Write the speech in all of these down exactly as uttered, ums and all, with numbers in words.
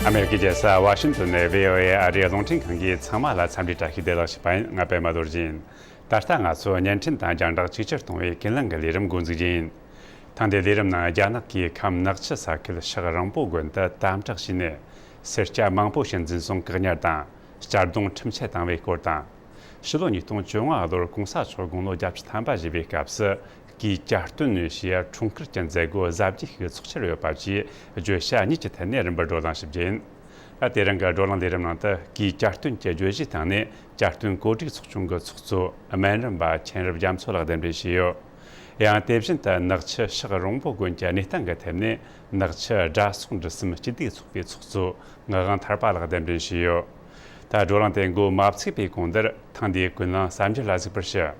ཨ་མེ་རི་ཀའི་རྒྱལ་ས་ཝ་ཤིང་ཏོན་ནས་བྷི་ཨོ་ཨེ་ཨ་རིའི་རླུང་འཕྲིན་ཁང་གིས་ཚང་མ་ལ་འཚམས་འདྲི་བཀྲ་ཤིས་བདེ་ལེགས་ཞུ་བ་ཡིན། ང་པད་མ་རྡོ་རྗེ་ཡིན། ད་ལྟ་ང་ཚོ་བརྙན་འཕྲིན་དང་རྒྱང་བསྒྲགས་ཅིག་ཅར་གཏོང་བའི་ཀུན་གླེང་གི་ལས་རིམ་འགོ་འཛུགས་རྒྱུ་ཡིན། ཐེངས་འདིའི་ལས་རིམ་ནང་རྒྱ་ནག་གིས་ཁམས་ནག་ཆུ་ས་ཁུལ་ཤག་རིང་པོ་དགོན་དུ་དམ་དྲག་བྱས་ནས་སེར་སྐྱ་མང་པོ་ཞིག་འཛིན་བཟུང་བཀག་ཉར་དང་གཅར་རྡུང་ཁྲིམས་ཆད་བཏང་བའི་སྐོར་དང་། ཕྱི་ལོ་ཉིས་སྟོང་བཅོ་ལྔ་ལོར་གོང་ས་མཆོག་དགུང་ལོ་བརྒྱད་ཅུ་ཐམ་པ་བཞེས་པའི་སྐབས་སུ་གུས་གྱ་སྟོན་ཞེས་འཁྲུངས་སྐར་གྱི་མཛད་སྒོ་གཟབ་རྒྱས་ཤིག་ཚོགས་འཆར་ཡོད་པ་བཅས་བརྗོད་བྱ་གཉིས་ཀྱི་ཐད་ནས་རིམ་པར་བགྲོ་གླེང་ཞུ་རྒྱུ་ཡིན། དེ་རིང་གི་བགྲོ་གླེང་ལས་རིམ་ནང་དུ་གུས་གྱ་སྟོན་གྱི་བརྗོད་གཞིའི་སྟེང་ནས་གྱ་སྟོན་གོ་སྒྲིག་ཚོགས་ཆུང་གི་ཚོགས་གཙོ་སྨན་རམས་པ་མཁྱེན་རབ་རྒྱ་མཚོ་ལགས་གདན་འདྲེན་བྱས་ཡོད། ཡང་དེ་བཞིན་དུ་ནག་ཆུ་ཤག་རོང་པོ་དགོན་གྱི་གནས་སྟངས་ཀྱི་ཐད་ནས་ནག་ཆུ་དགྲ་སོག་འབྲི་སེམས་སྐྱིད་སྡུག་ཚོགས་པའི་ཚོགས་གཙོ་ངག་དབང་ཐར་པ་ལགས་གདན་འདྲེན་བྱས་ཡོད། ད་བགྲོ་གླེང་དེ་འགོ་མ་ཚུགས་པའི་གོང་དུ་ཐེངས་འདིའི་ཀུན་གླེང་གསར་འགྱུར་ལ་གཟིགས་པར་ཞུ།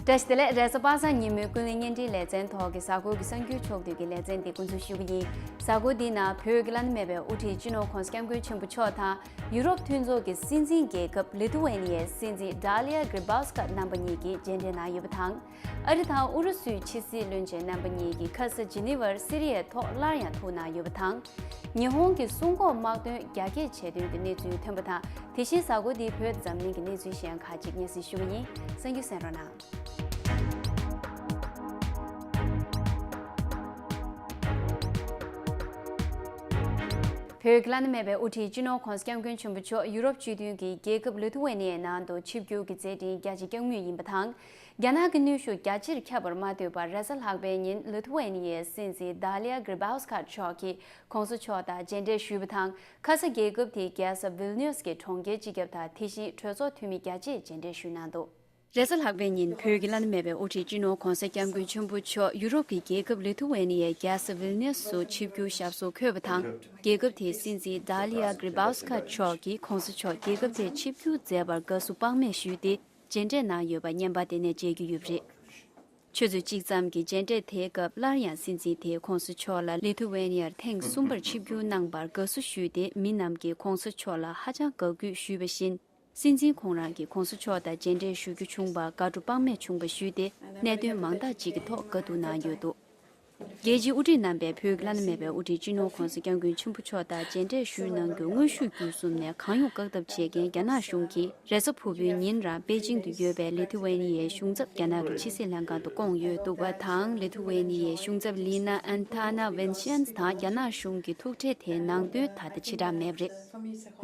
བཀྲ་ཤིས་བདེ་ལེགས། རེས་གཟའ་པ་སངས་ཉིན་མོའི་ཀུན་གླེང་བརྙན་འཕྲིན་ལེ་ཚན་ཐོག་གི་གཟའ་འཁོར་གྱི་གསར་འགྱུར་ཕྱོགས་བསྡུས་ཀྱི་ལེ་ཚན་འདི་འགོ་འཛུགས་ཞུ་གི་ཡིན། གཟའ་འཁོར་འདིའི་ནང་བོད་ཀྱི་བླ་ན་མེད་པའི་དབུ་ཁྲིད་སྤྱི་ནོར་༸གོང་ས་༸སྐྱབས་མགོན་ཆེན་པོ་མཆོག་དང་ཡུ་རོབ་མཐུན་ཚོགས་ཀྱི་སྲིད་འཛིན་རྒྱལ་ཁབ་ལི་ཐུ་ཝེ་ནི་ཡའི་སྲིད་འཛིན་ཌཱ་ལི་ཡ་གྷི་རི་བྷའུ་སི་ཀ་རྣམ་པ་གཉིས་ཀྱིས་མཇལ་འཕྲད་གནང་ཡོད་པ་དང་། ཨ་རི་དང་ཨུ་རུ་སུའི་ཕྱི་སྲིད་བློན་ཆེན་རྣམ་པ་གཉིས་ཀྱིས་ཁ་ས་ཇི་ནི་ཝར་སི་རི་ཡའི་ཐོག་སླར་ཡང་ཐུག་གནང་ཡོད་པ་དང་། ཉི་ཧོང་གི་སྲུང་འཁོར་དམག་དོན་རྒྱ་སྐྱེད་བྱས་དོན་གྱི་གནས་ཚུལ་ཐོན་པ་དང་། དེ་བཞིན་གཟའ་འཁོར་འདིའི་བོད་དང་འཛམ་གླིང་གི་གནས་ཚུལ་གཞན་ཁག་ཅིག་སྙན་སེང་ཞུ་གི་ཡིན། གསན་རྒྱུ་གསན་རོགས་གནང་། བོད་ཀྱི་བླ་ན་མེད་པའི་དབུ་ཁྲིད་སྤྱི་ནོར་༸གོང་ས་༸སྐྱབས་མགོན་ཆེན་པོ་མཆོག་ཡུ་རོབ་སྤྱི་མཐུན་གྱི་རྒྱལ་ཁབ་ལི་ཐུ་ཝེ་ནི་ཡའི་ནང་དུ་ཆིབས་བསྒྱུར་གྱི་མཛད་འཕྲིན་རྒྱ་ཆེ་སྐྱོང་མུས་ཡིན་པ་དང་། རྒྱ་ནག་གི་ནུས་ཤུགས་རྒྱ་ཆེར་ཁྱབ་པར་མ་ལྟོས་པར་རེས་གཟའ་ལྷག་པའི་ཉིན་ལི་ཐུ་ཝེ་ནི་ཡའི་སྲིད་འཛིན་ཌཱ་ལི་ཡ་གྷི་རི་བྷའུ་སི་ཀ་མཆོག་གིས་༸གོང་ས་མཆོག་དང་མཇལ་འཕྲད་ཞུས་པ་དང་། ཁ་ས་རྒྱལ་ཁབ་དེའི་རྒྱལ་ས་ཝིལ་ནིའུ་སི་གི་གྲོང་ཁྱེར་སྤྱི་ཁྱབ་དང་དེ་བཞིན་གྲོས་ཚོགས་འཐུས་མི་རྒྱ་ཆེས་མཇལ་འཕྲད་ཞུས་གནང་འདུག་རེས་གཟའ་ལྷག་པའི་ཉིན་བོད་ཀྱི་བླ་ན་མེད་པའི་དབུ་ཁྲིད་སྤྱི་ནོར་༸གོང་ས་༸སྐྱབས་མགོན་ཆེན་པོ་མཆོག་ཡུ་རོབ་ཀྱི་རྒྱལ་ཁབ་ལི་ཐུ་ཝེ་ནི་ཡའི་རྒྱལ་ས་ཝིལ་ནིའུ་སུ་ཆིབས་བསྒྱུར་ཞབས་སོར་འཁོད་པ་དང་། རྒྱལ་ཁབ་དེའི་སྲིད་འཛིན་ཌཱ་ལི་ཡ་གྷི་རི་བྷའུ་སི་ཀ་མཆོག་གིས་༸གོང་ས་མཆོག་རྒྱལ་ཁབ་དེར་ཆིབས་བསྒྱུར་མཛད་པར་དགའ་བསུ་དཔག་མེད་ཞུས་ཏེ། མཇལ་འཕྲད་གནང་ཡོད་པ་བརྙན་པར་དེ་ནས་མཇལ་རྒྱུ་ཡོད་པ་རེད། ཆུ་ཚོད་གཅིག་ཙམ་གྱི་མཇལ་འཕྲད་དེའི་སྐབས་སླར་ཡང་སྲིད་འཛིན་དེས་༸གོང་ས་མཆོག་ལ་ལི་ཐུ་ཝེ་ནི་ཡར་ཐེངས་གསུམ་པར་ཆིབས་བསྒྱུར་གནང་བར་དགའ་བསུ་ཞུས་ཏེ། མི་རྣམས་ཀྱིས་༸གོང་ས་མཆོག་ལ་ཧ་ཅང་དགའ་གུས་ཞུས་པ་བཞིན། སྲིད་འཛིན་ཁོང་རང་གིས་༸གོང་ས་མཆོག་དང་མཇལ་འཕྲད་ཞུ་རྒྱུ་བྱུང་བར་དགའ་སྤྲོ་དཔག་མེད་བྱུང་བ་ཞུས་ཏེ། གནད་དོན་མང་དག་ཅིག་གི་ཐོག་བཀའ་བསྡུར་གནང་ཡོད་འདུག་རྒྱལ་སྤྱིའི་དབུ་ཁྲིད་རྣམ་པས་བོད་ཀྱི་བླ་ན་མེད་པའི་དབུ་ཁྲིད་སྤྱི་ནོར་༸གོང་ས་༸སྐྱབས་མགོན་ཆེན་པོ་མཆོག་དང་མཇལ་འཕྲད་ཞུས་གནང་རྒྱུར་དངོས་ཤུགས་བརྒྱུད་གསུམ་ནས་གང་ཡོང་བཀག་ཐབས་བྱེད་མཁན་རྒྱ་ནག་གཞུང་གིས། རེས་གཟའ་ཕུར་བུའི་ཉིན་རང་པེ་ཅིང་དུ་ཡོད་པའི་ལི་ཐུ་ཝེ་ནི་ཡའི་གཞུང་ཚབ་རྒྱ་ནག་གི་ཕྱི་སྲིད་ལྷན་ཁང་དུ་བསྐོངས་ཡོད་འདུག་པ་དང་། ལི་ཐུ་ཝེ་ནི་ཡའི་གཞུང་ཚབ་ལི་ན་ཨན་ཐ་ན་ཝེན་ཤན་དང་རྒྱ་ནག་གཞུང་གི་ཐུག་འཕྲད་དེའི་ནང་དོན་ད་ལྟ་ཕྱི་བསྒྲགས་མེད་པ་རེད།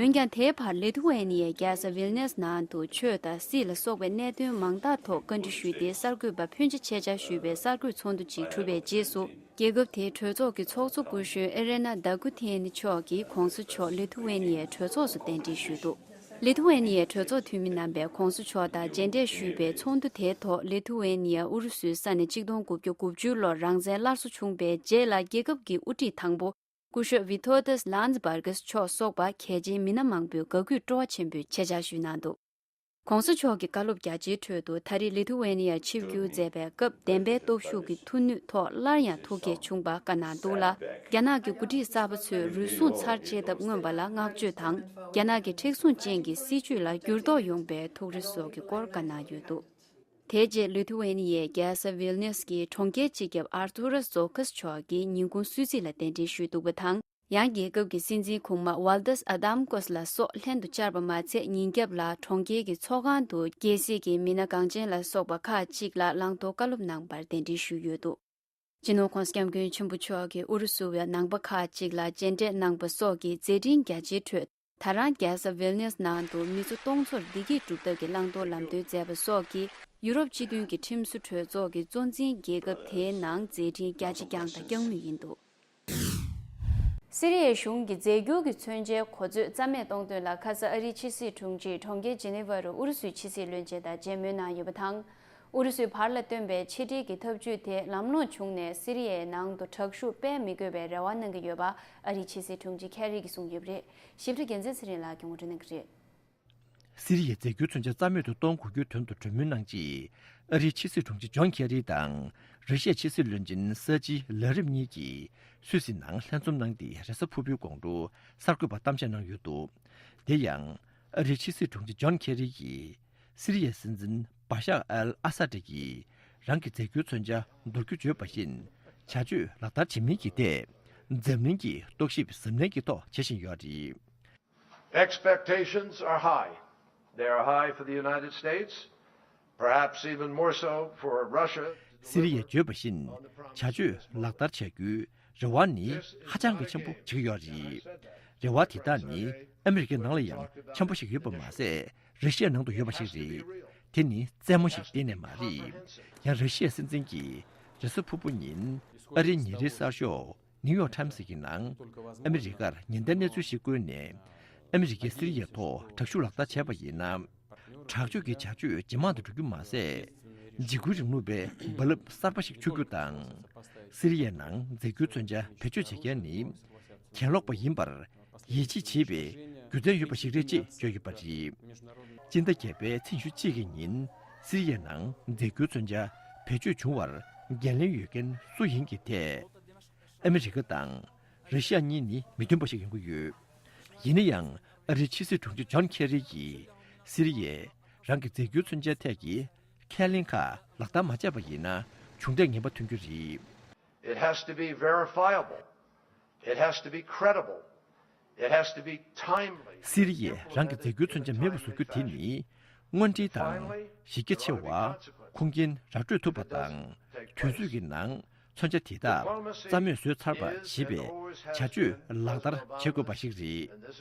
འོན་ཀྱང་། དེའི་བར་ལི་ཐུ་ཝེ་ནི་ཡའི་རྒྱལ་ས་ཝིལ་ནེས་ནང་དུ་ཆོས་དང་སྲིད་ལ་སོགས་པའི་གནད་དོན་མང་དག་ཐོག་བཀའ་འདྲི་ཞུས་ཏེ། གསར་འགོད་པ་ཕོན་ཆེ་ཆེད་བཅར་ཞུས་པའི་གསར་འགོད་ཚོགས་འདུ་ཅིག་གྲུབ་པའི་རྗེས་སུ། རྒྱལ་ཁབ་དེའི་གྲོས་ཚོགས་ཀྱི་ཚོགས་གཙོ་སྐུ་གཞོན་ཨེ་རེ་ན་དཱ་ཀུ་ཐེ་ནི་མཆོག་གིས་༸གོང་ས་མཆོག་ལི་ཐུ་ཝེ་ནི་ཡའི་གྲོས་ཚོགས་སུ་གདན་འདྲེན་ཞུས་འདུག་ལི་ཐུ་ཝེ་ནི་ཡའི་གྲོས་ཚོགས་འཐུས་མི་རྣམ་པས་༸གོང་ས་མཆོག་དང་མཇལ་འཕྲད་ཞུས་པའི་ཚོགས་འདུ་དེའི་ཐོག་ལི་ཐུ་ཝེ་ནི་ཡ་ཨུ་རུ་སུའི་ས་ནས་ཆིག་སྟོང་དགུ་བརྒྱ་དགུ་བཅུ་ལོར་རང་བཙན་སླར་གསོ་བྱུང་བའི་རྗེས་ལ། རྒྱལ་ཁབ་ཀྱི་དབུ་ཁྲིད་དང་པོ་སྐུ་ཞབས་ཝི་ཐོ་ཏཱས་ལཱནཛ་བར་གྷས་མཆོག་སོགས་པ་གལ་ཆེའི་མི་སྣ་མང་པོས་དགའ་གུས་སྤྲོ་བ་ཆེན་པོས་ཆེད་བཅར་ཞུས་གནང་འདུག ༸གོང་ས་མཆོག་གི་བཀའ་སློབ་རྒྱ་ཆེའི་ཁྲོད་དུ། ད་རེས་ལི་ཐུ་ཝེ་ནི་ཡར་ཆིབས་བསྒྱུར་མཛད་པའི་སྐབས། བདེན་པའི་སྟོབས་ཤུགས་ཀྱི་མཐུ་ནུས་ཐོག་སླར་ཡང་ཐུགས་བསྐྱེད་བྱུང་པ་བཀའ་གནང་འདུག་ལ། རྒྱ་ནག་གི་འགོ་ཁྲིད་གསར་པ་ཚོས་རུལ་སུངས་ཚར་བཅད་ཐབས་མངོན་པ་ལ་བསྔགས་བརྗོད་དང་། རྒྱ་ནག་གི་མཁྲེགས་བཟུང་ཅན་གྱི་སྲིད་བྱུས་ལ་འགྱུར་ལྡོག་ཡོང་པའི་ཐུགས་རེ་སོགས་ཀྱི་སྐོར་བཀའ་གནང་ཡོད་འདུག་དེའི་རྗེས་ལི་ཐུ་ཝེ་ནི་ཡའི་རྒྱལ་ས་ཝིལ་ནེས་ཀྱི་གྲོང་ཁྱེར་སྤྱི་ཁྱབ་ཨར་ཐུ་ར་ཛོ་ཁས་མཆོག་གིས་ཉིན་གུང་གསོལ་ཚིགས་ལ་གདན་འདྲེན་ཞུས་འདུག་པ་དང་། ཡང་རྒྱལ་ཁབ་ཀྱི་སྲིད་འཛིན་གོང་མ་ཝལ་ཏས་ཨ་དམ་ཀོས་ལ་སོགས་ལྷན་དུ་བཅར་བ་མ་ཚད། ཉིན་རྒྱབ་ལ་གྲོང་ཁྱེར་གྱི་ཚོགས་ཁང་དུ་རྒྱལ་སྲིད་ཀྱི་མི་སྣ་འགངས་ཆེན་ལ་སོགས་པ་ཁག་ཅིག་ལ་བླང་དོར་བཀའ་སློབ་གནང་བར་གདན་འདྲེན་ཞུས་ཡོད་འདུག་སྤྱི་ནོར་༸གོང་ས་༸སྐྱབས་མགོན་ཆེན་པོ་མཆོག་གིས་ཨུ་རུ་སུ་བའི་ནང་པ་ཁག་ཅིག་ལ་མཇལ་འཕྲད་གནང་པ་སོགས་ཀྱི་མཛད་འཕྲིན་རྒྱ་ཆེའི་ཁྲོད། ད་རང་རྒྱལ་ས་ཝིལ་ནེས་ནང་དུ་མི་ཚོ་སྟོང་ཚོར་བདེ་སྐྱིད་སྒྲུབ་ཐབས་ཀྱི་བླང་དོར་ལམ་སྟོན་མཛད་པ་སོགས་ཀྱིས། ཡུ་རོབ་སྤྱི་མཐུན་གྱི་ཁྲིམས་བཟོ་གྲོས་ཚོགས་ཀྱི་གཙོ་འཛིན་རྒྱལ་ཁབ་དེའི་ནང་མཛད་འཕྲིན་རྒྱ་ཆེ་བསྐྱངས་དང་བསྐྱང་མུས་ཡིན་འདུག་སི་རི་ཡའི་གཞུང་གིས་རྫས་འགྱུར་གྱི་མཚོན་ཆའི་གོ་མཛོད་རྩ་མེད་གཏོང་དོན་ལ། ཁ་ས་ཨ་རིའི་ཕྱི་སྲིད་དྲུང་ཆེས་གྲོང་ཁྱེར་ཇི་ནི་ཝ་རུ་ཨུ་རུ་སུའི་ཕྱི་སྲིད་བློན་ཆེན་དང་མཇལ་མོལ་གནང་ཡོད་པ་དང་། ཨུ་རུ་སུས་བར་ལ་བཏོན་པའི་ཕྱི་འབྲེལ་གྱི་ཐབས་ཇུས་དེ་ལམ་ལྷོང་བྱུང་ནས། སི་རི་ཡའི་ནང་དུ་དྲག་ཤུགས་སྤེལ་མི་དགོས་པའི་རེ་བ་གནང་གི་ཡོད་པ་ཨ་རིའི་ཕྱི་སྲིད་དྲུང་ཆེ་ཁེ་རི་གིས་གསུངས་ཡོད་པ་རེད། ཞིབ་ཕྲ་རྒྱལ་མཚན་ཚེ་རིང་ལགས་ཀྱིས་ངོ་སྤྲོད་གནང་གི་རེད། སི་རི་ཡའི་རྫས་འགྱུར་མཚོན་ཆ་རྩ་མེད་དུ་གཏོང་དགོས་རྒྱུའི་དོན་དུ་གྲོས་མོལ་གནང་རྗེས། ཨ་རིའི་ཕྱི་སྲིད་དྲུང་ཆེ་ཇོན་ཁེ་རི་དང་། ར་ཤི་ཡའི་ཕྱི་སྲིད་བློན་ཆེན་ས་ཅི་ལ་རིབ་གཉིས་ཀྱིས་སུད་སི་ནང་ལྷན་འཛོམས་གནང་སྟེ། རེས་གཟའ་ཕུར་བུའི་དགོང་དྲོ་གསར་འགོད་པར་གཏམ་བཤད་གནང་ཡོད་འདུག་དེ་ཡང་། ཨ་རིའི་ཕྱི་སྲིད་དྲུང་ཆེ་ཇོན་ཁེ་རི་ཡིས། སི་རི་ཡའི་སྲིད་འཛིན་ བ་ཤར་ཨལ་ཨ་ས་ཏྲ་གིས་རང་གི་རྫས་འགྱུར་མཚོན་ཆ་འདོར་རྒྱུ་བརྗོད་པ་བཞིན་བྱ་སྤྱོད་ལག་བསྟར་བྱེད་མིན་གྱི་ཐད་འཛམ་གླིང་གིས་རྟོག་ཞིབ་གཟབ་ནན་གྱི་ཐོག་བྱེད་བཞིན་ཡོད་རེད། Expectations are high. They are high for the United States, perhaps even more so for Russia. སི་རི་ཡས་བརྗོད་པ་བཞིན་བྱ་སྤྱོད་ལག་བསྟར་བྱ་རྒྱུའི་རེ་བ་ནི་ཧ་ཅང་གི་ཆེན་པོ་བྱེད་ཀྱི་ཡོད་རེད། རེ་བ་དེ་དག་ནི་ཨ་མི་རི་ཀའི་ནང་ལ་ཡང་ཆེན་པོ་ཞིག་ཡོད་པ་མ་ཟད་ར་ཤི་ཡའི་ནང་དུ་ཡོད་པ་ཞིག་རེད། དེ་ནི་རྩེད་མོ་ཞིག་གཏན་ནས་མ་རེད། ཡང་ར་ཤི་ཡའི་སྲིད་འཛིན་གྱིས་རེས་གཟའ་ཕུར་བུ་ཉིན་ཨ་རིའི་ཉིན་རེའི་གསར་ཤོག་ནིའུ་ཡོག་ཊའིམ་སི་གི་ནང་ཨ་མི་རི་ཀར་ཉེན་བརྡའི་གནས་ཚུལ་ཞིག་བཀོད་ནས་ཨ་མི་རི་ཀས་སི་རི་ཡའི་ཐོག་དྲག་ཤུགས་ལག་བསྟར་བྱས་པ་ཡིན་ན། དྲག་སྤྱོད་ཀྱི་བྱ་སྤྱོད་ཇེ་མང་དུ་འགྲོ་རྒྱུ་མ་ཟད། འཇིགས་སྐུལ་རིང་ལུགས་པའི་རྦ་རླབས་གསར་པ་ཞིག་འཕྱུར་རྒྱུ་དང་། སི་རི་ཡའི་ནང་རྫས་འགྱུར་མཚོན་ཆ་བེད་སྤྱོད་བྱེད་མཁན་ནི་གྱེན་ལོག་པ་ཡིན་པར་ཡིད་ཆེས་བྱེད་པའི་རྒྱུ་མཚན་ཡོད་པ་ཞིག་རེད་ཅེས་བརྗོད་ཡོད་པ་རེད། སྤྱི་ཟླ་བརྒྱད་པའི་ཚེས་ཉི་ཤུ་གཅིག་གི་ཉིན་སི་རི་ཡའི་ནང་རྫས་འགྱུར་མཚོན་ཆ་བེད་སྤྱོད་བྱུང་བར་འགན་ལེན་ཡོད་མཁན་སུ་ཡིན་གྱི་ཐད། ཨ་མི་རི་ཀ་དང་ར་ཤི་ཡ་གཉིས་ནི་མི་མཐུན་པ་ཞིག་ཡོང་གི་ཡོད། ཡིན་ན་ཡང་ཨ་རིའི་ཕྱི་སྲིད་དྲུང་ཆེ་ཇོན་ཁེ་རི་ཡིས་སི་རི་ཡས་རང་གི་རྫས་འགྱུར་མཚོན་ཆའི་ཐད་ཀྱི་ཁས་ལེན་ཁག་ལག་བསྟར་མ་བྱས་པ་ཡིན་ན་གྱོང་གཏད་ངན་པ་ཐོན་རྒྱུ་རེད། It has to be verifiable. It has to be credible. It has to be timely. སི་རི་ཡས་རང་གི་རྫས་འགྱུར་མཚོན་ཆ་མེད་པ་བཟོ་རྒྱུ་དེ་ནི་དངོས་འབྲེལ་དང་གཞི་རྒྱ་ཆེ་བ། ཁུངས་སྐྱེལ་ར་སྤྲོད་ཐུབ་པ་དང་དུས་ཚོད་ཀྱི་ནང་མཚོན་ཆ་དེ་དག་རྩ་མེད་བཟོས་ཚར་བ་ཞེས་པའི་བྱ་སྤྱོད་ལག་བསྟར་བྱེད་དགོས་པ་ཞིག་རེད།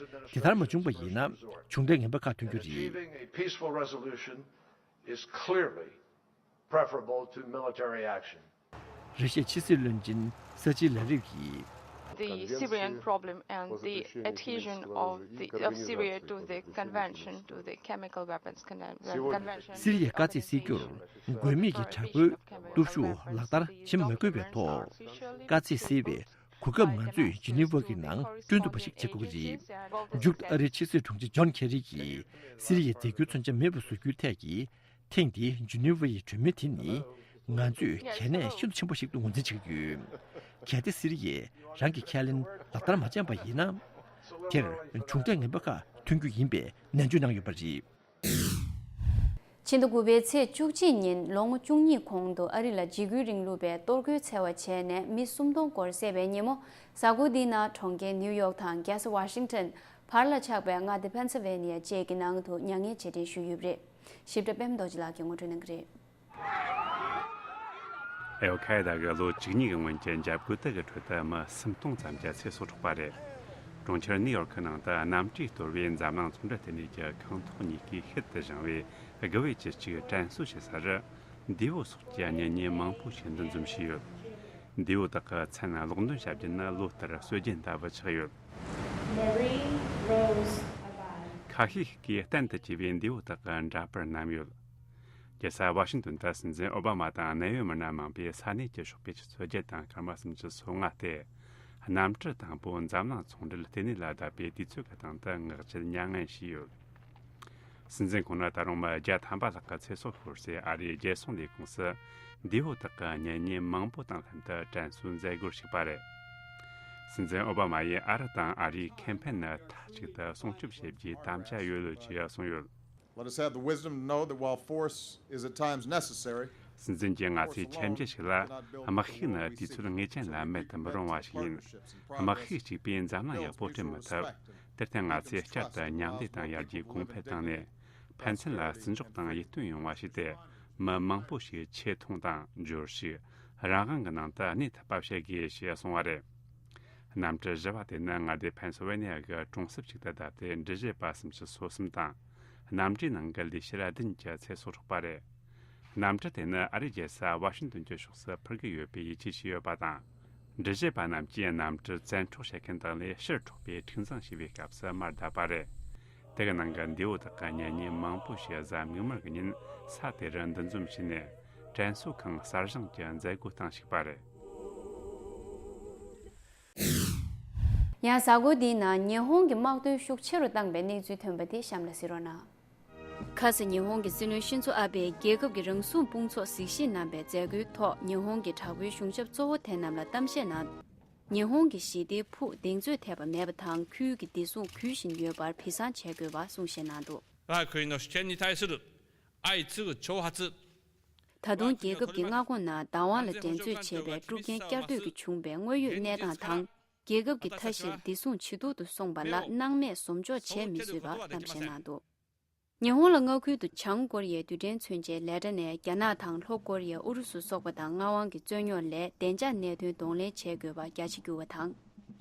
དེ་ལྟར་མ་བྱུང་པ་ཡིན་ན་གྱོང་གཏད་ངན་པ་ཁག་ཐོན་རྒྱུ་རེད། Achieving a peaceful resolution is clearly preferable to military action. ར་ཤི་ཡའི་ཕྱི་སྲིད་བློན་ཆེན་ས་ཅི་ལ་རིབ་ཀྱིས། The Syrian problem and the adhesion of the, of Syria to the convention, to the chemical weapons conven-, convention. སི་རི་ཡའི་དཀའ་ཚེགས་སེལ་རྒྱུར་དགོས་མེད་ཀྱི་དྲག་པོའི་སྟོབས་ཤུགས་ལག་བསྟར་བྱེད་མ་དགོས་པའི་ཐོག་དཀའ་ཚེགས་སེལ་བའི་གོ་སྐབས་ང་ཚོས་ཇི་ནི་ཝ་གི་ནང་བསྐྲུན་ཐུབ་པ་ཞིག་བྱེད་དགོས་ཀྱི་རེད། མཇུག་ཏུ་ཨ་རིའི་ཕྱི་སྲིད་དྲུང་ཆེ་ཇོན་ཁེ་རི་གྱིས་སི་རི་ཡའི་རྫས་འགྱུར་མཚོན་ཆ་མེད་པ་བཟོ་རྒྱུའི་ཐད་ཀྱི་ཐེངས་འདིའི་ཇི་ནི་ཝ་ཡི་གྲོས་མོལ་དེ་ནི་ང་ཚོས་གལ་གནད་ཤིན་ཏུ་ཆེན་པོ་ཞིག་ཏུ་ངོས་འཛིན་བྱེད་ཀྱི་ཡོད། གལ་ཏེ་སི་རི་ཡས་རང་གི་ཁས་ལེན་ལག་བསྟར་མ་བྱས་པ་ཡིན་ན། དེར་གྱོང་གཏད་ངན་པ་ཁག་ཐོན་རྒྱུ་ཡིན་པའི་ནན་བརྗོད་གནང་ཡོད་པ་རེད། ཕྱི་ཟླ་དགུ་པའི་ཚེས་བཅུ་གཅིག་ཉིན་ལོ་ངོ་བཅུ་གཉིས་གོང་དུ་ཨ་རི་ལ་འཇིགས་སྐུལ་རིང་ལུགས་པས་གཏོར་རྒོལ་འཚེ་བ་བྱས་ནས་མི་སུམ་སྟོང་སྐོར་བསད་པའི་ཉིན་མོ། གཟའ་འཁོར་འདིའི་ནང་གྲོང་ཁྱེར་ནིའུ་ཡོག་དང་རྒྱལ་ས་ཝ་ཤིང་ཊོན། བར་ལ་ཆགས་པའི་མངའ་སྡེ་ཕེན་སིལ་ཝེ་ནི་ཡ་བཅས་ཀྱི་ནང་དུ་མྱ་ངན་རྗེས་དྲན་ཞུས་ཡོད་པ་རེད། ཞིབ་ཕྲ་པད་མ་རྡོ་རྗེ་ལགས་ཀྱིས་ངོ་སྤྲོད་གནང་གི་རེད། ཨལ་ཁ་ཡེ་ད་གི་ལོ་བཅུ་གཉིས་ཀྱི་སྔོན་གྱི་འཇབ་རྒོལ་དག་གི་ཁྲོད་དུ་མི་སུམ་སྟོང་ཙམ་གྱི་ཚེ་སྲོག་འཕྲོག་པ་རེད། གྲོང་ཁྱེར་ནིའུ་ཡོག་གི་ནང་དུ་གནམ་གྲུས་གཏོར་བའི་འཛམ་གླིང་ཚོང་འབྲེལ་ལྟེ་གནས་ཀྱི་ཁང་ཐོག་གཉིས་ཀྱི་ཤུལ་དུ་བཞེངས་པའི་དགུ་བའི་གྱི་གཅིག་དྲན་གསོ་བྱེད་ས་རུ། མདེའུ་སོགས་ཀྱི་གཉེན་ཉེ་མང་པོ་ཞིག་འདུ་འཛོམས་བྱས་ཡོད། མདེའུ་དག་གི་མཚན་ཀློག་འདོན་བྱ་རྒྱུ་ནི་ལོ་ལྟར་སྲོལ་རྒྱུན་ལྟ་བུ་ཆགས་ཡོད། Marie Rose Abad. ཁ་ཤས་ཤིག་གིས་གཏན་དུ་གྱེས་པའི་མདེའུ་དག་གི་འདྲ་པར་བསྣམས་ཡོད། རྒྱལ་ས་ཝ་ཤིང་ཏོན་དུ་སྲིད་འཛིན་ཨོ་བྷ་མ་དང་གནད་ཡོད་མི་སྣ་མང་པོས་ས་གནས་ཀྱི་ཞོགས་པའི་ཆུ་ཚོད་བརྒྱད་དང་སྐར་མ་སུམ་ཅུ་སོ་ལྔ་སྟེ། གནམ་གྲུ་དང་པོ་འཛམ་གླིང་ཚོང་འབྲེལ་ལྟེ་གནས་ལ་བརྡབས་པའི་དུས་ཚོད་ཀྱི་སྟེང་དུ་ངག་བཅད་མྱ་ངན་བྱས་ཡོད། སྲིད་འཛིན་ཁོང་ནི་ད་རུང་མི་བརྒྱ་ཐམ་པ་ལྷག་གི་ཚེ་སྲོག་ཤོར་སའི་ཨ་རིའི་རྒྱལ་སྲུང་ལས་ཁུངས་སུ་མདེའུ་དག་གི་གཉེན་ཉེ་མང་པོ་དང་ལྷན་དུ་དྲན་གསོའི་མཛད་སྒོར་ཞུགས་པ་རེད། སྲིད་འཛིན་ཨོ་བྷ་མ་ཡིས་ཨ་རི་དང་ཨ་རིའི་ཁེ་ཕན་ནི་མཐའ་གཅིག་ཏུ་སྲུང་སྐྱོབ་བྱེད་རྒྱུའི་དམ་བཅའ་ཡོད་ལོས་ཀྱིས་གསུངས་ཡོད། Let us have the wisdom to know that while force is at times necessary, སྲིད་འཛིན་གྱིས་ང་ཚོས་འཆམ་གཞི་ཞིག་ལ་དམག་ཤུགས་ནི་དུས་ཚོད་ངེས་ཅན་ལ་མེད་དུ་མི་རུང་བ་ཞིག་ཡིན། དམག་ཤུགས་གཅིག་པས་འཛམ་གླིང་ཡག་པོ་སྐྲུན་མི་ཐུབ། དེར་བརྟེན་ང་ཚོས་བསྐྱར་དུ་མཉམ་ལས་དང་ཡར་རྒྱས་གོང་འཕེལ་བཏང་ནས། ཕན་ཚུན་ལ་བརྩི་འཇོག་དང་ཡིད་རྟོན་ཡོང་བ་བྱས་ཏེ། མི་མང་པོ་ཞིག་ཆེ་མཐོང་དང་འབྱོར་ཕྱུག་རང་དབང་གི་ནང་དུ་གནས་ཐུབ་པ་བྱེད་དགོས་ཞེས་གསུངས་པ་རེད། གནམ་གྲུ་བཞི་པ་དེ་ནི་མངའ་སྡེ་ཕེན་སིལ་ཝེ་ནི་ཡ་གི་གྲོང་གསེབ་ཅིག་ཏུ་བརྡབས་ཏེ་འགྲུལ་བཞུད་པ་སུམ་ཅུ་སོ་གསུམ་དང་། གནམ་གྲུའི་ནང་གི་ལས་བྱེད་བདུན་གྱི་ཚེ་སྲོག་འཕྲོག་པ་རེད། གནམ་གྲུ་དེ་ནི་ཨ་རིའི་རྒྱལ་ས་ཝ་ཤིང་ཏོན་གྱི་ཕྱོགས་སུ་འཕུར་གྱི་ཡོད་པའི་ཡིད་ཆེས་བྱས་ཡོད་པ་དང་། འགྲུལ་བཞུད་པ་རྣམས་ཀྱིས་གནམ་གྲུ་བཙན་འཕྲོག་བྱེད་མཁན་དག་ལས་ཕྱིར་འཕྲོག་པའི་འཁྲུག་འཛིང་བྱས་པའི་སྐབས་སུ་མར་བརྡབས་པ་རེད། དེ་གི་ནང་གི་མདེའུ་དག་གི་གཉེན་ཉེ་མང་པོ་ཞིག་གཟའ་མིག་དམར་གྱི་ཉིན་ས་དེ་རུ་འདུ་འཛོམས་བྱས་ནས་དྲན་གསོ་ཁང་གསར་བཞེངས་ཀྱི་མཛད་སྒོ་སྟེང་ཞུགས་པ་རེད། ཡང་གཟའ་འཁོར་འདིའི་ནང་ཉི་ཧོང་གི་དམག་དོན་ཤུགས་ཆེ་རུ་བཏང་པའི་གནས་ཚུལ་ཐོན་པ་དེ་གཤམ་ལ་གཟིགས་རོགས་གནང་། ཁ་ས་ཉི་ཧོང་གི་སྲིད་བློན་ཤིན་ཛོ་ཨ་བྷེས་རྒྱལ་ཁབ་ཀྱི་རང་སྲུང་དཔུང་ཚོགས་གཟིགས་ཞིབ་གནང་པའི་མཛད་སྒོའི་ཐོག་ཉི་ཧོང་གི་དྲག་པོའི་གཞུང་ཞབས་གཙོ་བོ་དེ་རྣམས་ལ་གཏམ་བཤད་གནང་། ཉི་ཧོང་གི་ཞི་བདེའི་ཕུགས་གདེང་ཚོད་ཐེབས་པ་མེད་པ་དང་ཁུལ་གྱི་བདེ་སྲུང་གུས་བཞིན་ཡོད་པར་སྦས་གསང་བྱེད་དགོས་པ་གསུང་བཤད་གནང་འདུག། 我が国の主権に対する相次ぐ挑発。 ད་དུང་རྒྱལ་ཁབ་ཀྱི་མངའ་ཁོངས་ནང་བདག་དབང་ལ་འགྲན་རྩོད་བྱས་པའི་དཀྲུག་རྐྱེན་བསྐྱར་ཟློས་ཀྱིས་བྱུང་བའི་དངོས་ཡོད་གནས་སྟངས་དང་། རྒྱལ་ཁབ་ཀྱི་མཐའ་བཞིར་བདེ་སྲུང་ཇེ་སྡུག་ཏུ་སོང་བ་ལ་སྣང་མེད་བཟོ་འཇོག་བྱེད་མི་བཟོད་པ་གཏམ་བཤད་གནང་འདུག་ཉི་ཧོང་ལ་མངའ་ཁུལ་དུ་བྱང་ཀོ་རི་ཡའི་རྡུལ་ཕྲན་མཚོན་ཆའི་ལས་གྲྭ་ནས་རྒྱ་ནག་དང་ལྷོ་ཀོ་རི་ཡ། ཨུ་རུ་སུ་སོགས་པ་དང་མངའ་དབང་གི་རྩོད་རྙོག་ལས་བདེ་འཇགས་གནད་དོན་གདོང་ལེན་བྱེད་དགོས་པ་རྒྱ་ཆེ་གྱུར་བ་དང་།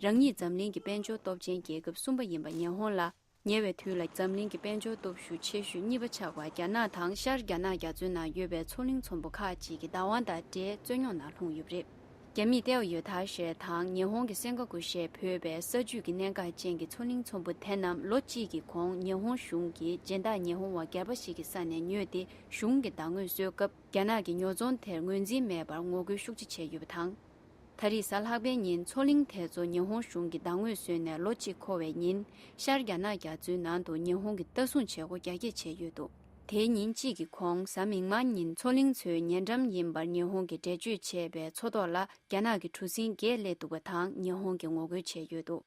རང་ཉིད་འཛམ་གླིང་གི་དཔལ་འབྱོར་སྟོབས་ཆེན་རྒྱལ་ཁབ་གསུམ་པ་ཡིན་པ་ཉི་ཧོང་ལ། ཉེ་བའི་དུས་ལ་འཛམ་གླིང་གི་དཔལ་འབྱོར་སྟོབས་ཤུགས་ཆེ་ཤོས་གཉིས་པ་ཆགས་པ་རྒྱ་ནག་དང་ཤར་རྒྱ་ནག་རྒྱ་མཚོའི་ནང་ཡོད་པའི་མཚོ་གླིང་ཚོམ་བུ་ཁག་ཅིག་གི་བདག་དབང་དང་འབྲེལ་རྩོད་རྙོག་ནང་ལྷུང་ཡོད་པ་རེད། རྒྱ་མིས་ཏེའོ་ཡོ་ཐ་ཞེས་དང་ཉི་ཧོང་གི་སེན་ག་གུ་ཞེས་འབོད་པའི་ས་བཅུད་ཀྱི་གནད་འགག་ཅན་གྱི་མཚོ་གླིང་ཚོམ་བུ་དེ་རྣམས་ལོ་གཅིག་གི་གོང་ཉི་ཧོང་གཞུང་གིས་སྦྱིན་བདག་ཉི་ཧོང་བ་སྒེར་པ་ཞིག་གི་ས་ནས་ཉོས་ཏེ་གཞུང་གི་བདག་དངོས་བཟོས་སྐབས། རྒྱ་ནག་གིས་ཉོ་ཚོང་དེར་ངོས་འཛིན་མེད་པར་ངོ་རྒོལ་ཤུགས་ཆེ་བྱས་ཡོད་པ་དང་། ད་རེས་གཟའ་ལྷག་པའི་ཉིན་མཚོ་གླིང་དེ་ཚོ་ཉི་ཧོང་གཞུང་གི་བདག་དངོས་བཟོས་ནས་ལོ་གཅིག་འཁོར་བའི་ཉིན། ཤར་རྒྱ་ནག་རྒྱ་མཚོའི་ནང་དུ་ཉི་ཧོང་གི་ལྟ་སྲུང་བྱེད་སྒོ་རྒྱ་སྐྱེད་བྱས་ཡོད་འདུག་དེའི་ཉིན་གཅིག་གི་གོང་གཟའ་མིག་དམར་ཉིན་མཚོ་གླིང་མཚོའི་ཉེ་འགྲམ་ཡིན་པར་ཉི་ཧོང་གིས་འགྲེལ་བརྗོད་བྱས་པའི་མཚོ་ཐོག་ལ་རྒྱ་ནག་གི་གྲུ་གཟིངས་བརྒྱད་སླེབས་འདུག་པ་དང་ཉི་ཧོང་གིས་ངོ་རྒོལ་བྱས་ཡོད་འདུག་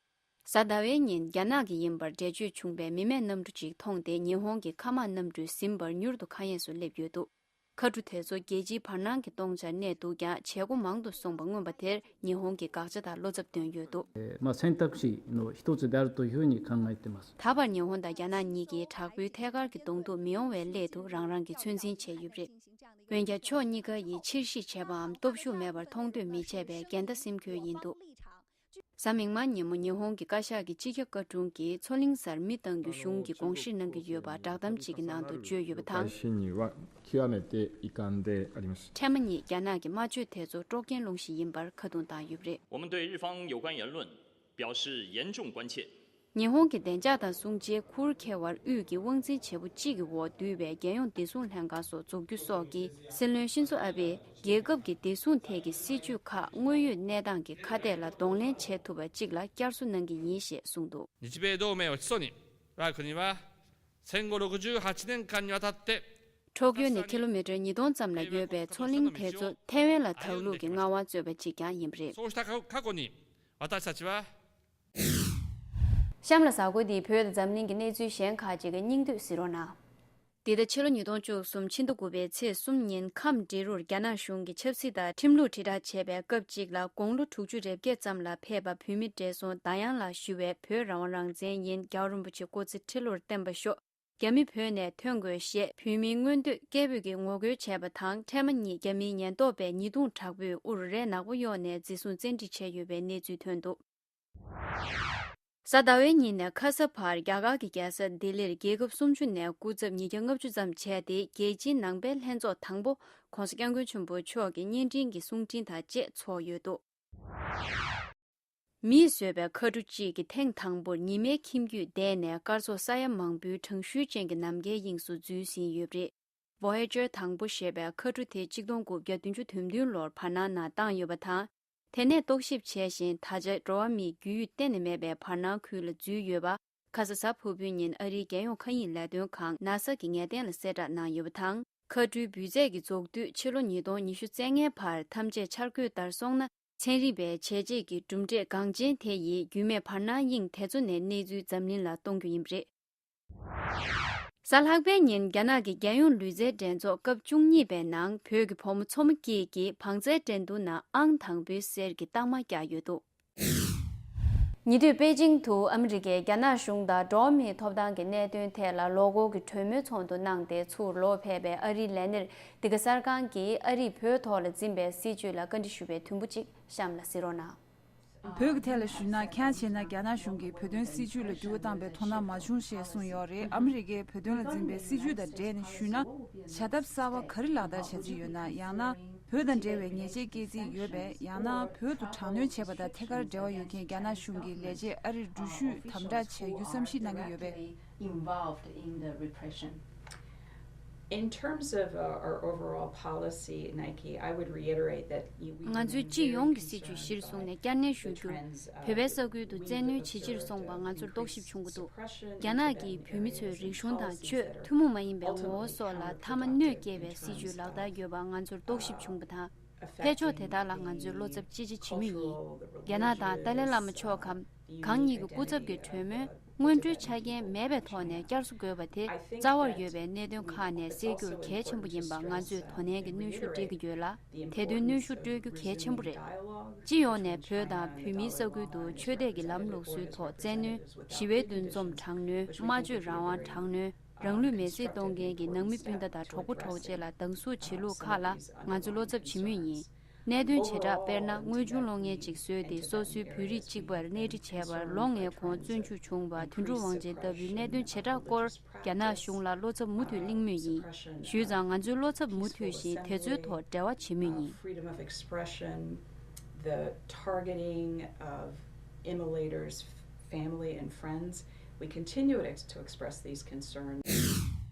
གཟའ་ཟླ་བའི་ཉིན་རྒྱ་ནག་གི་ཡིན་པར་འགྲེལ་བརྗོད་བྱུང་བའི་མི་མེད་གནམ་གྲུ་ཅིག་མཐོང་སྟེ་ཉི་ཧོང་གི་མཁའ་དམག་གནམ་གྲུས་ཟིན་པར་མྱུར་དུ་མཁའ་དབྱིངས་སུ་སླེབས་ཡོད་འདུག་མཁའ་གྲུ་དེ་ཚོ་རྒྱལ་སྤྱིའི་བར་སྣང་གི་སྟོང་ཆར་གནས་འདུག་ཀྱང་བྱེད་སྒོ་མང་དུ་སོང་པ་མངོན་པ་དེར་ཉི་ཧོང་གིས་དགག་བྱ་དང་བློ་འཚབ་བཏོན་ཡོད་འདུག まあ、選択肢の一つであるというふうに考えています。 ད་བར་ཉི་ཧོང་དང་རྒྱ་ནག་གཉིས་ཀྱིས་དྲག་པོའི་ཐད་ཀར་གྱི་གདོང་ཐུག་མི་ཡོང་བའི་སླད་དུ་རང་རང་གིས་ཚོད་འཛིན་བྱས་ཡོད་པ་རེད། འོན་ཀྱང་ཕྱོགས་གཉིས་ཀ་ཡིས་ཕྱིར་བཤིག་བྱས་པའམ་སྟོབས་ཤུགས་མེད་པར་མཐོང་འདོད་མི་བྱས་པའི་འགལ་ཟླ་སེམས་ཁུར་ཡིན་འདུག་གཟའ་མིག་དམར་ཉིན་མོ་ཉི་ཧོང་གི་བཀའ་ཤག་གི་སྤྱི་ཁྱབ་བཀའ་དྲུང་གིས་མཚོ་གླིང་སར་མི་གཏང་རྒྱུ་གཞུང་གིས་དགོངས་བཞེས་གནང་གི་ཡོད་པ་བསྒྲགས་གཏམ་གཅིག་གི་ནང་དུ་བརྗོད་ཡོད་པ་དང་། 回避には極めて遺憾であります。 ཕྲན་བུ་ཉིད་རྒྱ་ནག་གི་དམར་མཆོད་དེ་ཚོ་དཀྲོག་རྐྱེན་སློང་གཞི་ཡིན་པར་ཁ་རྡུང་བཏང་ཡོད་པ་རེད། 我们对日方有关言论表示严重关切。 ཉི་ཧོང་གི་བདེ་འཇགས་དང་སྲུང་བརྩིའི་ཁུར་འཁྱེར་བར་དབུས་ཀྱི་དབང་འཛིན་བྱེད་པོ་གཅིག་གི་འོག་འདུས་པའི་རྒྱལ་ཡོངས་བདེ་སྲུང་ལྷན་ཁང་སོགས་འཛུགས་རྒྱུ་སོགས་ཀྱི་སྲིད་བློན་ཤིན་ཛོ་ཨ་བྷེས་རྒྱལ་ཁབ་ཀྱི་བདེ་སྲུང་ཐད་ཀྱི་སྲིད་ཇུས་ཁག་དངོས་ཡོད་གནས་སྟངས་ཀྱི་ཁ་གཏད་ལ་གདོང་ལེན་བྱེད་ཐུབ་པ་གཅིག་ལ་བསྐྱར་གསོ་གནང་གི་ཡིན་ཞེས་གསུངས་འདུག 日米同盟を基礎に、我が国は戦後68年間にわたって ཁྲོག་ཡུལ་ནས་ཀི་ལོ་མི་ཊར་ཉིས་སྟོང་ཙམ་ལ་ཡོད་པའི་མཚོ་གླིང་དེ་ཚོ་ཐའེ་ཝན་ལ་དག་ལུགས་ཀྱི་མངའ་དབང་རྩོད་པ་གཅིག་ཀྱང་ཡིན་པ་རེད། そうした過去に、私たちは གཤམ་ལ་གཟའ་འཁོར་འདིའི་བོད་དང་འཛམ་གླིང་གི་གནས་ཚུལ་གཞན་ཁག་ཅིག་གི་སྙིང་བསྡུས་གཟིགས་རོགས་གནང་། འདི་ཟླ་ཕྱི་ལོ་ཉིས་སྟོང་བཅུ་གསུམ་ཕྱི་ཟླ་དགུ་པའི་ཚེས་གསུམ་ཉིན་ཁམས་འབྲི་རུར་རྒྱ་ནག་གཞུང་གིས་ཆབ་སྲིད་དང་ཁྲིམས་ལུགས་དྲིལ་བསྒྲགས་བྱས་པའི་སྐབས་གཅིག་ལ་དགུང་ལོ་དྲུག་ཅུ་རེ་བརྒྱད་ཙམ་ལ་ཕེབས་པ་བོད་མི་བགྲེས་སོང་ཟླ་དབྱངས་ལགས་ཞུ་བའི་བོད་རང་དབང་རང་བཙན་ཡིན། རྒྱལ་བ་རིན་པོ་ཆེ་སྐུ་ཚེ་ཁྲི་ལོར་བརྟན་པར་ཤོག་རྒྱ་མི་བོད་ནས་ཐོན་དགོས་ཞེས་བོད་མིའི་མངོན་འདོད་སྐད་འབོད་ཀྱིས་ངོ་རྒོལ་བྱས་པ་དང་། ཕྲན་བུ་ཉིད་རྒྱ་མིའི་ཉེན་རྟོག་པས་ཉེས་རྡུང་དྲག་པོས་དབུར་རས་ནག་པོ་གཡོགས་ནས་འཛིན་བཟུང་བཙན་ཁྲིད་བྱས་ཡོད་པའི་གནས་ཚུལ་ཐོན་འདུག་གཟའ་ཟླ་བའི་ཉིན་ནས་ཁ་ས་བར་རྒྱ་གར་གྱི་རྒྱལ་ས་ལྡི་ལིར་རྒྱལ་ཁབ་སུམ་ཅུ་ནས་སྐུ་ཚབ་ཉིས་བརྒྱ་ལྔ་བཅུ་ཙམ་བྱས་ཏེ། རྒྱལ་སྤྱིའི་ནང་པའི་ལྷན་ཚོགས་དང་པོ་༸གོང་ས་༸སྐྱབས་མགོན་ཆེན་པོ་མཆོག་གི་བརྙན་འཕྲིན་གྱི་གསུང་འཕྲིན་དང་བཅས་ཚོགས་ཡོད་འདུག་མིས་བཟོས་པའི་མཁའ་གྲུ་གཅིག་གིས་ཐེངས་དང་པོར་ཉི་མའི་ཁྱིམ་རྒྱུད་བསྡད་ནས་སྐར་ཚོགས་ས་ཡ་མང་པོའི་གྲང་ཤུལ་ཅན་གྱི་ནམ་མཁའི་དབྱིངས་སུ་འཛུལ་ཟིན་ཡོད་པ་རེད། Voyager་དང་པོ་ཞེས་པའི་མཁའ་གྲུ་དེ་གཅིག་སྟོང་དགུ་བརྒྱ་བདུན་ཅུ་དོན་བདུན་ལོར་བར་སྣང་ནང་བཏང་ཡོད་པ་དང་། དེ་ནས་རྟོག་ཞིབ་བྱས་ཤིང་། ད་ཆ་འགྲོ་བ་མིའི་རྒྱུས་ཡོད་གཏན་ནས་མེད་པའི་བར་སྣང་ཁུལ་ལ་འཛུལ་ཡོད་པ། ཁ་ས་གཟའ་ཕུར་བུའི་ཉིན་ཨ་རིའི་རྒྱལ་ཡོངས་མཁའ་དབྱིངས་ལས་དོན་ཁང་ནཱ་སཱ་གི་ངེས་གཏན་ལ་གསལ་བསྒྲགས་གནང་ཡོད་པ་དང་། མཁའ་གྲུའི་འབུད་རྫས་ཀྱི་རྫོགས་དུས་ཕྱི་ལོ་ཉིས་སྟོང་ཉི་ཤུ་རྩ་ལྔའི་བར་ཐམས་ཅད་འཆར་འགོད་ལྟར་སོང་ན། ཚན་རིག་པའི་བྱས་རྗེས་ཀྱི་གྲུབ་འབྲས་འགངས་ཆེན་དེ་ཡིས་རྒྱུས་མེད་བར་སྣང་དབྱིངས་དེ་ཚོ་ནས་གནས་ཚུལ་འཛམ་གླིང་ལ་གཏོང་རྒྱུ་ཡིན་པ་རེད། གཟའ་ལྷག་པའི་ཉིན་རྒྱ་ནག་གི་རྒྱལ་ཡོངས་ལུས་རྩལ་འགྲན་ཚོགས་སྐབས་བཅུ་གཉིས་པའི་ནང་བོད་ཀྱི་བུ་མོ་མཚོ་མོ་སྐྱིད་ཀྱིས་བང་རྩལ་འགྲན་བསྡུར་ནང་ཨང་དང་པོའི་གསེར་གྱི་རྟགས་མ་བཀྱགས་ཡོད་འདུག་ཉེ་དུས་པེ་ཅིང་དུ་ཨ་མི་རི་ཀས་རྒྱ་ནག་གཞུང་དང་འགྲོ་བ་མིའི་ཐོབ་ཐང་གི་གནད་དོན་ཐད་ལ་ལོ་འཁོར་གྱི་གྲོས་མོལ་ཚོགས་འདུ་གནང་སྟེ། ཚུར་ལོག་ཕེབས་པའི་ཨ་རིའི་ལས་སྣེར་འདི་ག་གསར་ཁང་གིས་ཨ་རིས་བོད་ཐོག་ལ་འཛིན་པའི་སྲིད་བྱུས་ལ་བཀའ་འདྲི་ཞུ་བའི་དུམ་བུ་གཅིག་གཤམ་ལ་གཟིགས་རོགས་གནང་། བོད་ཀྱི་ཐད་ལ་ཞུས་ན། ཁྱད་བྱས་ན་རྒྱ་ནག་གཞུང་གིས་བོད་དོན་སྲིད་བྱུས་ལ་འགྱུར་བ་བཏང་པའི་དོ་སྣང་མ་བྱུང་ཞེས་གསུངས་ཡོད་རེད། ཨ་མི་རི་ཀས་བོད་དོན་ལ་འཛིན་པའི་སྲིད་བྱུས་དང་འབྲེལ་ནས་ཞུས་ན། བྱ་ཐབས་གསར་བ་ག་རེ་ལག་བསྟར་བྱ་རྩིས་ཡོད་ན། ཡང་ན་བོད་དང་འབྲེལ་བའི་ཉེས་ཆད་བཀལ་རྩིས་ཡོད་པས། ཡང་ན་བོད་དུ་དྲག་གནོན་བྱས་པ་དང་ཐད་ཀར་འབྲེལ་བ་ཡོད་མཁན་རྒྱ་ནག་གཞུང་གི་ལས་བྱེད་ཨ་རིར་འགྲུལ་བཞུད་དམ་དྲག་བྱ་རྒྱུ་བསམ་གཞིག་གནང་གི་ཡོད་པས། involved in the repression. In terms of uh, our overall policy, Nike, I would reiterate that you, we ང་ཚོའི་སྤྱི་ཡོངས་ཀྱི་སྲིད་བྱུས་གཞིར་བཟུང་ནས་བསྐྱར་ནན་ཞུ་རྒྱུར། བོད་པའི་ས་ཁུལ་དུ་བཙན་གནོན་ཇེ་ཆེར་སོང་བ་ང་ཚོར་རྟོག་ཞིབ་བྱུང་གི་འདུག་རྒྱ་ནག་གིས་བོད་མི་ཚོའི་རིག་གཞུང་དང་ཆོས། ཐུན་མོང་མ་ཡིན་པའི་ངོ་བོ་སོགས་ལ་མཐའ་མ་གནོད་སྐྱེལ་བའི་སྲིད་བྱུས་ལག་བསྟར་ཡོད་པ་ང་ཚོར་རྟོག་ཞིབ་བྱུང་བ་དང་། འཕེལ་ཕྱོགས་དེ་དག་ལ་ང་ཚོས་བློ་འཚབ་ཅི་ཆེ་བྱེད་མུས་ཡིན། རྒྱ་ནག་དང་ཏཱ་ལའི་བླ་མ་མཆོག་གམ། གང་ཉིད་ཀྱི་སྐུ་ཚབ་ཀྱི་གྲོས་མོལ་སྔོན་འགྲོའི་ཆ་རྐྱེན་མེད་པའི་ཐོག་ནས་བསྐྱར་གསོ་དགོས་པ་དེ་རྩ་བར་ཡོད་པའི་གནད་དོན་ཁག་ནས་སེལ་རྒྱུར་གལ་ཆེན་པོ་ཡིན་པ་ང་ཚོས་དོ་ནན་གྱིས་གནོན་ཤུགས་སྤྲད་ཀྱི་ཡོད་ལ། དེ་དོན་གནོན་ཤུགས་སྤྲོད་རྒྱུ་གལ་ཆེན་པོ་རེད། སྤྱི་ཡོངས་ནས་བོད་དང་བོད་མིའི་ས་ཁུལ་དུ་ཆོས་དད་ཀྱི་ལམ་ལུགས་སྲོལ་ཐོག་བཙན་གནོན། ཞི་བའི་འདུ་འཛོམས་དྲག་གནོན། སྨྲ་བརྗོད་རང་དབང་དྲག་གནོན། རང་ལུས་མེར་སྲེག་གཏོང་མཁན་གྱི་ནང་མི་སྤུན་ཟླ་དང་གྲོགས་པོ་གྲོགས་མཆེད་ལ་སྡང་ཟུག་བྱེད་ལུགས་ཁག་ལ་ང་ཚོ་བློ་འཚབ་བྱེད་མུས་ཡིན། གནད་དོན་བྱེ་བྲག་དཔེར་ན་དངོས་བྱུང་གློག་བརྙན་ཅིག་བཟོས་ཏེ་སོ་སོའི་བོད་རིགས་གཅིག་པར་གནས་འདྲི་བྱས་པར་ལོ་ལྔའི་གོང་བཙོན་འཇུག་བྱུང་བ་དོན་གྲུབ་དབང་ཆེན་ལྟ་བུའི་གནད་དོན་བྱེ་བྲག་སྐོར་རྒྱ་ནག་གཞུང་ལ་བློ་འཚབ་མུ་མཐུད་གླེང་མུས་ཡིན། ཞུས་ཙང་ང་ཚོའི་བློ་འཚབ་མུ་མཐུད་བཞིན་དེ་ཚོའི་ཐོག་འབྲེལ་བ་བྱེད་མུས་ཡིན། Freedom of expression, the targeting of immilators, family and friends, we continue to to express these concerns.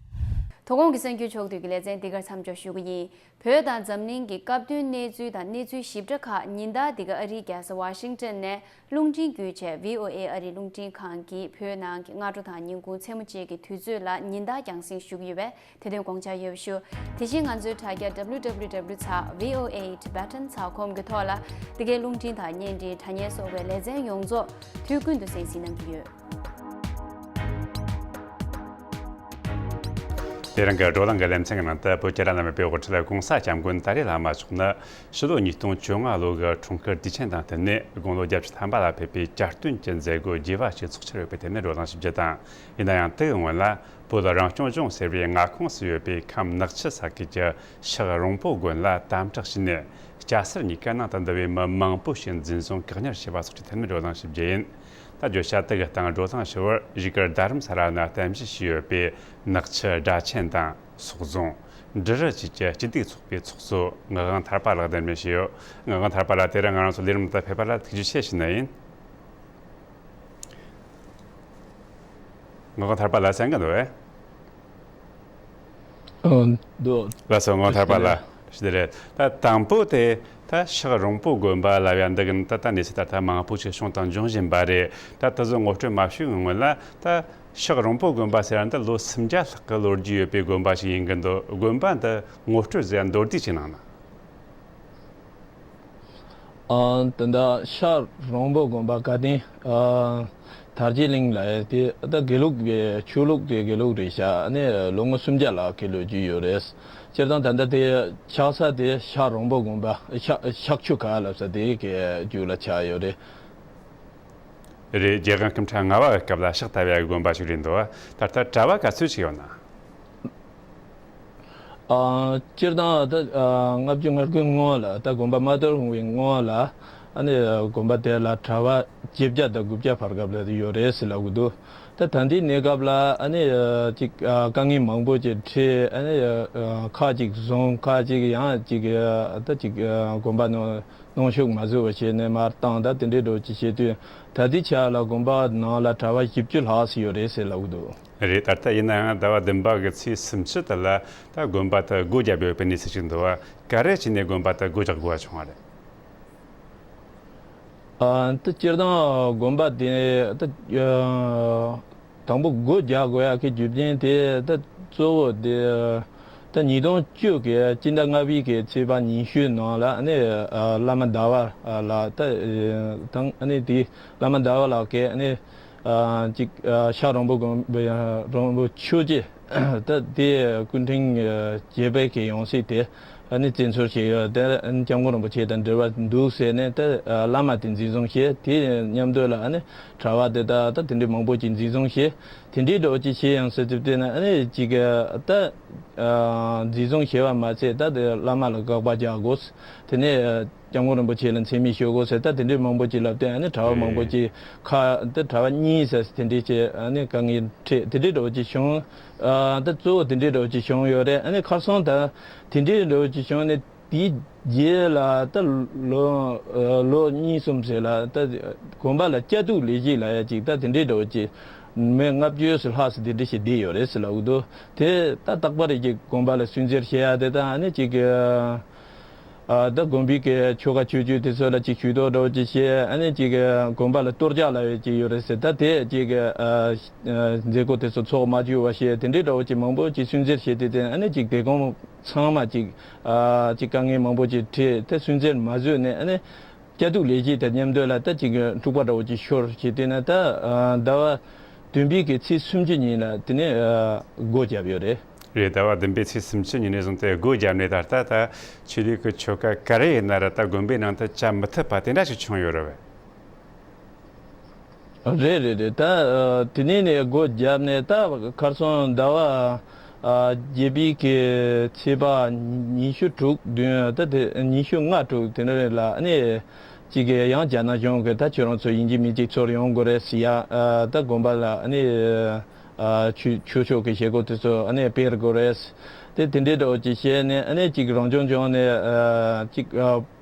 དོ་དགོང་གི་གསར་འགྱུར་ཕྱོགས་བསྡུས་ཀྱི་ལེ་ཚན་འདི་གར་མཚམས་འཇོག་ཞུ་གི་ཡིན། བོད་དང་འཛམ་གླིང་གི་སྐབས་བསྟུན་གནས་ཚུལ་དང་གནས་ཚུལ་ཞིབ་ཕྲ་ཁག་ཉིན་ལྟར་འདི་ག་ཨ་རིའི་རྒྱལ་ས་ཝ་ཤིང་ཊོན་ནས་རླུང་འཕྲིན་བརྒྱུད་བྱས་ཝི་ཨོ་ཨེ་ཨ་རིའི་རླུང་འཕྲིན་ཁང་གིས་བོད་ནང་གི་སྔ་དྲོ་དང་ཉིན་གུང་མཚན་མོ་བཅས་ཀྱི་དུས་ཚོད་ལ་ཉིན་ལྟར་རྒྱང་སྲིང་ཞུ་གི་ཡོད་པས། དེ་དོན་དགོངས་འཇགས་ཡོད་པ་ཞུ། དེ་བཞིན་ང་ཚོའི་དྲ་རྒྱ་W W W dot V O A Tibetan dot com གི་ཐོག་ལ་འདི་གའི་རླུང་འཕྲིན་དང་བརྙན་འཕྲིན་དྲ་བརྙན་སོགས་པའི་ལེ་ཚན་ཡོངས་རྫོགས་དུས་ཀུན་ཏུ་གསན་གཟིགས་གནང་གི་ཡོད། དེ་རིང་གི་བགྲོ་གླེང་གི་ལེ་ཚན་གྱི་ནང་དུ་བོད་ཀྱི་བླ་ན་མེད་པའི་དབུ་ཁྲིད་གོང་ས་སྐྱབས་མགོན་ཏཱ་ལའི་བླ་མ་མཆོག་ནི་ཕྱི་ལོ་ཉིས་སྟོང་བཅོ་ལྔ་ལོ་གི་འཁྲུངས་སྐར་དུས་ཆེན་དང་བསྟུན་ནས་དགུང་ལོ་བརྒྱད་ཅུ་ཐམ་པ་ལ་ཕེབས་པའི་གྱ་སྟོན་གྱི་མཛད་སྒོ་རྒྱས་པ་ཞིག་ཚོགས་འཆར་ཡོད་པའི་ཐད་ནས་བགྲོ་གླེང་ཞིབ་རྒྱུ་དང་། ཡིན་ན་ཡང་དེའི་སྔོན་ལ། བོད་རང་སྐྱོང་ལྗོངས་ཟེར་བའི་མངའ་ཁོངས་སུ་ཡོད་པའི་ཁམས་ནག་ཆུ་ས་ཁུལ་གྱི་ཤག་རོང་པོ་དགོན་ལ་དམ་དྲག་བྱས་ནས་སྐྱ་སེར་གཉིས་ཀ་ནང་དུ་འདུ་བའི་མི་མང་པོ་ཞིག་འཛིན་བཟུང་བཀག་ཉར་བྱས་པ་སོགས་ཀྱི་ཐད་ནས་བགྲོ་གླེང་ཞིབ་རྒྱུ་ཡིན། ད་བརྗོད་བྱ་དེ་གི་སྟེང་བགྲོ་གླེང་ཞུ་བར་གཞིས་ཀ་རྡ་རམ་ས་ལ་ན་རྟེན་གཞི་བྱས་ཡོད་པའི་ནག་ཆུ་སྦྲ་ཆེན་དང་སོག་རྫོང་འབྲི་རུ་བཅས་ཀྱི་སྤྱི་བདེ་ཚོགས་པའི་ཚོགས་གཙོ་ངག་དབང་ཐར་པ་ལགས་གདན་འདྲེན་བྱས་ཡོད། ངག་དབང་ཐར་པ་ལགས་དེ་རིང་ང་རང་ཚོ་ལས་རིམ་དུ་ཕེབས་པ་ལ་ཐུགས་རྗེ་ཆེ་ཞུ་ནི་ཡིན། ངག་དབང་ཐར་པ་ལགས་གསན་གྱི་འདུག་གས། ཨ། འདུག་ལགས་སོ། ངག་དབང་ཐར་པ་ལགས། ཞུ་རྒྱུ་རེད། ད་དང་པོ་དེ་ད་ཤག་རོང་པོ་དགོན་པ་ལབ་ཡ་འདི་གི་ད་ད་གནས་ཚུལ་ད་ལྟ་མང་པོ་ཞིག་བྱུང་དང་འབྱུང་བཞིན་པ་རེད། ད་དེ་ཚོ་ངོ་སྤྲོད་མ་ཞུས་སྔོན་ལ་ད་ཤག་རོང་པོ་དགོན་པ་ཟེར་ཡ་འདི་ལོ་སུམ་བརྒྱ་ལྷག་གི་ལོ་རྒྱུས་ཡོད་པའི་དགོན་པ་ཞིག་ཡིན་གྱི་འདུག་དགོན་པ་འདི་ངོ་སྤྲོད་ཟེར་ཡ་མདོར་བསྡུས་ཅིག་གནང་ན། ཨ། ད་ལྟ་ཤག་རོང་པོ་དགོན་པ་དགའ་ལྡན། ཨ། དར་རྒྱས་གླིང་ལ་དེ་ད་དགེ་ལུགས་ཀྱི་ཆོས་ལུགས་ཀྱི་དགེ་ལུགས་རེད་ཤག་ཨ་ནི་ལོ་ངོ་སུམ་བརྒྱ་ལྷག་གི་ལོ་རྒྱུས་ཡོད་རེད། སྤྱིར་བཏང་ད་ལྟ་དེ་ཆགས་ས་དེ་ཤག་རོང་པོ་དགོན་པ་ཤག་ཤག་ཆུ་ཁ་ལབ་ས་དེ་གི་རྒྱུད་ལ་ཆགས་ཡོད་རེད། རེད། རྒྱལ་དབང་སྐུ་ཕྲེང་ལྔ་པ་གི་སྐབས་ལ་ཕྱག་བཏབ་ཡག་གི་དགོན་པ་ཞིག་རེད་འདུག་ད་ལྟ་གྲྭ་པ་ག་ཚོད་ཅིག་ཡོད་ན། ཨ། སྤྱིར་བཏང་ད་ཨ་ལྔ་བཅུ་ང་དགུའི་སྔོན་ལ་ད་དགོན་པ་མ་གཏོར་འོང་བའི་སྔོན་ལ་ཨ་ནི་དགོན་པ་དེ་ལ་གྲྭ་པ་བརྒྱད་བརྒྱ་དང་དགུ་བརྒྱ་བར་སྐབས་ལ་ཡོད་རེད་ཟེར་ལབ་གི་འདུག་ད་ད་ལྟའི་གནས་སྐབས་ལ་ཨ་ནི་ཅིག་ཨ་དཀའ་ངལ་མང་པོ་ཅིག་འཕྲད་ཨ་ནི་ཁག་ཅིག་བཟུང་ཁག་ཅིག་ཡང་ཅིག་ད་ཅིག་དགོན་པ་ནང་གནོན་ཤུགས་མ་བཟོ་བ་བྱས་ནས་མར་བཏང་ད་དེ་འདྲའི་འགྲོ་ཅིག་བྱེད་དུས་ད་ལྟའི་ཆ་ལ་དགོན་པ་ནང་ལ་གྲྭ་པ་བཞི་བཅུ་ལྷག་ཙམ་ཡོད་རེད་ཟེར་ལབ་གི་འདུག་རེད། ད་ལྟ་ཡིན་ན་ཡང་ཟླ་བ་བདུན་པ་གི་ཚེས་སུམ་ཅུ་དེ་ལ་ད་དགོན་པ་དེ་སྒོ་བརྒྱབ་ཡོད་པའི་གནས་ཚུལ་ཞིག་འདུག་བ། ག་རེ་བྱས་ནས་དགོན་པ་དེ་སྒོ་རྒྱག་དགོས་པ་བྱུང་བ་རེད། ཨ། ད་སྤྱིར་བཏང་དགོན་པ་དེ་ད་ཨ་དང་པོ་སྒོ་རྒྱག་དགོས་ཡག་གི་རྒྱུ་རྐྱེན་དེ་ད་གཙོ་བོ་དེ་ད་ཉིས་སྟོང་བཅུ་གི་སྤྱི་ཟླ་ལྔ་པའི་གི་ཚེས་པ་ཉི་ཤུའི་ནང་ལ་ཨ་ནི་ཨ་བླ་མ་ཟླ་བ་ལགས་ད་དང་ཨ་ནི་དེ་བླ་མ་ཟླ་བ་ལགས་ཀྱིས་ཨ་ནི། ཨ་ཅིག་ཨ་ཤག་རོང་པོ་དགོན་པ་རོང་པོ་ཆོས་རྗེ་ད་དེ་སྐུ་ཕྲེང་བརྒྱད་པའི་གི་ཡང་སྲིད་དེ་ཨ་ནི་བཙན་འཛུལ་བྱས་ཡོད་དེ་ཨ་ནི་སྐྱབས་མགོན་རིན་པོ་ཆེ་དང་འབྲེལ་བ་འདུག་ཟེར་ནས་ད་བླ་མ་དེ་འཛིན་བཟུང་བྱས་དེ་མཉམ་དུ་ལ་ཨ་ནི་གྲྭ་པ་དེ་ད་ད་དེ་འདྲའི་མང་པོ་ཅིག་འཛིན་བཟུང་བྱས་དེ་འདྲའི་འགྲོ་ཅིག་བྱས་ཡང་སྲིད་དེ་ན་ཨ་ནི་ཅིག་ད་འཛིན་བཟུང་བྱས་པ་མ་ཚད་ད་དེ་བླ་མ་ལ་དགག་པ་རྒྱག་དགོས་དེ་ནས། སྐྱབས་མགོན་རིན་པོ་ཆེ་ལ་མཚན་སྨད་ཞུ་དགོས་ཟེར་ད་དེ་འདྲའི་མང་པོ་ཅིག་ལབ་སྟེ་ཨ་ནི་གྲྭ་པ་མང་པོ་ཅིག་ཁ་ད་གྲྭ་པ་གཉིས་ཟེར་དེ་འདྲའི་ཅིག་ཨ་ནི་དཀའ་ངལ་འཕྲད་དེ་འདྲའི་འདྲ་བོ་ཅིག་བྱུང་། ཨ་ད་གཙོ་བོ་དེ་འདྲའི་འདྲ་བོ་ཅིག་བྱུང་ཡོད་རེད། ཨ་ནི་ཁ་སང་ད་དེ་འདྲའི་འདྲ་བོ་ཅིག་བྱུང་ནས་དེའི་རྗེས་ལ་ད་ལོ་ལོ་གཉིས་གསུམ་ཟེར་ལ་ད་དགོན་པ་ལ་བཅའ་སྡོད་ལས་བྱེད་ལ་ཡ་ཅིག་ད་དེ་འདྲའི་འདྲ་བོ་ཅིག་མི་ལྔ་བཅུ་ཙམ་ལྷག་ཙམ་དེ་འདྲ་ཞིག་བསྡད་ཡོད་རེད་ཟེར་ལབ་གི་འདུག་དེ་ད་རྟག་པར་ཅིག་དགོན་པ་ལ་སུན་གཙེར་བྱེད་ཡ་དེ་ད་ཨ་ནི་ཅིག་ཨ་ད་དགོན་པའི་གི་ཆོ་ག་ཆོས་སྤྱོད་དེ་ཚོ་ལ་ཅིག་ཇུས་གཏོགས་འདྲ་བོ་ཅིག་བྱས་ཨ་ནི་ཅིག་དགོན་པ་ལ་གཏོར་རྒྱག་ལབ་ཡས་ཅིག་ཡོད་རེད་ཟེར། ད་དེ་ཅིག་ཨ་ཨ་མཛད་སྒོ་དེ་ཚོ་ཚོགས་མ་བཅུག་པ་བྱས་དེ་འདྲའི་འདྲ་བོ་ཅིག་མང་པོ་ཅིག་སུན་གཙེར་བྱས་ཏེ་དེ་ཨ་ནི་ཅིག་དེ་གོང་ ཚང་མ་ཅིག་ཨ་ཅིག་དཀའ་ངལ་མང་པོ་ཅིག་འཕྲད་དེ་སུན་གཙེར་མ་བཟོས་ནས་ཨ་ནི་སྐྱིད་སྡུག་ལས་བྱེད་དང་མཉམ་དུ་ལ་ད་ཅིག་འཁྲུག་པ་འདྲ་བོ་ཅིག་ཤོར་བྱས་དེ་ན་ད་ཨ་ཟླ་བ་བདུན་པའི་གི་ཚེས་སུམ་ཅུ་ཉིན་ལ་དེ་ནས་ཨ་སྒོ་བརྒྱབ་ཡོད་རེད། རེད། ཟླ་བ་བདུན་པའི་ཚེས་སུམ་ཅུ་ཉིན་ནས་བཟུང་སྟེ་སྒོ་བརྒྱབ་ནས་ད་ལྟ་ད་ཆོས་ལུགས་ཀྱི་ཆོ་ག་ག་རེ་ཡིན་ན་ར་ད་དགོན་པའི་ནང་དུ་བཅའ་མི་ཐུབ་པ་དེ་འདྲ་ཞིག་བྱུང་ཡོད་རེད་བས། རེད་རེད་རེད། ད་ཨ་དེ་ནས་ནས་སྒོ་བརྒྱབ་ནས་ད་ཁར་སང་ཟླ་བ་ཨ་བརྒྱད་པའི་གི་ཚེས་པ་ཉི་ཤུ་དྲུག་བདུན་ད་དེ་ཉི་ཤུ་ལྔ་དྲུག་དེ་འདྲ་རེད་ལ་ཨ་ནི་གཅིག་གི་ཡང་རྒྱ་ནག་གཞུང་གི་ད་ཁྱོད་རང་ཚོ་ཡིན་གཅིག་མིན་གཅིག་ཚུར་ཡོང་དགོས་རེད་ཟེར་ཡ་ཨ་ད་དགོན་པ་ལ་ཨ་ནི་ཨ་ཆོས་ཆོས་ཕྱོགས་ཀྱི་བྱེད་སྒོ་དེ་ཚོ་ཨ་ནི་སྤེལ་དགོས་རེད། དེ་དེ་འདྲའི་འདྲ་བོ་ཅིག་བཤད་ནས་ཨ་ནི་གཅིག་རང་སྐྱོང་ལྗོངས་ནས་ཨ་གཅིག་ཨ།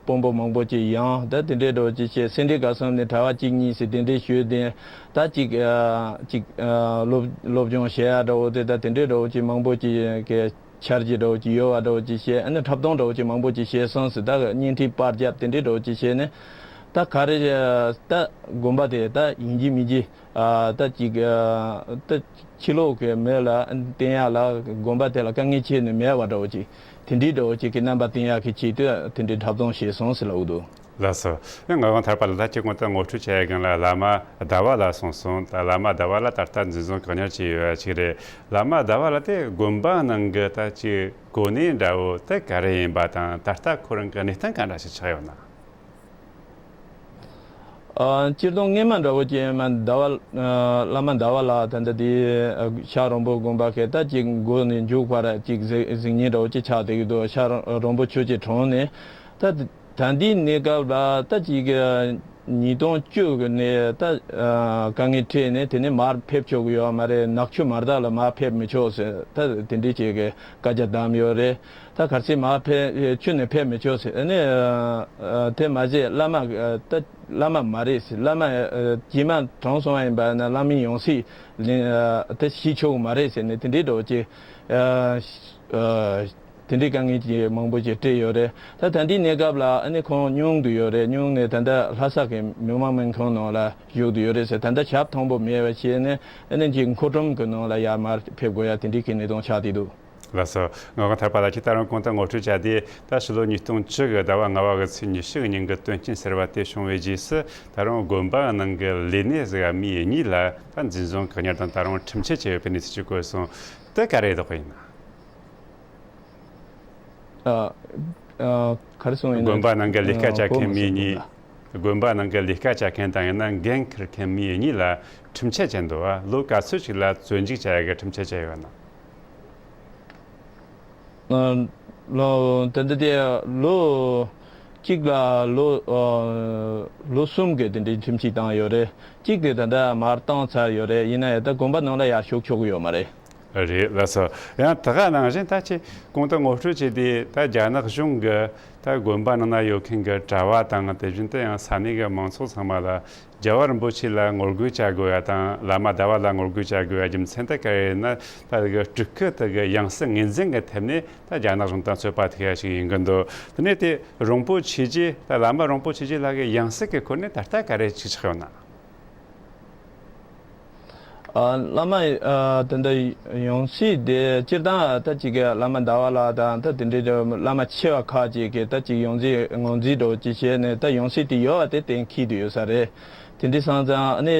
དཔོན་པོ་མང་པོ་ཅིག་ཡང་ད་དེ་འདྲའི་འདྲ་བོ་ཅིག་བྱས་སེ་འབྲས་དགའ་གསུམ་ནས་གྲྭ་བ་གཅིག་གཉིས་ཟེར་དེ་འདྲའི་ཞུས་ཏེ་ད་ཅིག་ཨ་ཅིག་ཨ་སློབ་སློབ་སྦྱོང་བྱེད་ཡ་འདྲ་བོ་དེ་ད་དེ་འདྲའི་འདྲ་བོ་ཅིག་མང་པོ་ཅིག་གི་འཆར་གཞི་འདྲ་བོ་ཅིག་ཡོད་པ་འདྲ་བོ་ཅིག་བྱས་ཨ་ནི་འཁྲབ་སྟོན་འདྲ་བོ་ཅིག་མང་པོ་ཅིག་བྱས་སོང་ཟེར་ད་བརྙན་འཕྲིན་པར་བརྒྱབ་དེ་འདྲའི་འདྲ་བོ་ཅིག་བྱས་ནས་ད་ག་རེ་ད་དགོན་པ་དེ་ད་ཡིན་གཅིག་མིན་གཅིག་ཨ་ད་ཅིག་ཨ་ད་ཕྱི་ལོགས་ཀྱི་མི་ལ་བསྟན་ཡག་ལ་དགོན་པ་དེ་ལ་དཀའ་ངལ་ཁྱོན་ནས་མེད་པ་འདྲ་བོ་ཅིག་དེ་འདྲའི་འདྲ་བོ་ཅིག་གི་རྣམ་པ་བསྟན་ཡག་གི་ཆེད་དུ་དེ་འདྲའི་འཁྲབ་སྟོན་བྱས་སོང་ཟེར་ལབ་འདུག་ལགས་སོ། ཡང་ང་དབང་ཐར་པ་ལ་ད་ཅིག་གོང་དུ་ངོ་སྤྲོད་བྱས་ཡ་གང་ལ་བླ་མ་ཟླ་བ་ལ་སོང་སོང་ད་བླ་མ་ཟླ་བ་ལ་ད་ལྟ་འཛིན་བཟུང་བཀག་ཉར་བྱས་ཡོད་ཡ་ཅིག་རེད། བླ་མ་ཟླ་བ་ལ་དེ་དགོན་པ་ནང་གི་ད་ཅིག་གོ་གནས་འདྲ་བོ་དེ་ག་རེ་ཡིན་པ་དང་ད་ལྟ་ཁོ་རང་གི་གནས་སྟངས་ག་འདྲ་ཞིག་ཆགས་ཡོད་ན། ཨ་སྤྱིར་བཏང་སྔས་མ་འདྲ་བོ་ཅན་མ་ཟླ་བ་ཨ་བླ་མ་ཟླ་བ་ལགས་ད་ལྟ་དེ་ཨ་ཤག་རོང་པོ་དགོན་པ་གི་ད་ཅིག་འགོ་ནས་མཇུག་བར་ཅིག་གཟིགས་གཟིགས་མཁན་འདྲ་བོ་ཅིག་ཆགས་བསྡད་ཀྱི་འདུག་ཤག་རོང་པོ་ཆོས་ཀྱི་གྲོང་ནས་ད་ད་ལྟའི་གནས་སྐབས་ལ་ད་ཅིག་ཉིས་སྟོང་བཅུ་གི་ནས་ད་ཨ་དཀའ་ངལ་འཕྲད་ནས་དེ་ནས་མར་ཕེབས་ཆོག་གི་ཡོད་མ་རེད། ནག་ཆུ་མར་བདག་ལ་མར་ཕེབས་མི་ཆོག་ཟེར་ད་དེ་འདྲའི་ཅིག་གི་བཀའ་རྒྱ་བསྡམས་ཡོད་རེད། ད་གར་སོང་མར་ཕེབས་ཆུ་ནས་ཕེབས་མི་ཆོག་ཟེར་ཨ་ནི་ཨ་དེ་མ་ཟད་བླ་མ་ཨ་ད་བླ་མ་མ་རེད་ཟེར་བླ་མ་ཨ་རྗེས་མ་གྲོངས་སོང་བ་ཡིན་པ་ན་བླ་མའི་ཡང་སྲིད་ལེན་ཨ་དེ་བྱེད་ཆོག་གི་མ་རེད་ཟེར་ནས་དེ་འདྲའི་འདྲ་བོ་ཅིག་ཨ་ཨ་དེ་འདྲའི་དཀའ་ངལ་ཅིག་མང་པོ་ཅིག་འཕྲད་ཡོད་རེད། ད་ད་ལྟའི་གནས་སྐབས་ལ་ཨ་ནི་ཁོང་སྙུང་དུ་ཡོད་རེད། སྙུང་ནས་ད་ལྟ་ལྷ་ས་གི་མི་དམངས་སྨན་ཁང་ནང་ལ་བཞུགས་དུ་ཡོད་རེད་ཟེར། ད་ལྟ་ཞབས་ཐང་པོ་མེད་པ་བྱས་ནས་ཨ་ནི་ཅིག་མཁོ་ཁྲོམ་གི་ནང་ལ་ཡར་མར་ཕེབས་དགོས་ཡ་དེ་འདྲའི་གི་གནས་སྟངས་ཆགས་བསྡད་འདུག་ལགས་སོ། ངག་དབང་ཐར་པ་ལགས་ཀྱིས་ད་རུང་གོང་དུ་ངོ་སྤྲོད་བྱས་ཏེ་ད་ཕྱི་ལོ་ཉིས་སྟོང་བཅུ་གི་ཟླ་བ་ལྔ་པ་གི་ཚེས་ཉི་ཤུ་གི་ཉིན་གྱི་དོན་རྐྱེན་ཟེར་བ་དེ་བྱུང་བའི་རྗེས་སུ་ད་རུང་དགོན་པ་ནང་གི་ལས་སྣེ་ཟིག་མི་གཉིས་ལ་ད་འཛིན་བཟུང་བཀག་ཉར་དང་ད་རུང་ཁྲིམས་ཆད་བཅད་ཡོད་པའི་གནས་ཚུལ་ཅིག་བཀོད་སོང་། དེ་ག་རེ་བདོག་པ་ཡིན་ན། ཨ་ཨ་ག་རེ་གསུངས་ཡིན་ན། དགོན་པ་ནང་གི་ལས་ཀ་ཨ་བྱ་གོ་མཁན་མི་མི་སོང་གོ་གཉིས། ལ། དགོན་པ་ནང་གི་ལས་ཀ་བྱ་མཁན་དང་ཡང་ན་འགན་འཁུར་མཁན་མི་གཉིས་ལ་ཁྲིམས་ཆད་བཅད་འདུག་བ། ལོ་ག་ཚོད་ཅིག་ལ་བཙོན་འཇུག་བྱ་ཡ་གི་ཁྲིམས་ཆད་བཅད་ཡོད་ན། ཨ་ལོ་དེ་འདྲ་དེ་ལོ་གཅིག་ལ་ལོ་ཨ་ལོ་གསུམ་གི་དེ་འདྲའི་ཁྲིམས་ཆད་བཏང་ཡོད་རེད། གཅིག་དེ་ད་ལྟ་མར་བཏང་ཚར་ཡོད་རེད། ཡིན་ན་ཡང་ད་དགོན་པ་ནང་ལ་ཡར་ཞུགས་ཆོག་གི་ཡོད་མ་རེད། རེད་ལགས་སོ། ཡང་དེ་ག་ནང་བཞིན་ད་ཅི་གོང་དུ་ངོ་སྤྲོད་བྱས་ཏེ་ད་རྒྱ་ནག་གཞུང་གི་ད་དགོན་པ་ནང་ན་ཡོད་མཁན་གྱི་གྲྭ་བ་དང་དེ་བཞིན་དུ་ཡང་ས་གནས་ཀྱི་མང་ཚོགས་ཚང་མ་ལ་རྒྱལ་བ་རིན་པོ་ཆེ་ལ་ངོ་རྒོལ་བྱ་དགོས་ཡ་དང་བླ་མ་ཟླ་བ་ལ་ངོ་རྒོལ་བྱ་དགོས་ཡ་རྒྱུ་མཚན་དེ་ག་རེ་ཡིན་ན་ད་གི་སྤྲུལ་སྐུ་དེ་གི་ཡང་སྲིད་ངོས་འཛིན་གྱི་ཐད་ནས་ད་རྒྱ་ནག་གཞུང་དང་ཚོད་དཔག་ཐུག་ཡ་ཞིག་ཡིན་གྱི་འདུག་དེ་ནས་དེ་རིན་པོ་ཆེ་རྗེ་ད་བླ་མ་རིན་པོ་ཆེ་རྗེ་ལགས་ཀྱི་ཡང་སྲིད་ཀྱི་སྐོར་ནས་ད་ལྟ་ག་རེ་ཅིག་ཆགས་ཡོད་ན། ཨ་བླ་མ་ཨ་དེ་འདྲ་ཡང་སྲིད་དེ་སྤྱིར་བཏང་ད་ཅིག་གི་བླ་མ་ཟླ་བ་ལགས་དང་ད་དེ་འདྲའི་བླ་མ་ཆེ་བ་ཁག་ཅིག་གིས་ད་ཅིག་ཡང་སྲིད་ངོས་འཛིན་འདྲ་བོ་ཅིག་བྱས་ནས་ད་ཡང་སྲིད་དེ་ཡོད་པ་དེ་གཏན་འཁེལ་དུ་ཡོད་ས་རེད། དེ་འདྲ་སོང་ཙང་ཨ་ནི་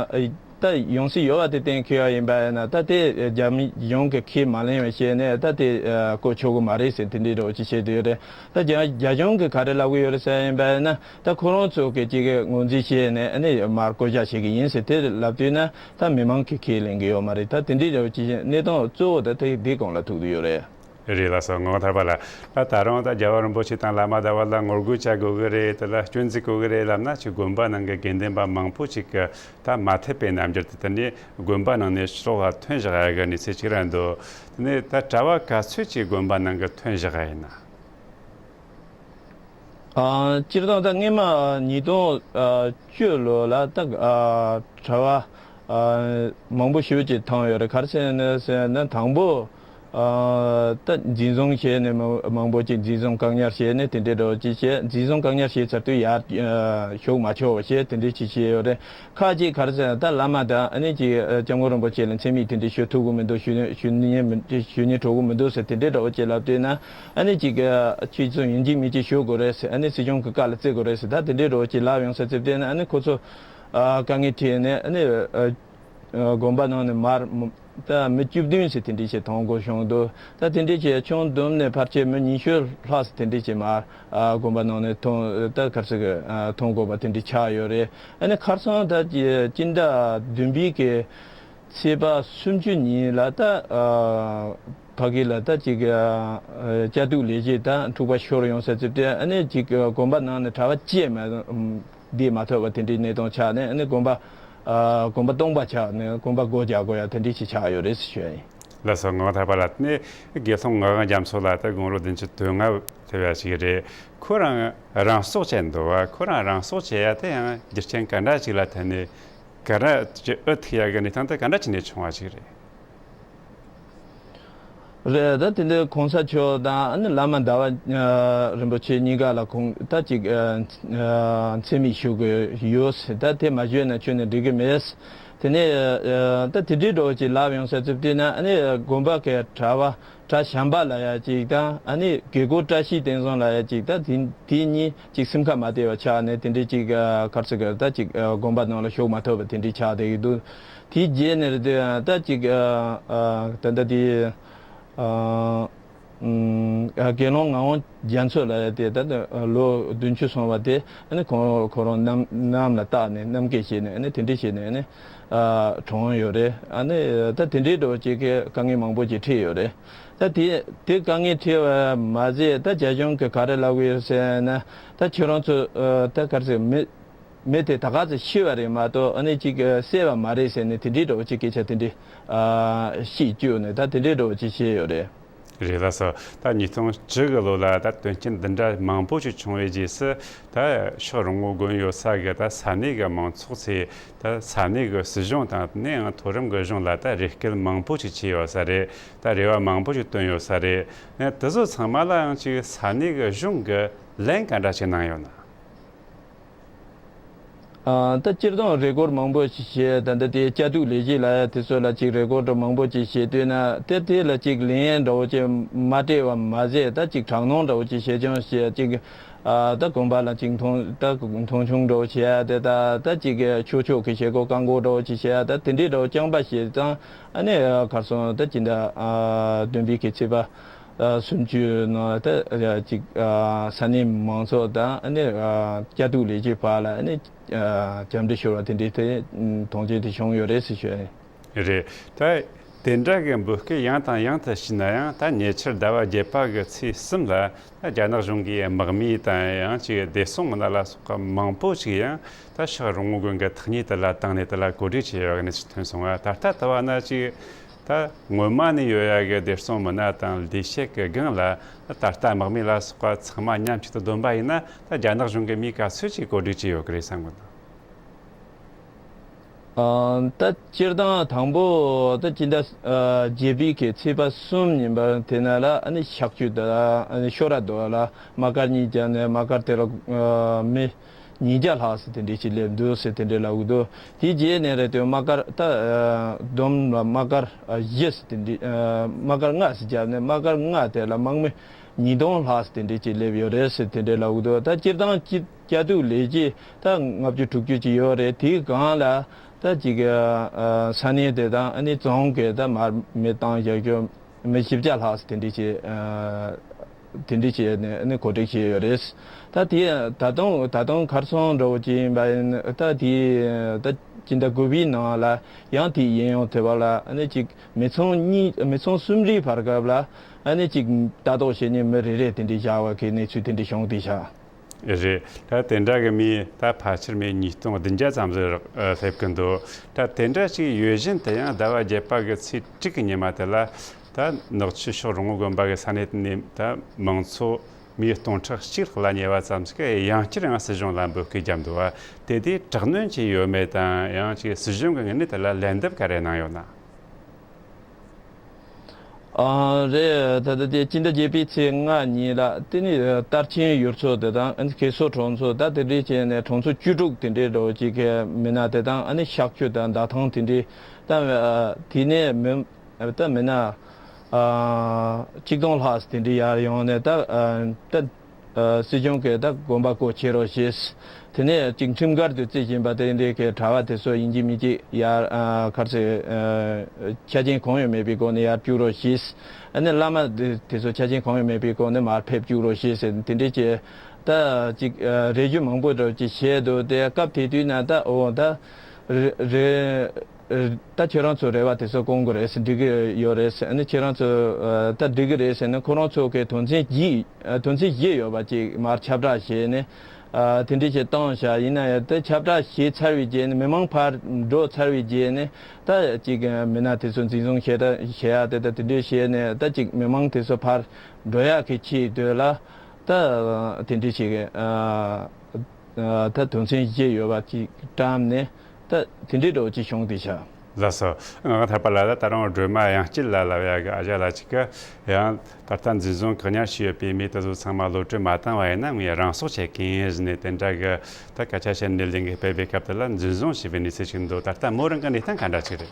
ཨ་ད་ཡང་སྲིད་ཡོད་པ་དེ་གཏན་འཁེལ་བ་ཡིན་པ་ཡིན་ན་ད་དེ་རྒྱ་མི་གཞུང་གིས་ཁས་མ་ལེན་པ་བྱས་ནས་ད་དེ་ཨ་བཀོད་ཆོག་གི་མ་རེད་ཟེར་དེ་འདྲའི་འདྲ་བོ་ཅིག་བཤད་དུ་ཡོད་རེད། ད་རྒྱ་རྒྱ་གཞུང་གིས་ག་རེ་ལབ་གི་ཡོད་རེད་ཟེར་ཡིན་པ་ཡིན་ན། ད་ཁོ་རང་ཚོ་གི་ཅིག་གི་ངོས་འཛིན་བྱས་ནས་ཨ་ནི་མར་བསྐོ་བཞག་བྱེད་ཀྱི་ཡིན་ཟེར་དེ་ལབ་དུས་ན་ད་མི་མང་གིས་ཁས་ལེན་གྱི་ཡོད་མ་རེད། ད་དེ་འདྲའི་འདྲ་བོ་ཅིག་གནས་སྟངས་གཙོ་བོ་ད་དེ་འདི་སྒང་ལ་ཐུག་གི་ཡོད་རེད། རེད་ལགས་སོ། ངག་དབང་ཐར་པ་ལགས། ད་ད་རུང་ད་རྒྱལ་བ་རིན་པོ་ཆེ་དང་བླ་མ་ཟླ་བ་ལ་ངོ་རྒོལ་བྱ་དགོས་ཀྱི་རེད། དེ་ལ་སྐྱོན་འཛུགས་དགོས་ཀྱི་རེད་ལབ་ན་ཅིག་དགོན་པ་ནང་གི་དགེ་འདུན་པ་མང་པོ་ཅིག་གིས་ད་མ་འཐད་པའི་རྣམ་འགྱུར་དེ་དེ་ནས་དགོན་པ་ནང་ནས་ཕྱི་ལོགས་ལ་ཐོན་བཞག་ཡ་གི་གནས་ཚུལ་ཅིག་ར་འདུག་དེ་ནས་ད་གྲྭ་བ་ག་ཚོད་ཅིག་དགོན་པ་ནང་གི་ཐོན་བཞག་ཡ་ཡིན་ན། ཨ་སྤྱིར་བཏང་ད་སྔས་མ་ཉིས་སྟོང་བཅུ་ལོ་ལ་ད་ཨ་གྲྭ་བ་ཨ་མང་པོ་ཞེ་པོ་ཅིག་བཏང་ཡོད་རེད། ག་རེ་ཟེར་ན་ཟེར་ན་དང་པོ་ ཨ་ད་འཛིན་བཟུང་བྱས་ནས་མང་མང་པོ་ཅིག་འཛིན་བཟུང་བཀག་ཉར་བྱས་ནས་དེ་འདྲའི་འདྲ་བོ་ཅིག་བྱས། འཛིན་བཟུང་བཀག་ཉར་བྱས་ཚར་དུས་ཡར་ཨ་ཞུགས་མ་ཆོག་བྱས་དེ་འདྲའི་ཅིག་བྱས་ཡོད་རེད། ཁ་ཅིག་ག་རེ་ཟེར་ན་ད་བླ་མ་དང་ཨ་ནི་ཅིག་ཨ་སྐྱབས་མགོན་རིན་པོ་ཆེ་ལ་མཚན་སྨད་དེ་འདྲའི་ཞུ་ཐུབ་ཀྱི་མི་འདུག་ཞུ་ཞུ་ཉན་མི་ཞུ་ཉན་འགྲོ་གི་མི་འདུག་ཟེར་དེ་འདྲའི་འདྲ་བོ་ཅིག་ལབ་དུས་ན། ཨ་ནི་ཅིག་ཨ་ཁྱེད་ཚོ་ཡིན་གཅིག་མིན་གཅིག་ཞུ་དགོས་རེད་ཟེར། ཨ་ནི་སྲིད་གཞུང་གི་བཀའ་ལ་བརྩི་དགོས་རེད་ཟེར། ད་དེ་འདྲའི་འདྲ་བོ་ཅིག་ལབ་ཡོང་ས་ཙིག་དེ་ན་ཨ་ནི་ཁོ་ཚོ་ཨ་དཀའ་ངལ་འཕྲད་ནས་ཨ་ནི་ཨ་དགོན་པ་ནང་ནས་མར་ད་མི་བཅུ་བདུན་ཟེར་དེ་འདྲའི་ཞིག་ཐོན་དགོས་བྱུང་འདུག་ད་དེ་འདྲའི་ཞིག་ཆུང་བསྡོམས་ནས་ཕལ་ཆེར་མི་ཉི་ཤུ་ལྷག་ཟེར་དེ་འདྲའི་ཞིག་མར་ཨ་དགོན་པ་ནང་ནས་ཐོན་ད་ག་རེ་ཟེར་གི་ཨ་ཐོན་དགོས་པ་དེ་འདྲའི་ཆགས་ཡོད་རེད། ཨ་ནི་ཁ་སང་ད་སྤྱི་ཟླ་བདུན་པའི་གི་ཚེས་པ་སུམ་ཅུ་ཉིན་ལ་ད་ཨ་ཕ་གི་ལ་ད་ཅིག་ཨ་བཅའ་སྡོད་ལས་བྱེད་དང་འཁྲུག་པ་ཤོར་ཡོང་ས་ཙིག་དེ་ཨ་ནི་ཅིག་དགོན་པ་ནང་ནས་གྲྭ་པ་བཅས་མ་བསྡད་མ་ཐུབ་པ་དེ་འདྲའི་གནས་སྟངས་ཆགས་ནས། ཨ་ནི་དགོན་པ་ཨ་དགོན་པ་སྟོང་པ་ཆགས་ནས་དགོན་པ་སྒོ་རྒྱག་དགོས་ཡ་དེ་འདྲའི་ཞིག་ཆགས་ཡོད་རེད་ཟེར་ཞུ་ཡ་ཡིན། ལགས་སོ། ངག་དབང་ཐར་པ་ལགས་ནི་དགེ་སློང་ངག་དབང་རྒྱ་མཚོ་ལགས་ད་དགུང་ལོ་བདུན་ཅུ་དོན་ལྔ་ཐེབས་ཡ་ཞིག་རེད། ཁོ་རང་རང་སྲོག་བཅད་འདུག་བ། ཁོ་རང་རང་སྲོག་བཅད་ཡ་དེ་ཡང་རྒྱུ་རྐྱེན་ག་འདྲ་ཞིག་ལ་བརྟེན་ནས་ག་འདྲ་ཅིག་འུ་ཐུག་ཡ་གི་གནས་སྟངས་དེ་ག་འདྲ་བྱས་ནས་བྱུང་བ་ཞིག་རེད། རེད། ད་དེ་འདྲའི་གོང་ས་མཆོག་དང་ཨ་ནི་བླ་མ་ཟླ་བ་ཨ་རིན་པོ་ཆེ་གཉིས་ཀ་ལ་ཁོང་ད་ཅིག་ཨ་ཨ་མཚན་སྨད་ཞུ་དགོས་ཡོད་ཟེར། ད་དེ་མ་ཞུས་ན་ཁྱོན་ནས་འགྲིག་གི་མེད། དེ་ནས་ཨ་ད་དེ་འདྲའི་འདྲ་བོ་ཅིག་ལབ་ཡོང་ས་ཙིག་དེ་ན་ཨ་ནི་དགོན་པ་གི་གྲྭ་པ་གྲྭ་བྱམས་པ་ལབ་ཡ་ཅིག་དང་ཨ་ནི་དགེ་སྐོས་བཀྲ་ཤིས་བསྟན་བཟང་ལབ་ཡ་ཅིག་ད་དེ་དེ་གཉིས་ཅིག་སེམས་ཁ་མ་བདེ་བ་ཆགས་ནས་དེ་འདྲའི་ཅིག་ཨ་ག་རེ་ཟེར་གི་ད་ཅིག་ཨ་དགོན་པ་ནང་ལ་ཞུགས་མ་ཐུབ་པ་དེ་འདྲའི་ཆགས་བསྡད་ཀྱི་འདུག་དེའི་རྗེས་ནས་རེད་དེ་ད་ཅིག་ཨ་ཨ་ད་ལྟ་དེ་ཨ་ཨ་དགེ་སློང་ངག་དབང་རྒྱ་མཚོ་ལབ་ཡ་དེ་ད་ལྟ་ལོ་བདུན་ཅུ་སོང་བ་དེ་ཨ་ནི་ཁོང་ཁོ་རང་གནམ་གནམ་ལ་བཏགས་ནས་གནམ་སྐྱེས་བྱས་ནས་ཨ་ནི་དེ་འདྲས་བྱས་ནས་ཨ་ནི་ཨ་གྲོངས་ཡོད་རེད། ཨ་ནི་ད་དེ་འདྲའི་འདྲ་བོ་ཅིག་གི་དཀའ་ངལ་མང་པོ་ཅིག་འཕྲད་ཡོད་རེད། ད་དེ་དེ་དཀའ་ངལ་འཕྲད་པ་མ་ཟད་ད་རྒྱ་གཞུང་གིས་ག་རེ་ལབ་ཀྱི་ཡོད་ཟེར་ན། ད་ཁྱེད་རང་ཚོ་ཨ་ད་ག་རེ་ཟེར་མི་མི་དེ་ད་ག་ཚོད་ཤི་བ་རེད་མ་གཏོགས་ཨ་ནི་ཅིག་ཨ་བསད་པ་མ་རེད་ཟེར་ནས་དེ་འདྲའི་འདྲ་བོ་ཅིག་སྐད་ཆ་དེ་འདྲའི་ཨ་བཤད་བཅུག་ནས་ད་དེ་འདྲའི་འདྲ་བོ་ཅིག་བཤད་ཡོད་རེད། རེད། ལགས་སོ། ད་ཉིས་སྟོང་བཅུ་གི་ལོ་ལ་ད་དོན་རྐྱེན་འདི་འདྲ་མང་པོ་ཞིག་བྱུང་བའི་རྗེས་སུ་ད་ཤག་རོང་བོ་དགོན་ཡོད་ས་གི་ད་ས་གནས་གི་མང་ཚོགས་ཚོས་ད་ས་གནས་གི་སྲིད་གཞུང་དང་དེ་ནས་ཡང་མཐོ་རིམ་གི་གཞུང་ལ་ད་རེ་སྐུལ་མང་པོ་ཞིག་བྱས་ཡོད་ས་རེད། ད་རེ་བ་མང་པོ་ཞིག་བཏོན་ཡོད་ས་རེད། ཨ་དེ་ཚོ་ཚང་མ་ལ་ཡང་ཅིག་ས་གནས་གི་གཞུང་གི་ལན་ག་འདྲ་ཞིག་གནང་ཡོད་ན། ཨ་ད་སྤྱིར་བཏང་རེ་སྐུལ་མང་པོ་ཞིག་བྱས། ད་ལྟ་དེ་བཅའ་སྡོད་ལས་བྱེད་ལབ་ཡ་དེ་ཚོ་ལ་ཅིག་རེ་སྐུལ་འདྲ་མང་པོ་ཅིག་བྱས་དུས་ན་དེ་དེ་ལ་ཅིག་ལན་འདྲ་བོ་ཅིག་མ་སྤྲད་པ་མ་ཟད་ད་ཅིག་དྲག་གནོན་འདྲ་བོ་ཅིག་བྱས་ཀྱང་བྱས་ཅིག་ཨ་ད་དགོན་པ་ལ་ཅིག་མཐོང་ད་མཐོང་ཆུང་འདྲ་བོ་བྱས་ཡ་དེ་ད་ད་ཅིག་ཆོས་ཕྱོགས་ཀྱི་བྱེད་སྒོ་བཀག་འགོག་འདྲ་བོ་ཅིག་བྱས་ཡ་ད་དེ་འདྲའི་འདྲ་བོ་རྐྱང་པ་བྱས་ཙང་ཨ་ནི་ཨ་གར་སོང་ད་ཅི་འདྲ་ཨ་བདུན་པའི་གི་ཚེས་པ། ཨ་སུམ་ཅུ་ནང་ད་ཨ་ཅིག་ཨ་ས་གནས་མང་ཚོགས་དང་ཨ་ནི་ཨ་བཅའ་སྡོད་ལས་བྱེད་བར་ལ་ཨ་ནི་ཨ་བཅར་འདྲི་ཞུ་བ་དེ་འདྲའི་དེ་མཐོང་ཆེན་དེ་བྱུང་ཡོད་རེད་ཟེར་ཞུ་ཡ་ཡིན། རེད། ད་དེ་འདྲ་གི་འབོད་སྐུལ་ཡང་དང་ཡང་དུ་ཞུས་ན་ཡང་ད་ཉེ་ཆར་ཟླ་བ་བརྒྱད་པ་གི་ཚེས་གསུམ་ལ་ད་རྒྱ་ནག་གཞུང་གིས་དམག་མི་དང་ཡང་ཅིག་བདེ་སྲུང་མི་སྣ་ལ་སོགས་པ་མང་པོ་ཞིག་ཡང་ད་ཤག་རོང་བོ་དགོན་གྱི་ཐག་ཉེ་དེ་ལ་བཏང་ནས་དེ་ལ་གོ་སྒྲིག་བྱས་ཡོད་པའི་གནས་ཚུལ་ཐོན་སོང་བ། ད་ལྟ་ལྟ་བ་ན་ཅིག་ད་སྔོན་མ་ནས་ཡོད་ཡ་གི་བདེ་སྲུང་མི་སྣ་དང་ལས་བྱེད་ཀྱི་སྒང་ལ་ད་ལྟ་དམག་མི་ལ་སོགས་པ་ཚང་མ་མཉམ་གཅིག་ཏུ་བསྡོམས་པ་ཡིན་ན་ད་རྒྱ་ནག་གཞུང་གི་མི་ག་ཚོད་ཅིག་གོ་སྒྲིག་བྱས་ཡོད་ཀྱི་རེད་བསམ་གི་འདུག་ཨ་ད་སྤྱིར་བཏང་དང་པོ་ད་སྤྱི་ཟླ་ཨ་བརྒྱད་པའི་གི་ཚེས་པ་གསུམ་ཉིན་པ་དེ་ན་ལ་ཨ་ནི་ཤག་ཅུ་དང་ཨ་ནི་ཤོ་ར་དོ་ལ་དམག་སྒར་གཉིས་བརྒྱབ་ནས་དམག་སྒར་དེ་ལ་ཨ་མི་ཉིས་བརྒྱ་ལྷག་ཟེར་དེ་འདྲས་ཅིག་སླེབས་འདུག་ཟེར་དེ་འདྲས་ལབ་ཀྱི་འདུག་དེའི་རྗེས་ནས་རེད་དེ་དམག་སྒར་ད་ཨ་བསྡོམས་ལ་དམག་སྒར་ཨ་བཞི་ཟེར་དེ་འདྲས་ཨ་དམག་སྒར་ལྔ་ཟེར་བརྒྱབ་ནས་དམག་སྒར་ལྔ་དེ་ལ་དམག་མི་ཉིས་སྟོང་ལྷག་ཟེར་དེ་འདྲས་ཅིག་སླེབས་ཡོད་རེད་ཟེར་དེ་འདྲས་ལབ་ཀྱི་འདུག་ད་སྤྱིར་བཏང་སྤྱི་བཅའ་སྡོད་ལས་བྱེད་ད་ལྔ་བཅུ་དྲུག་ཅུ་ཅིག་ཡོད་རེད། དེའི་སྒང་ལ་ད་ཅིག་ཨ་ས་གནས་དེ་དང་ཨ་ནི་རྫོང་གི་ད་མར་མི་བཏང་བཞག་རྒྱུ། མི་བཞི་བརྒྱ་ལྷག་དེ་འདྲས་བྱས་ཨ་དེ་འདྲས་བྱས་ནས་ནི་གོ་སྒྲིག་བྱས་ཡོད་རེད། ད་དེ་ད་དུང་ད་དུང་གར་སོང་འགྲོ་བ་ཅིག་ཡིན་པ་ཡིན་ད་དེ་ད་སྤྱི་ཟླ་དགུ་པའི་ནང་ལ་ཡང་དེ་ཡིན་ཡང་དེ་བ་ལ་ནི་ཅིག་མི་ཚང་གཉིས་མི་ཚང་གསུམ་རེའི་བར་སྐབས་ལ་ནི་ཅིག་ལྟ་རྟོག་བྱེད་མཁན་མི་རེ་རེ་དེ་འདྲས་བཞག་པ་གི་གནས་ཚུལ་དེ་འདྲས་བྱུང་བསྡད་ཤག་རེད། ད་དེ་འདྲ་གི་མི་ད་ཕལ་ཆེར་མི་ཉིས་སྟོང་བདུན་བརྒྱ་ཙམ་ཟིག་ཨ་སླེབས་ཀྱི་འདུག་ད་དེ་འདྲ་ཞིག་ཡོད་བཞིན་དུ་ཡང་ཟླ་བ་བརྒྱད་པ་གི་ཚེས་དྲུག་གི་ཉི་མ་དེ་ལ་ད་ནག་ཆུ་ཤག་རོང་བོ་དགོན་པ་གི་ས་གནས་དེ་ནས་ད་མང་ཚོགས་མི་སྟོང་ཕྲག་གཅིག་ལྷག་ལ་ཉེ་བ་ཙམ་ཞིག་གིས་ཡང་བསྐྱར་ཡང་སྲིད་གཞུང་ལ་འབོད་སྐུལ་བརྒྱབ་འདུག་བ། དེ་དུས་དྲག་གནོན་བྱས་ཡོད་མེད་དང་ཡང་ཅིག་སྲིད་གཞུང་གི་ངོས་ནས་དེ་ལ་ལན་འདེབས་ག་རེ་གནང་ཡོད་ན། ཨ་རེད། ད་ལྟ་དེ་སྤྱི་ཟླ་བརྒྱད་པའི་ཚེས་ལྔ་ཉིན་ལ་དེ་ནི་ཨ་སྟར་ཆེན་ཡུལ་ཚོ་དེ་དང་ཨ་ནི་ཁེ་སོ་གྲོང་ཚོ་ད་དེ་འདྲའི་བྱས་ནས་གྲོང་ཚོ་བཅུ་དྲུག་དེ་འདྲའི་འགྲོ་ཅིག་གི་མི་སྣ་དེ་དང་ཨ་ནི་གཤག་བཅོས་དང་བདག་ཐོན་དེ་འདྲའི་ད་ཨ་དེ་ནས་མི་ད་མི་སྣ་ཨ་གཅིག་སྟོང་ལྷག་དེ་འདྲའི་ཡར་ཡོང་ནས་ད་ཨ་ད། ཨ་སྲིད་སྐྱོང་གིས་ད་དགོན་པ་སྐོར་བྱེད་རོགས་ཞེས། དེ་ནས་ཅིག་ཁྲིམས་འགལ་དུ་རྩིས་ཀྱིན་པ་དེ་འདྲའི་གི་གྲྭ་བ་དེ་ཚོ་ཡིན་གཅིག་མིན་གཅིག་ཡར་ཨ་ག་རེ་ཟེར། ཨ་ཆ་རྐྱེན་གང་ཡང་མེད་པའི་སྒོ་ནས་ཡར་བཅུག་རོགས་ཞེས། ཨ་ནི་བླ་མ་དེ་དེ་ཚོ་ཆ་རྐྱེན་གང་ཡང་མེད་པའི་སྒོ་ནས་མར་ཕེབས་བཅུག་རོགས་ཞེས་ཟེར་དེ་འདྲའི་གི་ད་ཅིག་ཨ་རེ་ཞུ་མང་པོ་འདྲ་ཅིག་བྱས་འདུག་དེ་སྐབས་དེ་དུས་ན་ད་འོ་ད་རེ་རེ། ད་ཁྱེད་རང་ཚོ་རེ་བ་དེ་ཚོ་སྐོང་གི་རེད་ཟེར། འགྲིག་གི་ཡོད་རེད་ཟེར། ཨ་ནི་ཁྱེད་རང་ཚོ་ཨ་ད་འགྲིག་གི་རེད་ཟེར་ནས་ཁོ་རང་ཚོ་གི་དོན་ཚན་བཞི་ཨ་དོན་ཚན་བཞི་ཡོད་པ་ཅིག་མར་ཁྱབ་བསྒྲགས་བྱས་ནས་ཨ་དེ་འདྲ་ཞིག་བཏང་བཞག་ཡིན་ན་ཡང་དེ་ཁྱབ་བསྒྲགས་བྱས་ཚར་བའི་རྗེས་ནས་མི་མང་ཕར་འགྲོ་ཚར་བའི་རྗེས་ནས་ད་ཅིག་མི་སྣ་དེ་ཚོ་འཛིན་བཟུང་བྱས་ད་བྱེད་ཡ་དེ་ད་དེ་འདྲ་བྱས་ནས་ད་ཅིག་མི་མང་དེ་ཚོ་ཕར་འགྲོ་ཡག་གི་ཆེད་དུ་ལ་ད་དེ་འདྲ་ཞིག་ཨ་ད་དོན་ཚན་བཞི་ཡོད་པ་ཅིག་བཀྲམ་ནས། ད་དེ་འདྲའི་འགྲོ་ཅི་བྱུང་དེ་ཤ། ལགས་སོ། ངག་དབང་ཐར་པ་ལགས། ད་ད་རུང་སྒྲོལ་མ་དབྱངས་སྐྱིད་ལགས་ལབ་ཡ་གི་ཨ་ཅག་ལགས་ཅིག་གི་ཡང་ད་ལྟ་འཛིན་བཟུང་བཀག་ཉར་བྱས་ཡོད་པའི་མི་དེ་ཚོ་ཚང་མ་གློད་གྲོལ་མ་བཏང་བ་ཡིན་ན་ངས་རང་སྲོག་བཅད་ཀྱི་ཡིན་ཟེར་ནས་དེ་འདྲ་གི་ད་སྐད་ཆ་བཤད་ནས་ལས་འགུལ་སྤེལ་བའི་སྐབས་དེ་ལ་འཛིན་བཟུང་བྱས་པའི་གནས་ཚུལ་ཞིག་འདུག་ད་ལྟ་མོ་རང་གི་གནས་སྟངས་ག་འདྲ་ཅིག་རེད།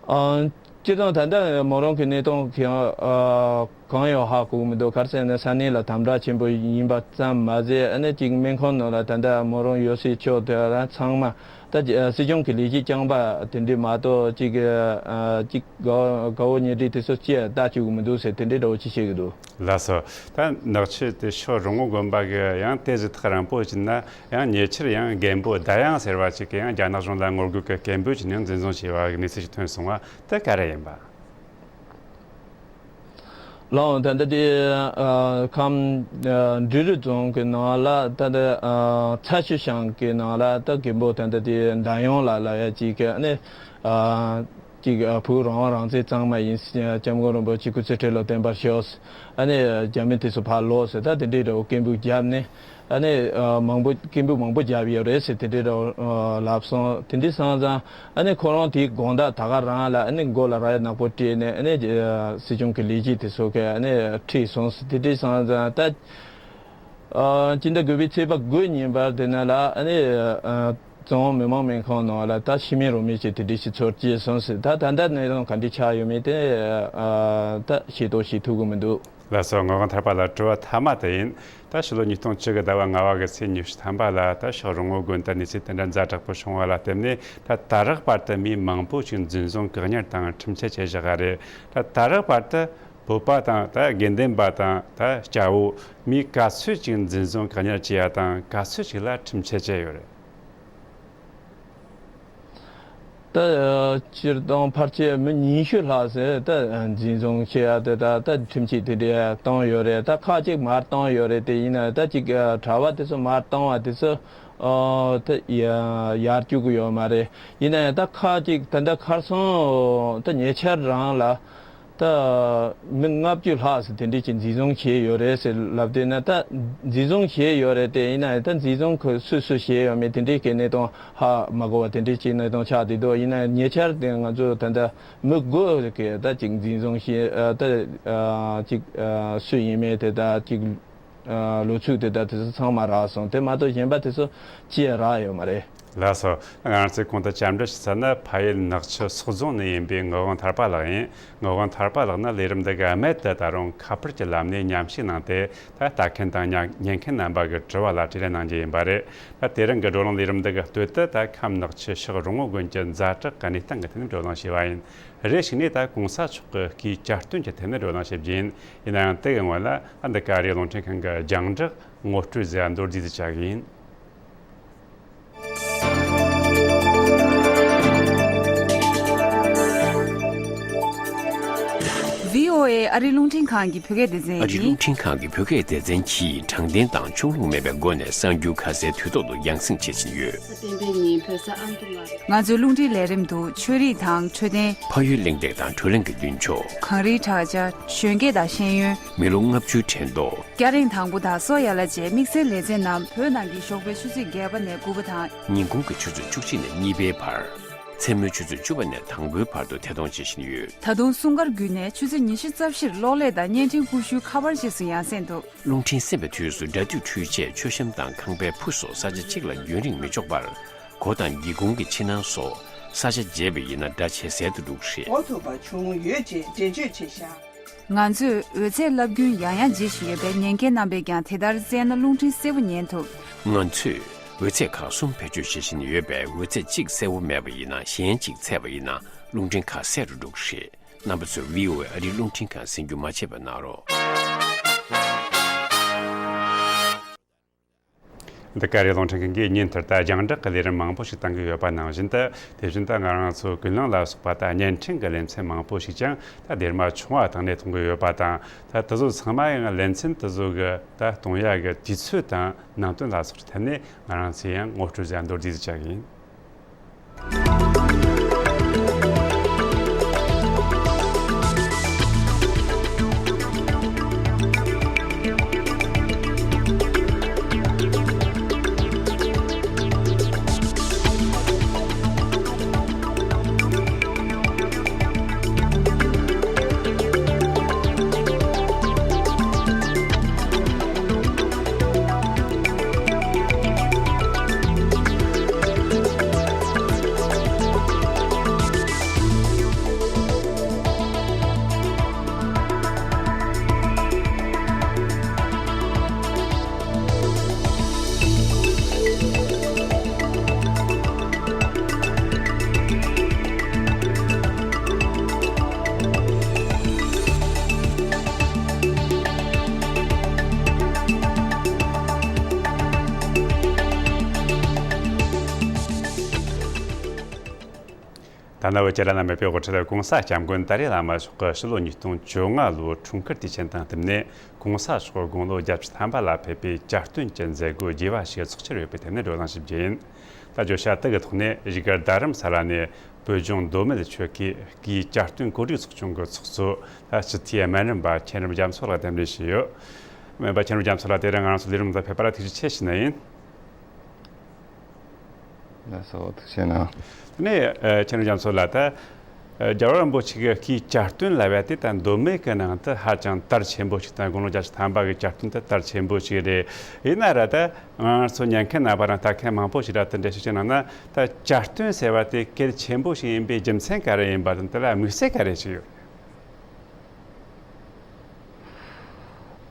ཨ་སྤྱིར་བཏང་ད་ལྟ་མོ་རང་གི་གནས་སྟངས་གང་ཨ་གང་ཡང་ཧ་གོ་གི་མི་འདུག་ག་རེ་ཟེར་ན་ས་གནས་ལ་དམ་དྲག་ཆེན་པོ་ཡིན་པ་ཙམ་མ་ཟད་ཨ་ནི་གཅིག་སྨན་ཁང་ནང་ལ་ད་ལྟ་མོ་རང་ཡོད་སའི་ཕྱོགས་དེ་ལ་ཚང་མ་ད་ཨ་སྲིད་སྐྱོང་གི་ལས་བྱེད་རྐྱང་པ་དེ་འདྲས་མ་གཏོགས་གཅིག་ཨ་གཅིག་དགའ་དགའ་བོ་ཉེ་སྦྲེལ་དེ་ཚོ་ཅི་ལྟ་བཅུག་གི་མི་འདུག་ཟེར་དེ་འདྲས་འདྲ་བོ་ཅིག་བཤད་གི་འདུག་ལགས་སོ། ད་ནག་ཆུ་དེ་ཕྱོགས་རོང་བོ་དགོན་པ་གི་ཡང་དེ་ཟིག་ཐག་རིང་པོ་ཅིག་ན་ཡང་ཉེ་ཆར་ཡང་རྒན་པོ་ཟླ་དབྱངས་ཟེར་བ་ཅིག་གི་ཡང་རྒྱ་ནག་གཞུང་ལ་ངོ་རྒོལ་གི་སྐད་འབོད་ཅིག་ནས་འཛིན་བཟུང་བྱས་པ་གི་གནས་ཚུལ་ཞིག་ཐོན་སོང་བ་དེ་ག་རེ་ཡིན་པ། ལགས་འོང་། ད་ལྟ་དེ་ཨ་ཁམས་ཨ་འབྲི་རུ་རྫོང་གི་ནང་ལ་ད་ལྟ་ཨ་ཚ་ཤུ་ཤང་གི་ནང་ལ་ད་རྒན་པོ་ད་ལྟ་དེ་ཟླ་དབྱངས་ལགས་ལབ་ཡ་ཅིག་གི་ཨ་ནི་ཨ། གཅིག་ཨ་ཕུག་རོང་རང་བཙན་གཙང་མ་ཡིན། སྐྱབས་མགོན་རིན་པོ་ཆེ་སྐུ་ཚེ་ཁྲི་ལོ་བརྟན་པར་ཤོག་ཨ་ནི་རྒྱ་མི་དེ་ཚོ་ཕར་ལོག་ཟེར་ད་དེ་འདྲའི་འདྲ་བོ་སྐད་འབོད་བརྒྱབ་ནས་ཨ་ནི་ཨ་མང་པོ་སྐད་འབོད་མང་པོ་བརྒྱབ་ཡོད་རེད་ཟེར་དེ་འདྲའི་འདྲ་བོ་ཨ་ལབ་སོང་། དེ་འདྲའི་སོང་ཙང་ཨ་ནི་ཁོ་རང་དེའི་དགོང་དག་ད་ག་རང་ལ་ཨ་ནི་མགོ་ལ་རྭ་ཡ་ནག་པོ་སྤྲད་ནས་ཨ་ནི་ཨ་སྲིད་སྐྱོང་གི་ལས་བྱེད་དེ་ཚོ་གིས་ཨ་ནི་ཁྲིད་སོང་ཟེར། དེ་འདྲའི་སོང་ཙང་ད། ཨ་སྤྱི་ཟླ་དགུ་པའི་ཚེས་པ་དགུ་ཉིན་པར་དེ་ནང་ལ་ཨ་ནི་ཨ་རྫོང་མི་དམངས་སྨན་ཁང་ནང་ལ་ད་ཤི་མེད་རོ་མེད་ཀྱི་དེ་འདྲ་ཞིག་ཚོར་སྐྱེས་སོང་ཟེར། ད་ད་ལྟ་གནས་སྟངས་ག་འདྲ་ཆགས་ཡོད་མེད་དེ་ཨ་ད་ཤེས་རྟོགས་བྱེད་ཐུབ་ཀྱི་མི་འདུག་ལགས་སོ། ངག་དབང་ཐར་པ་ལགས་དྲི་བ་མཐའ་མ་དེ་ཡིན། ད་ཕྱི་ལོ་ཉིས་སྟོང་བཅུ་གི་ཟླ་བ་ལྔ་པ་གི་ཚེས་ཉི་ཤུ་ཐམ་པ་ལ་ད་ཕྱོགས་རོང་བོ་དགོན་དུ་གནས་ཚུལ་དེ་འདྲ་ཛ་དྲག་པོ་བྱུང་བ་ལ་བརྟེན་ནས་ད་ད་རག་བར་དུ་མི་མང་པོ་ཞིག་འཛིན་བཟུང་བཀག་ཉར་དང་ཁྲིམས་ཆད་བཅད་བཞག་ག་རེད། ད་ད་རག་བར་དུ། བོད་པ་དང་ད་དགེ་འདུན་པ་དང་ད་སྐྱ་བོ་མི་ག་ཚོད་ཅིག་འཛིན་བཟུང་བཀག་ཉར་བྱས་ཡ་དང་ག་ཚོད་ཅིག་ལ་ཁྲིམས་ཆད་བཅད་ཡོད་རེད། ད་སྤྱིར་བཏང་ཕལ་ཆེར་མི་ཉི་ཤུ་ལྷག་ཟེར་ད་འཛིན་བཟུང་བྱས་ཡ་དེ་ད་ད་ཁྲིམས་ཆད་དེ་འདྲ་བཏང་ཡོད་རེད། ད་ཁག་ཅིག་མར་བཏང་ཡོད་རེད། དེ་ཡིན་ན་ད་ཅིག་གྲྭ་བ་དེ་ཚོ་མར་བཏང་བ་དེ་ཚོ་ད་ཡར་བཅུག་གི་ཡོད་མ་རེད། ཡིན་ན་ཡང་ད་ཁག་ཅིག་ད་ད་ཁར་སང་ད་ཉེ་ཆར་རང་ལ། ད་མི་ལྔ་བཅུ་ལྷག་ཙམ་དེ་འདྲས་ཀྱིས་འཛིན་བཟུང་བྱས་ཡོད་རེད་ཟེར་ལབ་དུས་ན། ད་འཛིན་བཟུང་བྱས་ཡོད་རེད་དེ། ཡིན་ན་ཡང་ད་འཛིན་བཟུང་ཁོ་སུ་སུ་བྱས་ཡོད་མེད་དེ་འདྲས་ཀྱི་གནས་སྟངས་ཧ་མ་གོ་བ་དེ་འདྲས་ཀྱི་གནས་སྟངས་ཆགས་བསྡད་འདུག་ཡིན་ན་ཉེ་ཆར་དེ་ང་ཚོ་ད་ལྟ་མི་དགུ་གིས་ད་ཅིག་འཛིན་བཟུང་བྱས་ད་ཅིག་སུ་ཡིན་མེད་དེ་ད་ཅིག་ལོ་ཚིགས་དེ་དག་དེ་ཚོ་ཚང་མ་རག་སོང་། དེ་མ་གཏོགས་གཞན་པ་དེ་ཚོ་ཅི་ཡང་རག་ཡོད་མ་རེད། ལགས་སོ། ང་རང་ཚོས་གོང་དུ་བཅར་འདྲི་ཞུས་ཚར་ན་ཕ་ཡུལ་ནག་ཆུ་སོག་རྫོང་ནས་ཡིན་པའི་ངག་དབང་ཐར་པ་ལགས་ཡིན། ངག་དབང་ཐར་པ་ལགས་ནི་ལས་རིམ་འདི་གི་རྨད་དུ་ད་རུང་ཁ་པར་གྱི་ལམ་ནས་མཉམ་ཞུགས་གནང་སྟེ། ད་ལྟ་མཁན་དང་ཉན་མཁན་རྣམ་པ་གི་དྲི་བ་ལ་དྲིས་ལན་གནང་རྒྱུ་ཡིན་པ་རེད། ད་དེ་རིང་གི་བགྲོ་གླེང་ལས་རིམ་འདི་གི་སྟོད་དུ་ད་ཁམས་ནག་ཆུ་ཕྱོགས་རོང་བོ་དགོན་གྱི་ཛ་དྲག་གི་གནས་སྟངས་ཀྱི་ཐད་ནས་བགྲོ་གླེང་བྱས་པ་ཡིན། རེ་ཞིག་ནས་ད་གོང་ས་མཆོག་གི་སྐུའི་གྱ་སྟོན་གྱི་ཐད་ནས་བགྲོ་གླེང་བྱེད་རྒྱུ་ཡིན། ཡིན་ན་ཡང་དེ་གི་སྔོན་ལ་ཨ་འདི་ག་རེ་རླུང་འཕྲིན་ཁང་གི་རྒྱང་བསྒྲགས་ངོ་སྤྲོད་ཟེར་མདོར་བསྡུས་ཙམ་བྱ་གི་ཡིན། བྷི་ཨོ་ཨེ་ཨ་རི་རླུང་འཕྲིན་ཁང་གི་བོད་སྐད་སྡེ་ཚན་ཨ་རི་ཡིན། རླུང་འཕྲིན་ཁང་གི་བོད་སྐད་སྡེ་ཚན་གྱིས་དྲང་བདེན་དང་ཕྱོགས་ལྷུང་མེད་པའི་སྒོ་ནས་གསར་འགྱུར་ཁ་གསལ་དུས་ཐོག་ཏུ་རྒྱང་སྲིང་བྱེད་བཞིན་ཡོད། སྤེན་པའི་ཉིན་བོད་ས་ཨ་མདོ་ང་རང་ཚོའི་རླུང་འཕྲིན་ལས་རིམ་དུ་ཆོས་རིག་དང་འཕྲོད་བསྟེན། ཕ་ཡུལ་གླེང་སྟེགས་དང་བགྲོ་གླེང་གི་མདུན་ཕྱོགས། གངས་རིའི་བྲག་ཅ། གཞོན་སྐྱེས་དང་ཤེས་ཡོན། མི་ལོ་ལྔ་བཅུའི་དྲན་ཐོ། སྐྱ་རེངས་དང་པོ་དང་སོ་ཡ་ལ་བཅས་དམིགས་བསལ་ལེ་ཚན་རྣམས་བོད་ནང་གི་ཞོགས་པའི་ཆུ་ཚོད་བརྒྱད་པ་ནས་དགུ་པ་དང་། ཉིན་གུང་གི་ཆུ་ཚོད་བཅུ་གཅིག་ནས་གཉིས་པའི་བར། མཚན་མོའི་ཆུ་ཚོད་བཅུ་པ་ནས་དང་པོའི་བར་དུ་ཐད་གཏོང་བྱེད་བཞིན་ཡོད། ད་དུང་སྲུང་སྐར་བརྒྱུད་ནས་ཆུ་ཚོད་ཉི་ཤུ་རྩ་བཞིར་གློག་ཀླད་དང་བརྙན་འཕྲིན་ཀུ་ཤུའི་ཁ་པར་བཅས་སུ་ཡང་གསན་ཐུབ། རླུང་འཕྲིན་གསན་པའི་དུས་སུ་སྒྲ་སྡུད་འཕྲུལ་ཆས། མཆོད་བཤམས་དང་ཁང་པའི་ཕུ་སོགས་ས་ཆ་གཅིག་ལ་རྒྱུན་རིང་མི་འཇོག་པར། སྒོ་དང་སྒེའུ་ཁུང་གི་ཕྱི་ནང་སོགས་ས་ཆ་བརྗེས་པ་ཡིན་ན་སྒྲ་ཇེ་གསལ་དུ་འགྲོ་གི་རེད། འགོ་ཐུག་པ་བྱུང་ཡོད་ཅེས་འགྲེལ་བརྗོད་བྱས་བཞག། ང་ཚོས་འོད་ཚད་རླབས་རྒྱུན་ཡང་ཡང་བརྗེ་བཞིན་ཡོད་པས། ཉན་མཁན་རྣམ་པས་ཀྱང་དེ་ལྟར་གསན་ན་རླུང་འཕྲིན་གསལ་པོ་ཉན་ཐུབ། ང་ཚོས་འོད་ཚད་ཁག་གསུམ་བེད་སྤྱོད་བྱེད་བཞིན་ཡོད་པས། འོད་ཚད་གཅིག་གསལ་པོ་མེད་པ་ཡིན་ན། གཞན་གཅིག་ཚད་པ་ཡིན་ན་རླུང་འཕྲིན་ཁ་གསལ་རུ་འགྲོ་གི་རེད། རྣམ་པ་ཚོས་བྷི་ཨོ་ཨེ་ཨ་རིའི་རླུང་འཕྲིན་ཁང་གསན་རྒྱུ་མ་བརྗེད་པ་གནང་རོགས། འདི་ག་རེད། རླུང་འཕྲིན་ཁང་གིས་ཉིན་ལྟར་ད་རྒྱང་བསྒྲགས་ཀྱི་ལས་རིམ་མང་པོ་ཞིག་བཏང་གི་ཡོད་པ་ནང་བཞིན་དུ། དེ་བཞིན་དུ་ང་རང་ཚོ་ཀུན་གླེང་ལ་སོགས་པ་དང་བརྙན་འཕྲིན་གྱི་ལེ་ཚན་མང་པོ་ཞིག་ཀྱང་ད་སྡེར་མ་ཆུང་བ་བཏང་ནས་གཏོང་གི་ཡོད་པ་དང་། ད་དེ་ཚོ་ཚང་མ་ཡང་ལེ་ཚན་དེ་ཚོ་གི་ད་གཏོང་ཡ་གི་དུས་ཚོད་དང་ནང་དོན་ལ་སོགས་ཀྱི་ཐད་ནས་ང་རང་ཚོས་ཡང་ངོ་སྤྲོད་ཡང་མདོར་བསྡུས་ཀྱང་ཡིན། ད་ནི་བོད་ཀྱི་བླ་ན་མེད་པའི་དབུ་ཁྲིད་གོང་ས་སྐྱབས་མགོན་ཏཱ་ལའི་བླ་མ་མཆོག་གིས་ཕྱི་ལོ་ཉིས་སྟོང་བཅོ་ལྔ་ལོའི་འཁྲུངས་སྐར་དུས་ཆེན་དང་བསྟུན་ནས། གོང་ས་མཆོག་དགུང་ལོ་བརྒྱད་ཅུ་ཐམ་པ་ལ་ཕེབས་པའི་གྱ་སྟོན་གྱི་མཛད་སྒོ་རྒྱས་པ་ཞིག་ཚོགས་འཆར་ཡོད་པའི་ཐད་ནས་བགྲོ་གླེང་ཞིག་བགྱིས་ཡིན། ད་བརྗོད་བྱ་དེ་གི་ཐོག་ནས་བཞུགས་སྒར་རྡ་རམ་ས་ལ་ནས་བོད་ལྗོངས་མདོ་སྨད་ཆོལ་ཁའི་སྐུའི་གྱ་སྟོན་གོ་སྒྲིག་ཚོགས་ཆུང་གི་ཚོགས་གཙོ་ད་སྤྱི་འཐུས་སྨན་རམས་པ་མཁྱེན་རབ་རྒྱ་མཚོ་ལགས་གདན་འདྲེན་ཞུས་ཡོད། སྨན་པ་མཁྱེན་རབ་རྒྱ་མཚོ་ལགས། དེ་རིང་ང་རང་ཚོ་ལས་རིམ་དུ་ཕེབས་པ་ལ་ཐུགས་རྗེ་ཆེ་ཞུ་ནི་ཡིན། ལགས་སོ། ཐུགས་རྗེ་གནང་། དེ་ནས་ཨ་མཁྱེན་རབ་རྒྱ་མཚོ་ལགས། ད་ཨ་རྒྱལ་བ་རིན་པོ་ཆེ་གི་སྐུའི་གྱ་སྟོན་ལབ་ཡ་དེ་ད་མདོ་སྨད་ཀྱི་ནང་དུ་ཧ་ཅང་དར་ཆེན་པོ་ཞིག་དང་། དགུང་ལོ་བརྒྱད་ཅུ་ཐམ་པ་གི་གྱ་སྟོན་དེ་དར་ཆེན་པོ་ཞིག་རེད། ཡིན་ན་ར་ད་ང་ཚོ་ཉན་མཁན་རྣམ་པ་རང་ལྟ་མཁན་མང་པོ་ཞིག་ར་དེ་འདྲ་ཞིག་བྱས་ན་ན། ད་གྱ་སྟོན་ཟེར་བ་དེ་གལ་ཆེན་པོ་ཞིག་ཡིན་པའི་རྒྱུ་མཚན་ག་རེ་ཡིན་པ་དང་། དེ་ལ་དམིགས་བསལ་ག་རེ་ཞིག་ཡོད།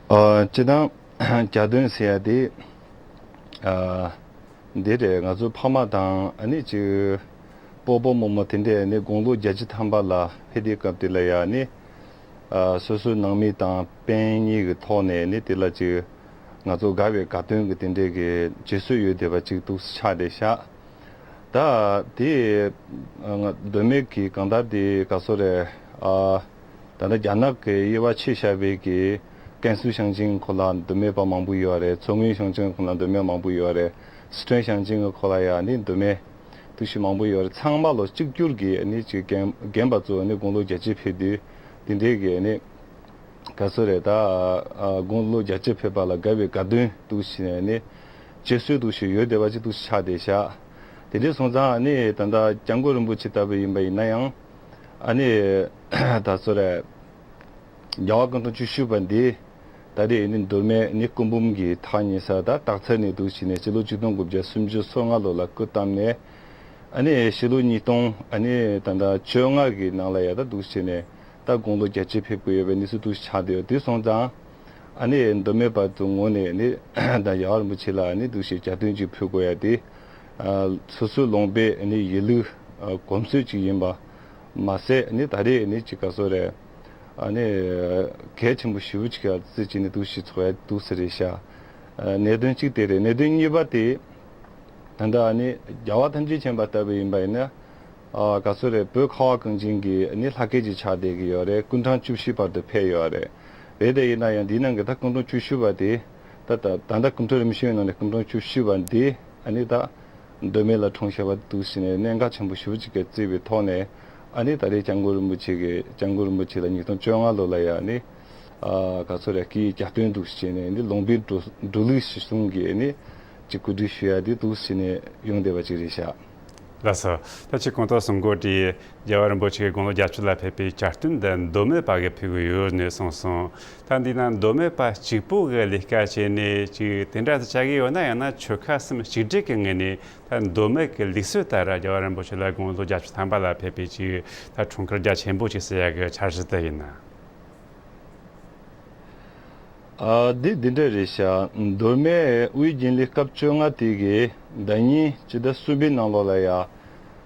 ཨ་སྤྱིར་བཏང་གྱ་སྟོན་ཟེར་ཡ་དེ་ཨ་འདི་རེད། ང་ཚོ་ཕ་མ་དང་ཨ་ནི་ཅིག་སྤོ་བོ་རྨོ་མོ་དེ་འདྲས་ནི་དགུང་ལོ་བརྒྱད་ཅུ་ཐམ་པ་ལ་ཕེབས་དུས་སྐབས་དེ་ལ་ཡ་ནི་ཨ་སོ་སོའི་ནང་མི་དང་སྤུན་གཉིས་ཀྱི་ཐོག་ནས་ནི་དེ་ལ་ཅིག་ང་ཚོ་དགའ་བའི་དགའ་སྟོན་གྱི་དེ་འདྲས་ཀྱི་བྱེད་སྲོལ་ཡོད་བསྡད་པ་ཅིག་འདུག་ཆགས་བསྡད་ཤག། ད་དེ་མདོ་སྨད་ཀྱི་གང་ལྟར་དེ་ག་སོ་རེད། ཨ་ད་ལྟ་རྒྱ་ནག་གི་དབྱེ་བ་ཕྱེ་བཞག་པའི་གི་ཀན་སུའུ་ཞིང་ཆེན་གོ་ལ་མདོ་སྨད་པ་མང་པོ་ཡོད་རེད། མཚོ་སྔོན་ཞིང་ཆེན་གོ་ལ་མདོ་སྨད་མང་པོ་ཡོད་རེད། སི་ཁྲོན་ཞིང་ཆེན་གྱི་གོ་ལ་ཡ་ནི་མདོ་སྨད་འདུག་ཞིག་མང་པོ་ཡོད་རེད། ཚང་མ་ལོ་གཅིག་གྱུར་གྱི་ནི་ཅིག་རྒན་རྒན་པ་ཚོ་ནི་དགུང་ལོ་བརྒྱད་ཅུ་ཕེབས་དུས་དེ་འདྲའི་གི་ནི་ག་སོ་རེད། ད་ཨ་དགུང་ལོ་བརྒྱད་ཅུ་ཕེབས་པ་ལ་དགའ་བའི་དགའ་སྟོན་འདུག་ཞིག་ནས་ནི་བྱེད་སྲོལ་འདུག་ཞིག་ཡོད་བསྡད་པ་ཅིག་འདུག་ཆགས་བསྡད་ཤག། དེ་འདྲ་སོང་ཙང་ཨ་ནི་ད་ལྟ་སྐྱབས་མགོན་རིན་པོ་ཆེ་ལྟ་བུ་ཡིན་པ་ཡིན་ན་ཡང་ཨ་ནི་ད་ཚོ་རེད། རྒྱལ་བ་སྐུ་ཕྲེང་བཅུ་བཞི་པ་འདི་ད་རེས་ནི་མདོ་སྨད་ནི་སྐུ་འབུམ་གྱི་ཐག་ཉེ་ས་ད་སྟག་འཚེར་ནས་འདུག་ཕྱིན་ནས་ཕྱི་ལོ་ཆིག་སྟོང་དགུ་བརྒྱ་སུམ་ཅུ་སོ་ལྔ་ལོ་ལ་སྐུ་བལྟམས་ནས། ཨ་ནི་ཕྱི་ལོ་ཉིས་སྟོང་ཨ་ནི་ད་ལྟ་བཅོ་ལྔ་གི་ནང་ལ་ཡ་ད་འདུག་ཕྱིན་ནས་ད་དགུང་ལོ་བརྒྱད་ཅུ་ཕེབས་ཀྱི་ཡོད་པའི་གནས་ཚུལ་འདུག་ཆགས་བསྡད་ཡོད། དེ་སོང་ཙང་། ཨ་ནི་མདོ་སྨད་པ་ཚོའི་ངོས་ནས་ནི་ད་རྒྱལ་བ་རིན་པོ་ཆེ་ལ་ནི་འདུག་ཞིག་གྱ་སྟོན་ཅིག་ཕུལ་དགོས་ཡ་དེ་ཨ་སོ་སོའི་ལུང་པའི་ནི་ཡིད་ལུགས་ཨ་གོམས་སྲོལ་ཅིག་ཡིན་པ་མ་ཟད། ནི་ད་རེས་ནི་ཅིག་ག་སོ་རེད། ཨ་ནི་གལ་ཆེན་པོ་ཞེ་པོ་ཅིག་ཡ་རྩི་བྱས་ནས་འདུག་ཞིག་ཚོགས་ཡ་འདུག་ས་རེད་ཤག། ཨ་གནད་དོན་གཅིག་དེ་རེད། གནད་དོན་གཉིས་པ་དེ་ད་ལྟ་ཨ་ནི་རྒྱལ་བ་ཐམས་ཅད་མཁྱེན་པ་ལྟ་བུ་ཡིན་པ་ཡིན་ན། ཨ་ག་ཚོད་རེད། བོད་ཁ་བ་གངས་ཅན་གྱི་ནི་ལྷ་སྐལ་ཅིག་ཆགས་བསྡད་ཀྱི་ཡོད་རེད། སྐུ་ཕྲེང་བཅུ་བཞི་བར་དུ་ཕེབས་ཡོད་རེད། རེད་དེ་ཡིན་ན་ཡང་འདིའི་ནང་གི་ད་སྐུ་ཕྲེང་བཅུ་བཞི་པ་དེ་ད་ད་ད་ལྟ་སྐུ་ཕྲེང་རིམ་བྱོན་ནང་ནས་སྐུ་ཕྲེང་བཅུ་བཞི་པ་འདི་ཨ་ནི་ད་མདོ་སྨད་ལ་འཁྲུངས་བཞག་པ་འདུག་ཟེར་ནས་གནད་འགག་ཆེན་པོ་ཞེ་པོ་ཅིག་གིས་བརྩིས་པའི་ཐོག་ནས། ཨ་ནི་ད་རེས་སྐྱབས་མགོན་རིན་པོ་ཆེ་གིས་སྐྱབས་མགོན་རིན་པོ་ཆེ་ལ་ཉིས་སྟོང་བཅོ་ལྔ་ལོ་ལ་ཡ་ཨ་ནི་ཨ་ག་ཚོད་རེད། སྐུའི་གྱ་སྟོན་འདུག་ཟེར་ནས་ནི་ལུང་པའི་འགྲོ་འགྲོ་ལུགས་གཞིར་བཟུང་གིས་ནི་ཅིག་གོ་སྒྲིག་ཞུ་ཡ་དེ་འདུག་ཟེར་ནས་ཡོང་བསྡད་པ་ཅིག་རེད་ཤག། ལགས་སོ། ད་ཅི་གོང་དུ་གསུང་གོ་དེ་རྒྱལ་བ་རིན་པོ་ཆེ་གི་དགུང་ལོ་བརྒྱད་ཅུ་ལ་ཕེབས་པའི་གྱ་སྟོན་འདི་མདོ་སྨད་པ་གིས་ཕུལ་གི་ཡོད་ནས་གསུངས་སོང་། ད་འདི་ན་མདོ་སྨད་པ་གཅིག་པོ་གི་ལས་ཀ་བྱས་ནས་ཅིག་དེ་འདྲ་དུ་བྱ་གི་ཡོད་ན། ཡང་ན་ཆོལ་ཁ་གསུམ་གཅིག་སྒྲིལ་གི་ངོས་ནས་ད་མདོ་སྨད་ཀྱི་ལུགས་སྲོལ་ལྟར་རྒྱལ་བ་རིན་པོ་ཆེ་ལ་དགུང་ལོ་བརྒྱད་ཅུ་ཐམ་པ་ལ་ཕེབས་པའི་ཅིག་ད་འཁྲུངས་སྐར་རྒྱ་ཆེན་པོ་ཅིག་ཟེར་ཡ་གི་འཆར་གཞི་དེ་ཡིན་ན། ཨ། འདི་འདི་འདྲ་རེད་ཤག་མདོ་སྨད་དབུས་དགེ་ལས་སྐབས་བཅོ་ལྔ་དེ་གི་ཟླ་ཉིན་སྤྱི་ཟླ་གསུམ་པའི་ནང་ལོགས་ལ་ཡ།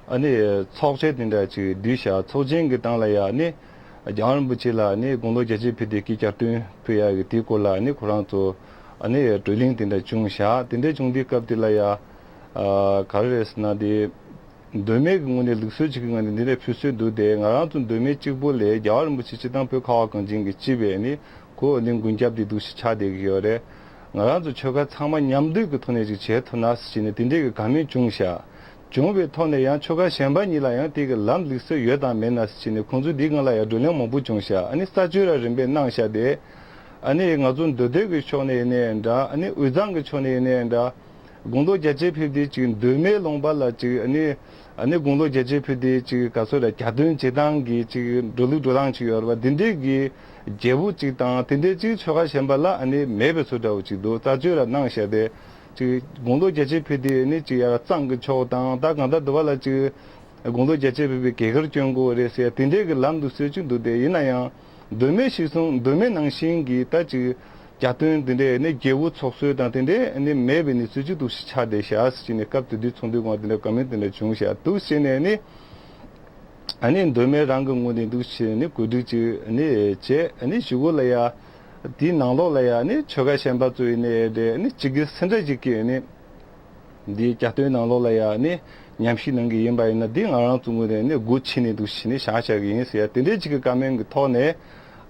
ཨ་ནི་ཚོགས་ཆེན་དེ་འདྲ་ཅིག་བསྡུས་ཤག་ཚོགས་ཆེན་གི་སྟེང་ལ་ཡ་ཨ་ནི་རྒྱལ་བ་རིན་པོ་ཆེ་ལ་ཨ་ནི་དགུང་ལོ་བརྒྱད་ཅུ་ཕེབས་དུས་ཀྱི་གྱ་སྟོན་ཕུལ་ཡ་གི་དེའི་སྐོར་ལ་ཨ་ནི་ཁོ་རང་ཚོ་ཨ་ནི་བགྲོ་གླེང་དེ་འདྲ་བྱུང་ཤག་དེ་འདྲ་བྱུང་དུས་སྐབས་དེ་ལ་ཡ། ཨ། ག་རེ་རེད་ཟེར་ན་དེ། མདོ་སྨད་ཀྱི་ངོས་ནས་ལུགས་སྲོལ་གཅིག་གི་ངོས་ནས་འདི་འདྲ་ཕུལ་སྲོལ་འདུག་སྟེ། ང་རང་ཚོ་མདོ་སྨད་གཅིག་པོ་ལས་རྒྱལ་བ་རིན་པོ་ཆེ་སྤྱིར་བཏང་བོད་ཁ་བ་གངས་ཅན་གྱི་སྤྱི་པའི་ནི་ཁོ་ནི་མགོན་སྐྱབས་དེ་འདུག་ཞིག་ཆགས་བསྡད་ཀྱི་ཡོད་རེད། ང་རང་ཚོ་ཆོལ་ཁ་ཚང་མ་མཉམ་འདུས་ཀྱི་ཐོག་ནས་ཅིག་བྱེད་ཐུབ་ན་ཟེར་ནས་དེ་འདྲའི་གི་བཀའ་མོལ་བྱུང་ཤག་བྱུང་བའི་ཐོག་ནས་ཡང་ཆོལ་ཁ་གཞན་པ་གཉིས་ལ་ཡང་དེ་གི་ལམ་ལུགས་སྲོལ་ཡོད་དང་མེད་ན་ཟེར་ནས་ཁོང་ཚོས་འདིའི་སྒང་ལ་ཡང་བགྲོ་གླེང་མང་པོ་བྱུང་ཤག་ཨ་ནི་ས་བཅད་ར་རིམ་པས་གནང་ཤག་སྟེ། ཨ་ནི་ང་ཚོ་མདོ་སྟོད་ཀྱི་ཕྱོགས་ནས་ཡིན་ནའི་འདྲ། ཨ་ནི་དབུས་གཙང་གི་ཕྱོགས་ནས་ཡིན་ནའི་འདྲ། དགུང་ལོ་བརྒྱད་ཅུ་ཕེབས་དུས་ཅིག་མདོ་སྨད་ལུང་པ་ལ་ཅིག་ཨ་ནི། ཨ་ནི་དགུང་ལོ་བརྒྱད་ཅུ་ཕེབས་དུས་ཅིག་ག་ཚོད་ར་གྱ་སྟོན་བྱེད་སྟངས་ཀྱི་ཅིག་འགྲོ་ལུགས་འགྲོ་ལམ་ཅིག་ཡོད་རེད་པ། དེ་འདྲའི་གི་རྒྱས་པོ་ཅིག་དང་དེ་འདྲའི་ཅིག་ཆོལ་ཁ་གཞན་པ་ལ་ཨ་ནི་མེད་པའི་བཟོ་འདྲ་བོ་ཅིག་འདུག་རྩ་ཆོས་ར་གནང་བཞག་སྟེ། ཅིག་དགུང་ལོ་བརྒྱད་ཅུ་ཕེབས་དུས་ཨ་ནི་ཅིག་ཡར་གཙང་གི་ཕྱོགས་དང་ད་གང་ལྟར་འདི་བ་ལ་ཅིག་དགུང་ལོ་བརྒྱད་ཅུ་ཕེབས་པའི་དགེ་དཀར་སྐྱོན་དགོས་རེད་ཟེར་དེ་འདྲའི་གི་ལམ་དུ་སྲོལ་ཅིག་འདུག་སྟེ། ཡིན་ན་ཡང་མདོ་སྨད་གཞིར་བཟུང་མདོ་སྨད་ནང་བཞིན་གྱི་ད་ཅིག་གྱ་སྟོན་དེ་འདྲའི་ནི་རྒྱས་པོ་ཚོགས་སྲོལ་དང་དེ་འདྲའི་ནི་མེད་པའི་གནས་ཚུལ་ཅིག་འདུག་ཞིག་ཆགས་བསྡད་ཤག་ཟེར་ནས་སྐབས་དེ་དུས་ཚོགས་འདུའི་སྒང་དེ་འདྲ་བཀའ་མོལ་དེ་འདྲ་བྱུང་ཤག་འདུག་ཟེར་ནས་ནི། ཨ་ནི་མདོ་སྨད་རང་གི་ངོས་ནས་འདུག་ཟེར་ནས་གོ་སྒྲིག་ཅིག་ནི་བྱས། ཨ་ནི་གཞུག་གུ་ལ་ཡ་དེའི་ནང་ལོགས་ལ་ཡ་ནི་ཆོལ་ཁ་གཞན་པ་ཚོ་ཡིན་ནའི་རེད། ནི་གཅིག་གི་སེ་འདྲ་ཅིག་གིས་ནི། འདིའི་གྱ་སྟོན་ནང་ལོགས་ལ་ཡ་ནི་ཉམས་ཞིབ་གནང་གི་ཡིན་པ་ཡིན་ན་འདི་ང་རང་ཚོ་ངོས་ནས་ནི་སྒོ་ཕྱེ་ནས་འདུག་ཟེར་ནས་བཞག་བཞག་གི་ཡིན་ཟེར་ཡ་དེ་འདྲའི་ཅིག་གི་བཀའ་མོལ་གྱི་ཐོག་ནས།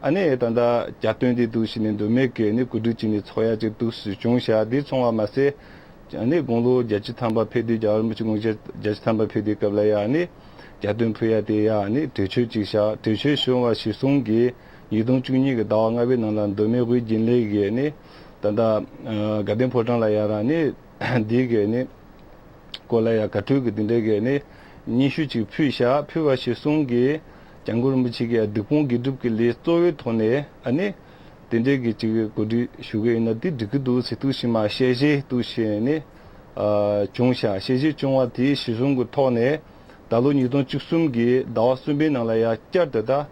ཨ་ནི་ད་ལྟ་གྱ་སྟོན་དེ་འདུག་ཟེར་ནས་མདོ་སྨད་ཀྱི་ནི་གོ་སྒྲིག་བྱས་ནས་ཚོགས་ཡ་ཅིག་འདུག་ཟེར་བྱུང་ཤག་འདི་སོང་བ་མ་ཟད། ཨ་ནི་དགུང་ལོ་བརྒྱད་ཅུ་ཐམ་པ་ཕེབས་དུས་རྒྱལ་བ་རིན་པོ་ཆེ་དགུང་ལོ་བརྒྱད་ཅུ་ཐམ་པ་ཕེབས་དུས་སྐབས་ལ་ཡ་ནི་གྱ་སྟོན་ཕུལ་ཡ་དེ་ཡ་ནི་གྲོས་ཆོད་ཅིག་བཞག་གྲོས་ཆོད་བྱུང་བ་གཞིར་བཟུང་གིས་ཉིས་སྟོང་བཅུ་གཉིས་ཀྱི་ཟླ་བ་ལྔ་པའི་ནང་ལ་མདོ་སྨད་དབུས་དགེ་ལས་ཀྱི་ནི་ད་ལྟ་དགའ་ལྡན་ཕོ་བྲང་ལ་ཡ་རང་ནི། འདི་གའི་ནི། སྐོར་ལ་ཡང་ག་ཁྲུས་ཀྱི་འདི་འདྲའི་གའི་ནི། སྙན་ཞུ་ཅིག་ཕུལ་བཞག་ཕུལ་བ་གཞིར་བཟུང་གིས། སྐྱབས་མགོན་རིན་པོ་ཆེ་གིས་སྡིག་སྤོང་དགེ་སྒྲུབ་ཀྱི་ལས་གཙོ་བོའི་ཐོག་ནས་ཨ་ནི། དེ་འདྲའི་གི་ཅིག་གོ་སྒྲིག་ཞུ་གི་ཡིན་ན་འདི་འགྲིག་གི་འདུག་ཟེར་འདུག་ཞིག་མ་ཞལ་བཞེས་འདུག་ཞེས་ནི། ཨ། བྱུང་བཞག་ཞལ་བཞེས་བྱུང་བ་དེའི་གཞིར་བཟུང་གི་ཐོག་ནས། ད་ལོ་ཉིས་སྟོང་བཅུ་གསུམ་གྱི་ཟླ་བ་གསུམ་པའི་ནང་ལ་ཡང་བསྐྱར་དུ་ད།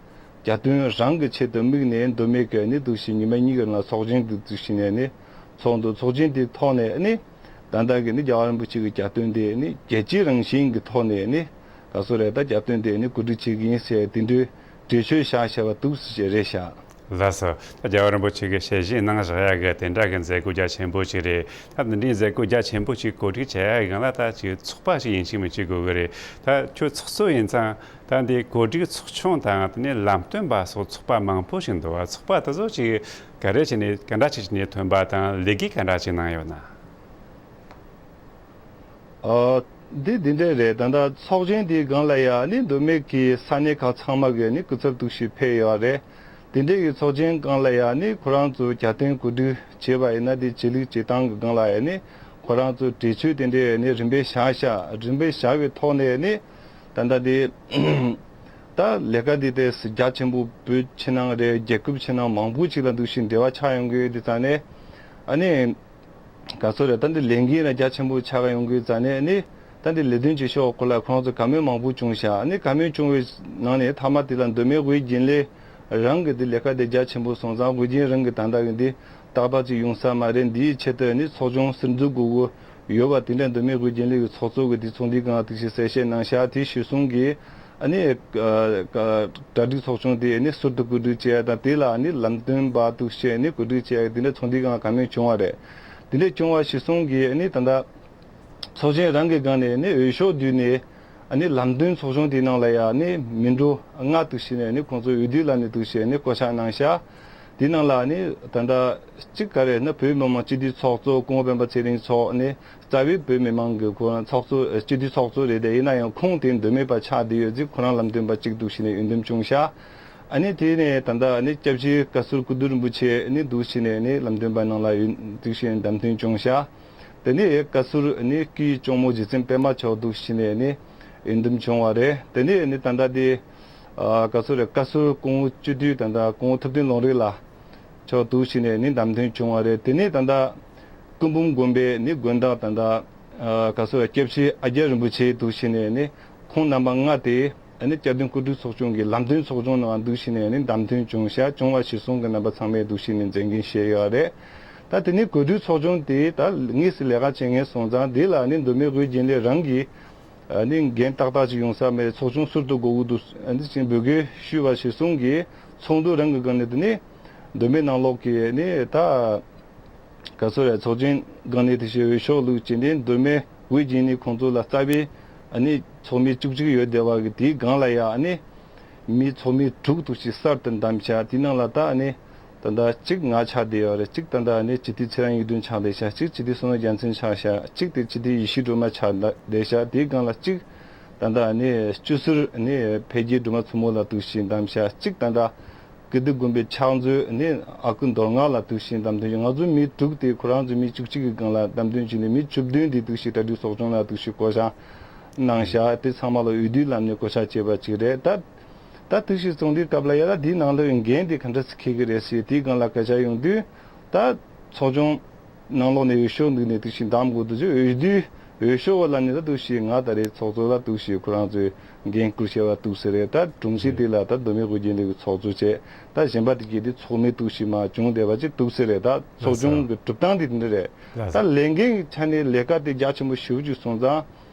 གྱ་སྟོན་རང་གི་ཆེད་དུ་དམིགས་ནས་མདོ་སྨད་ཀྱི་ནི་འདུག་ཞིག་ཉི་མ་གཉིས་ཀྱི་རིང་ལ་ཚོགས་ཆེན་འདུག་འདུག་ཞིག་ནས་ནི། ཚོགས་འདུ་ཚོགས་ཆེན་དེའི་ཐོག་ནས་ནི། ད་ལྟ་གི་ནི་རྒྱལ་བ་རིན་པོ་ཆེ་གི་གྱ་སྟོན་དེ་ནི་རྒྱལ་སྤྱི་རང་བཞིན་གྱི་ཐོག་ནས་ནི། ག་སོ་རེད་ད་གྱ་སྟོན་དེ་ནི་གོ་སྒྲིག་བྱེད་ཀྱི་ཡིན་ཟེར་དེ་འདྲའི་གྲོས་ཆོད་བཞག་བཞག་པ་འདུག་ཟེར་རེད་ཤག་ལགས་སོ། ད་རྒྱལ་བ་རིན་པོ་ཆེ་གི་ཞལ་བཞེས་གནང་བཞག་ཡ་གི་དེ་འདྲ་གི་མཛད་སྒོ་རྒྱ་ཆེན་པོ་ཞིག་རེད། ད་འདི་འདྲའི་མཛད་སྒོ་རྒྱ་ཆེན་པོ་ཞིག་གོ་སྒྲིག་བྱེད་ཡ་གི་སྒང་ལ་ད་ཅིག་ཚོགས་པ་ཞིག་ཡིན་གཅིག་མིན་གཅིག་དགོས་གི་རེད། ད་ཁྱོད་ཚོགས་གཙོ་ཡིན་ཙང་ད་འདི་གོ་སྒྲིག་ཚོགས་ཆུང་དང་དེ་ནས་ལམ་སྟོན་པ་སོགས་ཚོགས་པ་མང་པོ་ཞིག་འདུག་བ། ཚོགས་པ་དེ་ཚོ་ཅིག་ག་རེ་བྱས་ནས་ག་འདྲ་ཅིག་བྱས་ནས་ཐོན་པ་དང་ལས་འགུལ་ག་འདྲ་ཅིག་གནང་ཡོད་ན། ཨ། འདི་འདི་འདྲས་རེད། ད་ལྟ་ཚོགས་ཆེན་འདིའི་སྒང་ལ་ཡང་ནི་མདོ་སྨད་ཀྱི་ས་གནས་ཁག་ཚང་མ་གི་ནི་སྐུ་ཚབ་འདུག་ཞིག་ཕེབས་ཡོད་རེད། དེ་འདྲས་ཀྱི་ཚོགས་ཆེན་སྒང་ལ་ཡང་ནི་ཁོ་རང་ཚོ་གྱ་སྟོན་གོ་སྒྲིག་བྱས་པ་ཡིན་ན་དེ་བྱེད་ལུགས་བྱེད་སྟངས་ཀྱི་སྒང་ལ་ཡང་ནི་ཁོ་རང་ཚོ་གྲོས་ཆོད་དེ་འདྲས་ནི་རིམ་པས་བཞག་བཞག་རིམ་པས་བཞག་པའི་ཐོག་ནས་ནི་ད་ལྟ་དེ་ད་ལས་ཀ་འདི་དེ་རྒྱ་ཆེན་པོ་བོད་ཕྱི་ནང་རེད། རྒྱལ་ཁབ་ཕྱི་ནང་མང་པོ་ཅིག་ལ་འདུག་ཞིག་འབྲེལ་བ་ཆགས་ཡོང་གི་ཡོད་དེ་ཙང་ནས་ཨ་ནི། ག་ཚོད་རེད། ད་འདི་ལས་འགན་ར་རྒྱ་ཆེན་པོ་ཆགས་ཀ་ཡོང་གི་ཙ་ནས་ནི། ད་འདི་ལས་དོན་བྱེད་ཕྱོགས་སྐོར་ལ་ཁོ་རང་ཚོ་བཀའ་མོལ་མང་པོ་བྱུང་ཤག་ཨ་ནི་བཀའ་མོལ་བྱུང་བའི་ནང་ནས་མཐའ་མ་དེ་ལ་མདོ་སྨད་དབུས་དགེ་ལས་རང་གི་འདི་ལས་ཀ་དེ་རྒྱ་ཆེན་པོ་སོང་ཙང་དབུས་དགེ་རང་གི་ད་ལྟ་གི་འདི་རྟག་པ་ཅིག་ཡོང་ས་མ་རེད། འདིའི་ཆེད་དུ་ནི་ཚོགས་ཆུང་ཟུར་འཛུགས་དགོས་ཀྱི་ཡོད་པ་དེ་འདྲ་མདོ་སྨད་དབུས་དགེ་ལས་ཀྱི་ཚོགས་གཙོ་གི་དེ་ཚོགས་འདུའི་སྒང་ཐུགས་རྗེ་གསལ་བཤད་གནང་ཤག་དེ་གཞིར་བཟུང་གིས། ཨ་ནི། ཨ། ཨ། གྲ་སྒྲིག་ཚོགས་ཆུང་དེ་ཨ་ནི་ཟུར་དུ་གོ་སྒྲིག་བྱས་དང་དེ་ལ་ཨ་ནི་ལམ་སྟོན་པ་འདུག་བྱས་ཨ་ནི་གོ་སྒྲིག་བྱས་དེ་འདྲ་ཚོགས་འདུའི་སྒང་བཀའ་མོལ་བྱུང་བ་རེད། དེ་འདྲ་བྱུང་བ་གཞིར་བཟུང་གིས་ཨ་ནི་ད་ལྟ་ཚོགས་ཆེན་རང་གི་སྒང་ནས་ཨ་ནི་འོས་ཤོག་བསྡུས་ནས་ཨ་ནི་ལམ་སྟོན་ཚོགས་ཆུང་དེའི་ནང་ལ་ཡ་ཨ་ནི་མི་འགྲོ་ལྔ་འདུག་བྱས་ནས་ཨ་ནི་ཁོང་ཚོ་འོས་བསྡུ་ལ་ནི་འདུག་བྱས་ཨ་ནི་བསྐོ་བཞག་གནང་ཤག་དེའི་ནང་ལ་ཨ་ནི་ད་ལྟ་གཅིག་ག་རེ་ན་བོད་མི་མང་སྤྱི་འཐུས་ཚོགས་གཙོ་སྐུ་ངོ་སྤེན་པ་ཚེ་རིང་མཆོག་ནི། རྩ་བའི་བོད་མི་མང་གི་ཁོ་རང་ཚོགས་གཙོ་སྤྱི་འཐུས་ཚོགས་གཙོ་རེད་དེ་ཡིན་ན་ཡང་ཁོང་དེ་མདོ་སྨད་པ་ཆགས་བསྡད་ཡོད་ཙི་ཁོ་རང་ལམ་སྟོན་པ་གཅིག་འདུག་བྱས་ནས་འོས་འདེམས་བྱུང་ཤག་ཨ་ནི་དེ་ནས་ད་ལྟ་ཨ་ནི་སྐྱབས་རྗེ་བཀའ་ཟུར་སྐུ་བསྟི་རིན་པོ་ཆེ་ཨ་ནི་འདུག་བྱས་ནས་ཨ་ནི་ལམ་སྟོན་པ་ནང་ལ་འོས་འདུག་བྱས་ནས་བདམས་ཐོན་བྱུང་ཤག་དེ་ནས་བཀའ་ཟུར་ཨ་ནི་སྐུའི་གཅུང་མོ་རྗེ་བཙུན་པད་མ་མཆོག་འདུག་བྱས་ནས་ཨ་ནི་ འོས་འདེམས་བྱུང་བ་རེད། དེ་ནས་ནི་ད་ལྟ་དེ་ཨ་ག་ཚོད་རེད། བཀའ་ཟུར་སྐུ་ངོ་སྤྱི་འཐུས་ད་ལྟ་སྐུ་ངོ་ཐུབ་བསྟན་ལུང་རིགས་ལགས་མཆོག་འདུག་བྱས་ནས་ནི་བདམས་ཐོན་བྱུང་བ་རེད། དེ་ནས་ད་ལྟ་སྐུ་འབུམ་དགོན་པའི་ནི་དགོན་བདག་ད་ལྟ་ཨ་ག་ཚོད་རེད། སྐྱབས་རྗེ་ཨ་རྒྱ་རིན་པོ་ཆེ་འདུག་བྱས་ནས་ནི་ཁོང་རྣམ་པ་ལྔ་དེ་ཨ་ནི་སྐྱབས་མགོན་སྐུ་དྲུང་ཚོགས་ཆུང་གི་ལམ་སྟོན་ཚོགས་ཆུང་ནང་འདུག་བྱས་ནས་ནི་བདམས་ཐོན་བྱུང་ཤག་བྱུང་བ་གཞིར་བཟུང་གི་རྣམ་པ་ཚང་མས་འདུག་བྱས་ནས་མཛད་འགན་བཞེས་ཡོད་རེད། ད་དེ་ནས་སྐུ་དྲུང་ཚོགས་ཆུང་དེ་ད་དངོས་སུ་ལས་ཀ་བྱེད་མཁན་སོང་ཙང་དེ་ལ་ནི་མདོ་སྨད་དབུས་དགེ་ལས་རང་གིས་ཨ་ནི་འགན་ཏག་ཏག་ཅིག་ཡོང་ས་མེད། ཚོགས་ཆུང་ཟུར་དུ་དགོས་ཀྱི་འདུག་ཨ་ནི་ཅིག་འབོད་སྐུལ་ཞུས་པ་གཞིར་བཟུང་གིས་ཚོགས་འདུ་རང་གི་སྒང་ནས་དེ་ནས་མདོ་སྨད་ནང་ལོགས་ཀྱི་ནི་ད་ག་ཚོད་རེད། ཚོགས་ཆེན་སྒང་ནས་དེ་བཞིན་འོས་ཤོག་བླུགས་བྱས་ནས་མདོ་སྨད་དབུས་དགེ་ལས་ཁོང་ཚོ་ལ་རྩ་བའི་ཨ་ནི་ཚོགས་མི་བཅུ་གཅིག་ཡོད་བསྡད་པ་གི་དེའི་སྒང་ལ་ཡ་ཨ་ནི་མི་ཚོགས་མི་དྲུག་འདུག་བྱས་གསར་དུ་བདམས་ཤག་དེའི་ནང་ལ་ད་ཨ་ནི་ད་ལྟ་གཅིག་ང་ཆགས་བསྡད་ཡོད་རེད། གཅིག་ད་ལྟ་ཨ་ནི་སྤྱི་འཐུས་ཚེ་རིང་ཡིག་བདུན་ཆགས་བསྡད་ཤག་གཅིག་སྤྱི་འཐུས་བསོད་ནམས་རྒྱལ་མཚན་ཆགས་ཤག་གཅིག་དེ་སྤྱི་འཐུས་ཡེ་ཤེས་སྒྲོལ་མ་ཆགས་བསྡད་ཤག་དེའི་སྒང་ལ་གཅིག་ད་ལྟ་ཨ་ནི་སྤྱི་ཟུར་ཨ་ནི་འཕེལ་རྒྱས་སྒྲོལ་མ་མཚོ་མོ་ལ་འདུག་བྱས་བདམས་ཤག་གཅིག་ད་ལྟ་ཀིརྟི་དགོན་པའི་ཕྱག་མཛོད་ཨ་ནི་ཨ་ཁུ་མདོ་སྔགས་ལ་འདུག་བྱས་བདམས་ཐོན་བྱུང་། ང་ཚོ་མི་དྲུག་དེ་ཁོ་རང་ཚོ་མི་བཅུ་གཅིག་གི་སྒང་ལ་བདམས་ཐོན་བྱས་ནས་མི་བཅུ་བདུན་དེ་འདུག་བྱས་གྲ་སྒྲིག་ཚོགས་ཆུང་ལ་འདུག་བྱས་བསྐོ་བཞག་གནང་ཤག་དེ་ཚང་མ་ལ་འོས་བསྡུའི་ལམ་ནས་བསྐོ་བཞག་བྱས་པ་ཅིག་རེད། ད་ད་འདུག་བྱས་ཚོགས་འདུའི་སྐབས་ལ་ཡ་ད་དེའི་ནང་ལོགས་འགན་དེ་ག་འདྲ་སེ་འཁྱེར་གི་རེད་ཟེར་དེའི་སྒང་ལ་སྐད་ཆ་ཡོང་དུས་ད་ཚོགས་ཆུང་ནང་ལོགས་ནས་འོས་ཤོག་འདུག་ནས་འདུག་བྱས་བདམས་དགོས་འདུག་ཅེས། འོས་བསྡུའི་འོས་ཤོག་ལ་ནི་ད་འདུག་བྱས་ང་ད་རེས་ཚོགས་གཙོ་ལ་འདུག་བྱས་ཁོ་རང་ཚོས་འགན་བསྐུར་བྱས་པ་འདུག་ཟེར་རེད། ད་དྲུང་ཆེ་དེ་ལ་ད་མདོ་སྨད་དབུས་དགེ་ལས་ཀྱི་ཚོགས་གཙོ་བྱས། ད་གཞན་པ་དེ་གས་དེ་ཚོགས་མི་འདུག་བྱས་མར་བྱུང་བསྡད་པ་ཅིག་འདུག་ཟེར་རེད། ད་ཚོགས་ཆུང་གི་གྲུབ་སྟངས་དེ་དེ་འདྲ་རེད། ད་ལས་འགན་གྱི་ཆ་ནས་ལས་ཀ་དེ་རྒྱ་ཆེན་པོ་ཞེ་པོ་ཅིག་སོང་ཙང་།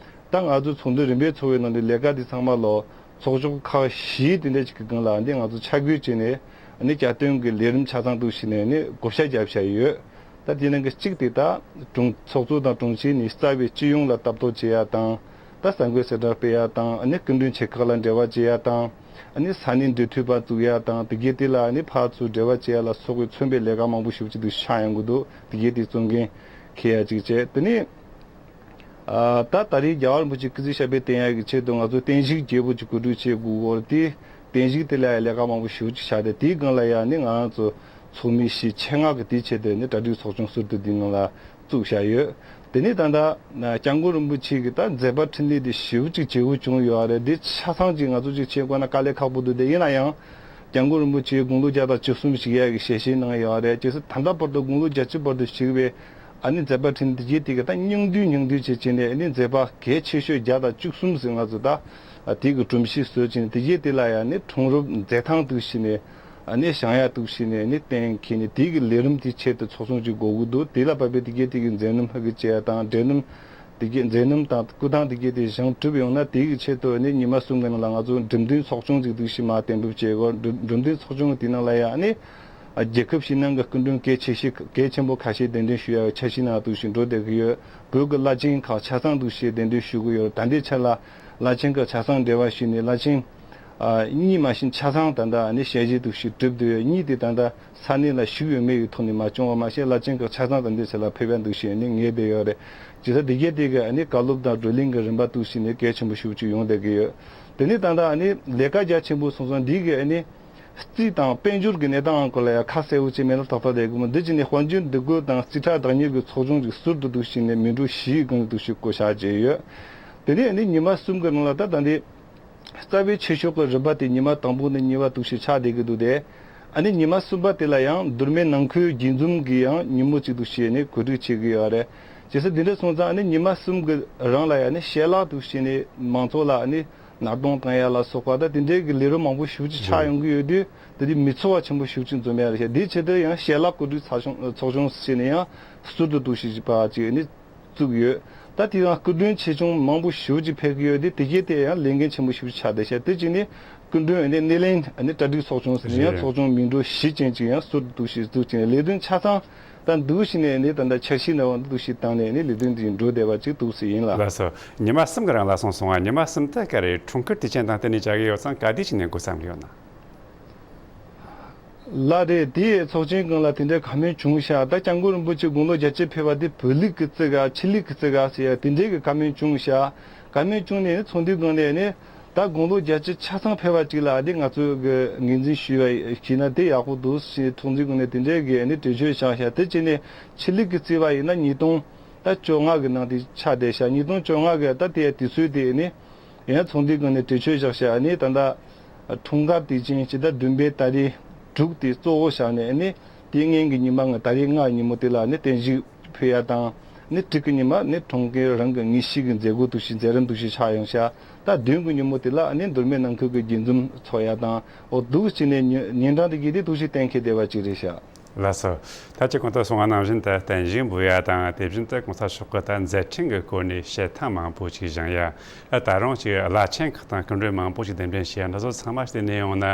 ད་ང་ཚོ་ཚོགས་འདུ་རིམ་པས་འཚོགས་པའི་ནང་ནས་ལས་ཀ་དེ་ཚང་མ་ལོ་ཚོགས་ཆུང་ཁག་བཞི་དེ་འདྲ་ཅིག་གི་སྒང་ལ་འདི་ང་ཚོ་ཆ་བགོས་བྱས་ནས་ཨ་ནི་བསྐྱར་དུ་གི་ལས་རིམ་ཆ་ཚང་འདུག་བྱས་ནས་ནི་བགོ་བཤའ་བརྒྱབ་བཞག་ཡོད། ད་དེ་ནང་གི་གཅིག་དེ་ད་དྲུང་ཚོགས་གཙོ་དང་དྲུང་ཆེ་ནས་རྩ་བའི་སྤྱི་ཡོངས་ལ་ལྟ་རྟོག་བྱེད་ཡ་དང་། ད་གསར་འགོད་གསལ་བསྒྲགས་སྤེལ་ཡ་དང་། ཨ་ནི་སྐུ་མགྲོན་ཆེ་ཁག་ལ་འབྲེལ་བ་བྱེད་ཡ་དང་། ཨ་ནི་ས་གནས་འབྲེལ་མཐུད་པ་བཙུགས་ཡ་དང་། དེ་གས་དེ་ལ་ཨ་ནི་ཕར་ཚུར་འབྲེལ་བ་བྱེད་ཡ་ལ་སོགས་པའི་མཚོན་པའི་ལས་ཀ་མང་པོ་ཞེ་པོ་ཅིག་འདུག་ཆགས་ཡོང་གི་འདུག་དེ་གས་དེ་གཙོ་འགན་འཁྱེར་ཡ་ཅིག་བྱས། དེ་ནས། ཨ། ད་ད་རེས་རྒྱལ་བ་རིན་པོ་ཆེ་སྐུ་ཚེ་ཞབས་པད་བརྟན་ཡག་གི་ཆེད་དུ་ང་ཚོ་བརྟན་བཞུགས་རྒྱས་པོ་ཅིག་གོ་སྒྲིག་བྱེད་དགོས་ཀྱི་ཡོད་རེད་དེ། བརྟན་བཞུགས་དེ་ལ་ཡང་ལས་ཀ་མང་པོ་ཞེ་པོ་ཅིག་བཞག་སྟེ། དེའི་སྒང་ལ་ཡང་ནི་ང་རང་ཚོ་ཚོགས་མི་བཞི་ཆེད་མངགས་ཀྱི་དེའི་ཆེད་དུ་ནི་གྲ་སྒྲིག་ཚོགས་ཆུང་ཟུར་དུ་འདི་ནང་ལ་བཙུགས་བཞག་ཡོད། དེ་ནས་ད་ལྟ་སྐྱབས་མགོན་རིན་པོ་ཆེ་གི་ད་མཛད་པ་འཕྲིན་ལས་དེ་ཞེ་པོ་ཅིག་ལྗིད་པོ་བྱུང་ཡོད་རེད། དེ་ཆ་ཚང་ཅིག་ང་ཚོ་ཅིག་བྱེད་དགོས་ན་དཀའ་ལས་ཁག་པོ་འདུག་དེ་ཡིན་ན་ཡང་། སྐྱབས་མགོན་རིན་པོ་ཆེ་དགུང་ལོ་བརྒྱ་དང་བཅུ་གསུམ་བཞུགས་ཡག་གི་ཞལ་བཞེས་གནང་ཡོད་རེད། བྱས་ཙང་ད་ལྟ་བར་དུ་དགུང་ལོ་བརྒྱད་ཅུ་བར་དུ་བཞུགས་པའི་ཨ་ནི་མཛད་པ་འཕྲིན་དེ་གྱད་དེ་གི་ད་སྙིང་བསྡུས་སྙིང་བསྡུས་བྱས་བྱས་ནས། ཨ་ནི་མཛད་པ་གལ་ཆེ་ཤོས་བརྒྱ་དང་བཅུ་གསུམ་ཟིན་ང་ཚོ་ད་དེ་གི་སྒྲོམ་གཞི་བཟོས་བྱས་ནས། དེ་གྱད་དེ་ལ་ཡང་ནི་གྲོང་རབ་མཛད་ཐང་འདུག་བྱས་ནས། ཨ་ནི་བཞེངས་ཡག་འདུག་བྱས་ནས། ཨ་ནི་གཏན་འཁེལ་ནས་དེ་གི་ལས་རིམ་དེ་ཆེད་དུ་ཚོགས་ཆུང་ཅིག་དགོས་ཀྱི་འདུག་དེ་ལ་བབས་པའི་དེ་གྱད་དེ་གི་མཛད་རྣམ་ཧ་གི་བྱས་ཡ་དང་། འབྲེལ་རྣམ་དེ་གྱད་མཛད་རྣམ་དང་སྐུ་ཐང་དེ་གྱད་དེ་བཞེངས་གྲུབ་ཡོང་ན། དེ་གི་ཆེད་དུ་ནི་ཉི་མ་གསུམ་གྱི་ནང་ལ་ང་ཚོ་འགྲེམས་སྟོན་ཚོགས་ཆུང་ཅིག་འདུག་བྱས་མར་གཏན་འབེབས་བྱས་ཡོད། འགྲེམས་འགྲེམས་སྟོན་ཚོགས་ཆུང་དེ་ནང་ལ་ཡང་ནི་རྒྱལ་ཁབ་ཕྱི་ནང་གི་སྐུ་མགྲོན་གལ་ཆེ་ཤོས་གལ་ཆེན་པོ་ཁ་ཤས་གདན་འདྲེན་ཞུ་ཡག་འཆར་གཞི་ནང་འདུག་བྱས་འགྲོ་བསྡད་ཀྱི་ཡོད། བོད་ཀྱི་བླ་ཆེན་ཁག་ཆ་ཚང་འདུག་བྱས་གདན་འདྲེན་ཞུ་གི་ཡོད། ད་ལྟའི་ཆར་ལ་བླ་ཆེན་ཁག་ཆ་ཚང་འབྲེལ་བ་ཞུས་ནས། བླ་ཆེན་ཨ་གཉིས་མ་ཕྱིན་ཆ་ཚང་ད་ལྟ་ནི་ཞལ་བཞེས་འདུག་བྱས་གྲུབ་བསྡད་ཡོད། གཉིས་དེ་ད་ལྟ་ས་གནས་ལ་བཞུགས་ཡོད་མེད་ཀྱི་ཐོག་ནས་མ་བྱུང་བ་མ་ཟད། བླ་ཆེན་ཁག་ཆ་ཚང་ད་ལྟའི་ཆར་ལ་ཕེབས་ཡག་འདུག་བྱས་ནི་ངེས་བསྡད་ཡོད་རེད། བྱས་ཙང་དེ་གྱད་དེ་གི་ཨ་ནི་བཀའ་སློབ་དང་བགྲོ་གླེང་གི་རིམ་པ་འདུག་བྱས་ནི་གལ་ཆེན་པོ་ཞེ་པོ་ཅིག་ཡོང་བསྡད་ཀྱི་ཡོད། དེ་ནས་ད་ལྟ་ཨ་ནི་ལས་ཀ་རྒྱ་ཆེན་པོ་སོང་ཙང་འདི་གི་ཨ་ནི་རྩིས་དང་དཔལ་འབྱོར་གྱི་གནས་སྟངས་སྐོར་ལ་ཡང་ཁ་གསལ་པོ་ཅིག་མེད་ན་ཏག་ཏག་བསྡད་ཀྱི་མི་འདུག་བྱས་ནས་དཔལ་འབྱོར་འདུ་འགོད་དང་རྩིས་ཁྲ་བདག་གཉེར་གྱི་ཚོགས་ཆུང་གི་ཟུར་དུ་འདུག་བྱས་ནས་མི་འགྲོ་བཞིའི་སྒང་འདུག་བྱས་བསྐོ་བཞག་བྱས་ཡོད། དེ་ནས་ཨ་ནི་ཉི་མ་གསུམ་གྱི་ནང་ལ་ད་ད་འདི་རྩ་བའི་ཆེ་ཤོས་ཀྱི་རིམ་པ་དེ་ཉི་མ་དང་པོ་ནས་གཉིས་པ་འདུག་བྱས་ཆགས་བསྡད་ཀྱི་འདུག་སྟེ། ཨ་ནི་ཉི་མ་གསུམ་པ་དེ་ལ་ཡང་མདོ་སྨད་ནང་ཁུལ་དགྱེས་འཛོམས་ཀྱི་ཡང་ཉིན་མོ་ཅིག་འདུག་བྱས་ནས་གོ་སྒྲིག་བྱེད་ཀྱི་ཡོད་རེད། བྱས་ཙང་འདི་འདྲ་སོང་ཙང་ཨ་ནི་ཉི་མ་གསུམ་གྱི་རིང་ལ་ཡང་ནི་ཞལ་ལག་འདུག་བྱས་ནས་མང་ཚོགས་ལ་ཨ་ནི་མནའ་གདོང་བཏང་ཡ་ལ་སོགས་པ་དང་དེ་འདྲའི་གི་ལས་རིམ་མང་པོ་ཞེ་པོ་ཅིག་ཆགས་ཡོང་གི་ཡོད་དུས། དེ་དུས་མི་ཚོགས་པ་ཆེན་པོ་ཞེ་པོ་ཅིག་འཛོམས་ཡ་རེད་ཤག་དེའི་ཆེད་དུ་ཡང་ཞལ་ལག་གོ་སྒྲིག་ཚོགས་ཆུང་ཚོགས་ཆུང་ཟེར་ནས་ཡང་ཟུར་དུ་འདུག་བྱས་པ་ཅིག་ནི་བཙུགས་ཡོད། ད་དེ་ཡང་སྐུ་མགྲོན་ཆེ་ཆུང་མང་པོ་ཞེ་པོ་ཅིག་ཕེབས་ཀྱི་ཡོད་དུས། དེ་གྱད་དེ་ཡང་ལས་འགན་ཆེན་པོ་ཞེ་པོ་ཅིག་ཆགས་བསྡད་ཤག་དེ་གཅིག་ནི་སྐུ་མགྲོན་ཨ་ནི་སྣེ་ལེན་ཨ་ནི་གྲ་སྒྲིག་ཚོགས་ཆུང་ཟེར་ནས་ཡང་རེད། ཚོགས་ཆུང་མི་འགྲོ་བཞི་ཅན་ཅིག་ཡང་ཟུར་དུ་འདུག་བྱས་བཙུགས་བྱས་ནས་ལས་དོན་ཆ་ཚང་ད་འདུག་བྱས་ནས་ནི་ད་ལྟ་འཆར་གཞི་ནང་འདུག་བྱས་བཏང་ནས་ནི་ལས་དོན་འདི་འགྲོ་བསྡད་པ་ཅིག་འདུག་ཟེར་ཡིན་ལ། ལགས་སོ། ཉི་མ་གསུམ་གྱི་རིང་ལ་སོང་སོང་བ། ཉི་མ་གསུམ་དུ་ག་རེ་འཁྲུངས་སྐར་དུས་ཆེན་དང་བསྟུན་ནས་བྱ་གི་ཡོད་ཙང་ག་དུས་ཕྱིན་ནས་འགོ་བརྩམས་ཡོད་ན། ལགས་རེད། དེའི་ཚོགས་ཆེན་སྒང་ལ་དེ་འདྲའི་བཀའ་མོལ་བྱུང་ཤག་ད་སྐྱབས་མགོན་རིན་པོ་ཆེ་དགུང་ལོ་བརྒྱད་ཅུ་ཕེབས་པ་དེ་བོད་ལུགས་ཀྱི་བརྩི་ག་ཕྱི་ལུགས་ཀྱི་བརྩི་ག་ཟེར་ཡ་དེ་འདྲའི་གི་བཀའ་མོལ་བྱུང་ཤག་བཀའ་མོལ་བྱུང་ནས་ཚོགས་འདུའི་སྒང་ནས་ནི་ད་དགུང་ལོ་བརྒྱད་ཅུ་ཆ་ཚང་ཕེབས་པ་ཅིག་ལ་དེ་ང་ཚོས་གི་ངོས་འཛིན་ཞུས་པ་བྱས་ན་དེ་ཡག་པོ་འདུག་ཞེས་ཚོགས་འདུའི་སྒང་ནས་དེ་འདྲའི་གི་ནི་གྲོས་ཆོད་བཞག་ཤག་དེ་བྱས་ནས་ཕྱི་ལུགས་ཀྱི་བརྩི་བ་ཡིན་ན་ཉིས་སྟོང་ད་བཅོ་ལྔ་གི་ནང་དེ་ཆགས་བསྡད་ཤག་ཉིས་སྟོང་བཅོ་ལྔ་གི་ད་དེ་དུས་ཚོད་དེ་ནི། ཡང་ཚོགས་འདུའི་སྒང་ནས་གྲོས་ཆོད་བཞག་ཤག་ཨ་ནི་ད་ལྟ་འཁྲུངས་སྐར་དུས་ཆེན་སྤྱི་ཟླ་བདུན་པའི་ཏ་རིག་དྲུག་དེ་གཙོ་བོ་བཞག་ནས་ཨ་ནི་དེའི་སྔོན་གྱི་ཉི་མ་ལྔ་ཏ་རིག་ལྔ་ཉིན་མོ་དེ་ལ་ཨ་ནི་བརྟན་བཞུགས་ཕུལ་ཡ་དང་། ཨ་ནི་དྲུག་གི་ཉི་མ་ཨ་ནི་འཁྲུངས་སྐར་རང་གི་ངེས་ཤེས་ཀྱི་མཛད་སྒོ་དུ་ཞིག་མཛད་རིམ་དུ་ཞིག་ཆགས་ཡོང་ཤག་ད་བདུན་གྱི་ཉིན་མོ་དེ་ལ་ཨ་ནི་མདོ་སྨད་ནང་ཁུལ་གྱི་དགྱེས་འཛོམས་ཚོགས་ཡ་དང་འོ་འདུག་བྱས་ནས་ཉི་ཉིན་གྲངས་དེ་གྱད་དེ་དུ་ཞིག་གཏན་འཁེལ་བསྡད་པ་ཅིག་རེད་ཤག་ལགས་སོ། ད་ཅི་གོང་དུ་གསུངས་པ་ནང་བཞིན་དུ་བརྟན་བཞུགས་འབུལ་ཡ་དང་དེ་བཞིན་དུ་གོང་ས་མཆོག་གི་ད་མཛད་འཕྲིན་གྱི་སྐོར་ནས་བཤད་ཐངས་མང་པོ་ཅིག་བཞེངས་ཡ། ད་རུང་ཅིག་བླ་ཆེན་ཁག་དང་སྐུ་མགྲོན་མང་པོ་ཅིག་གདན་འདྲེན་བྱས་ཡ་འདི་ཚོ་ཚང་མ་བལྟས་ནས་ཡོང་ན་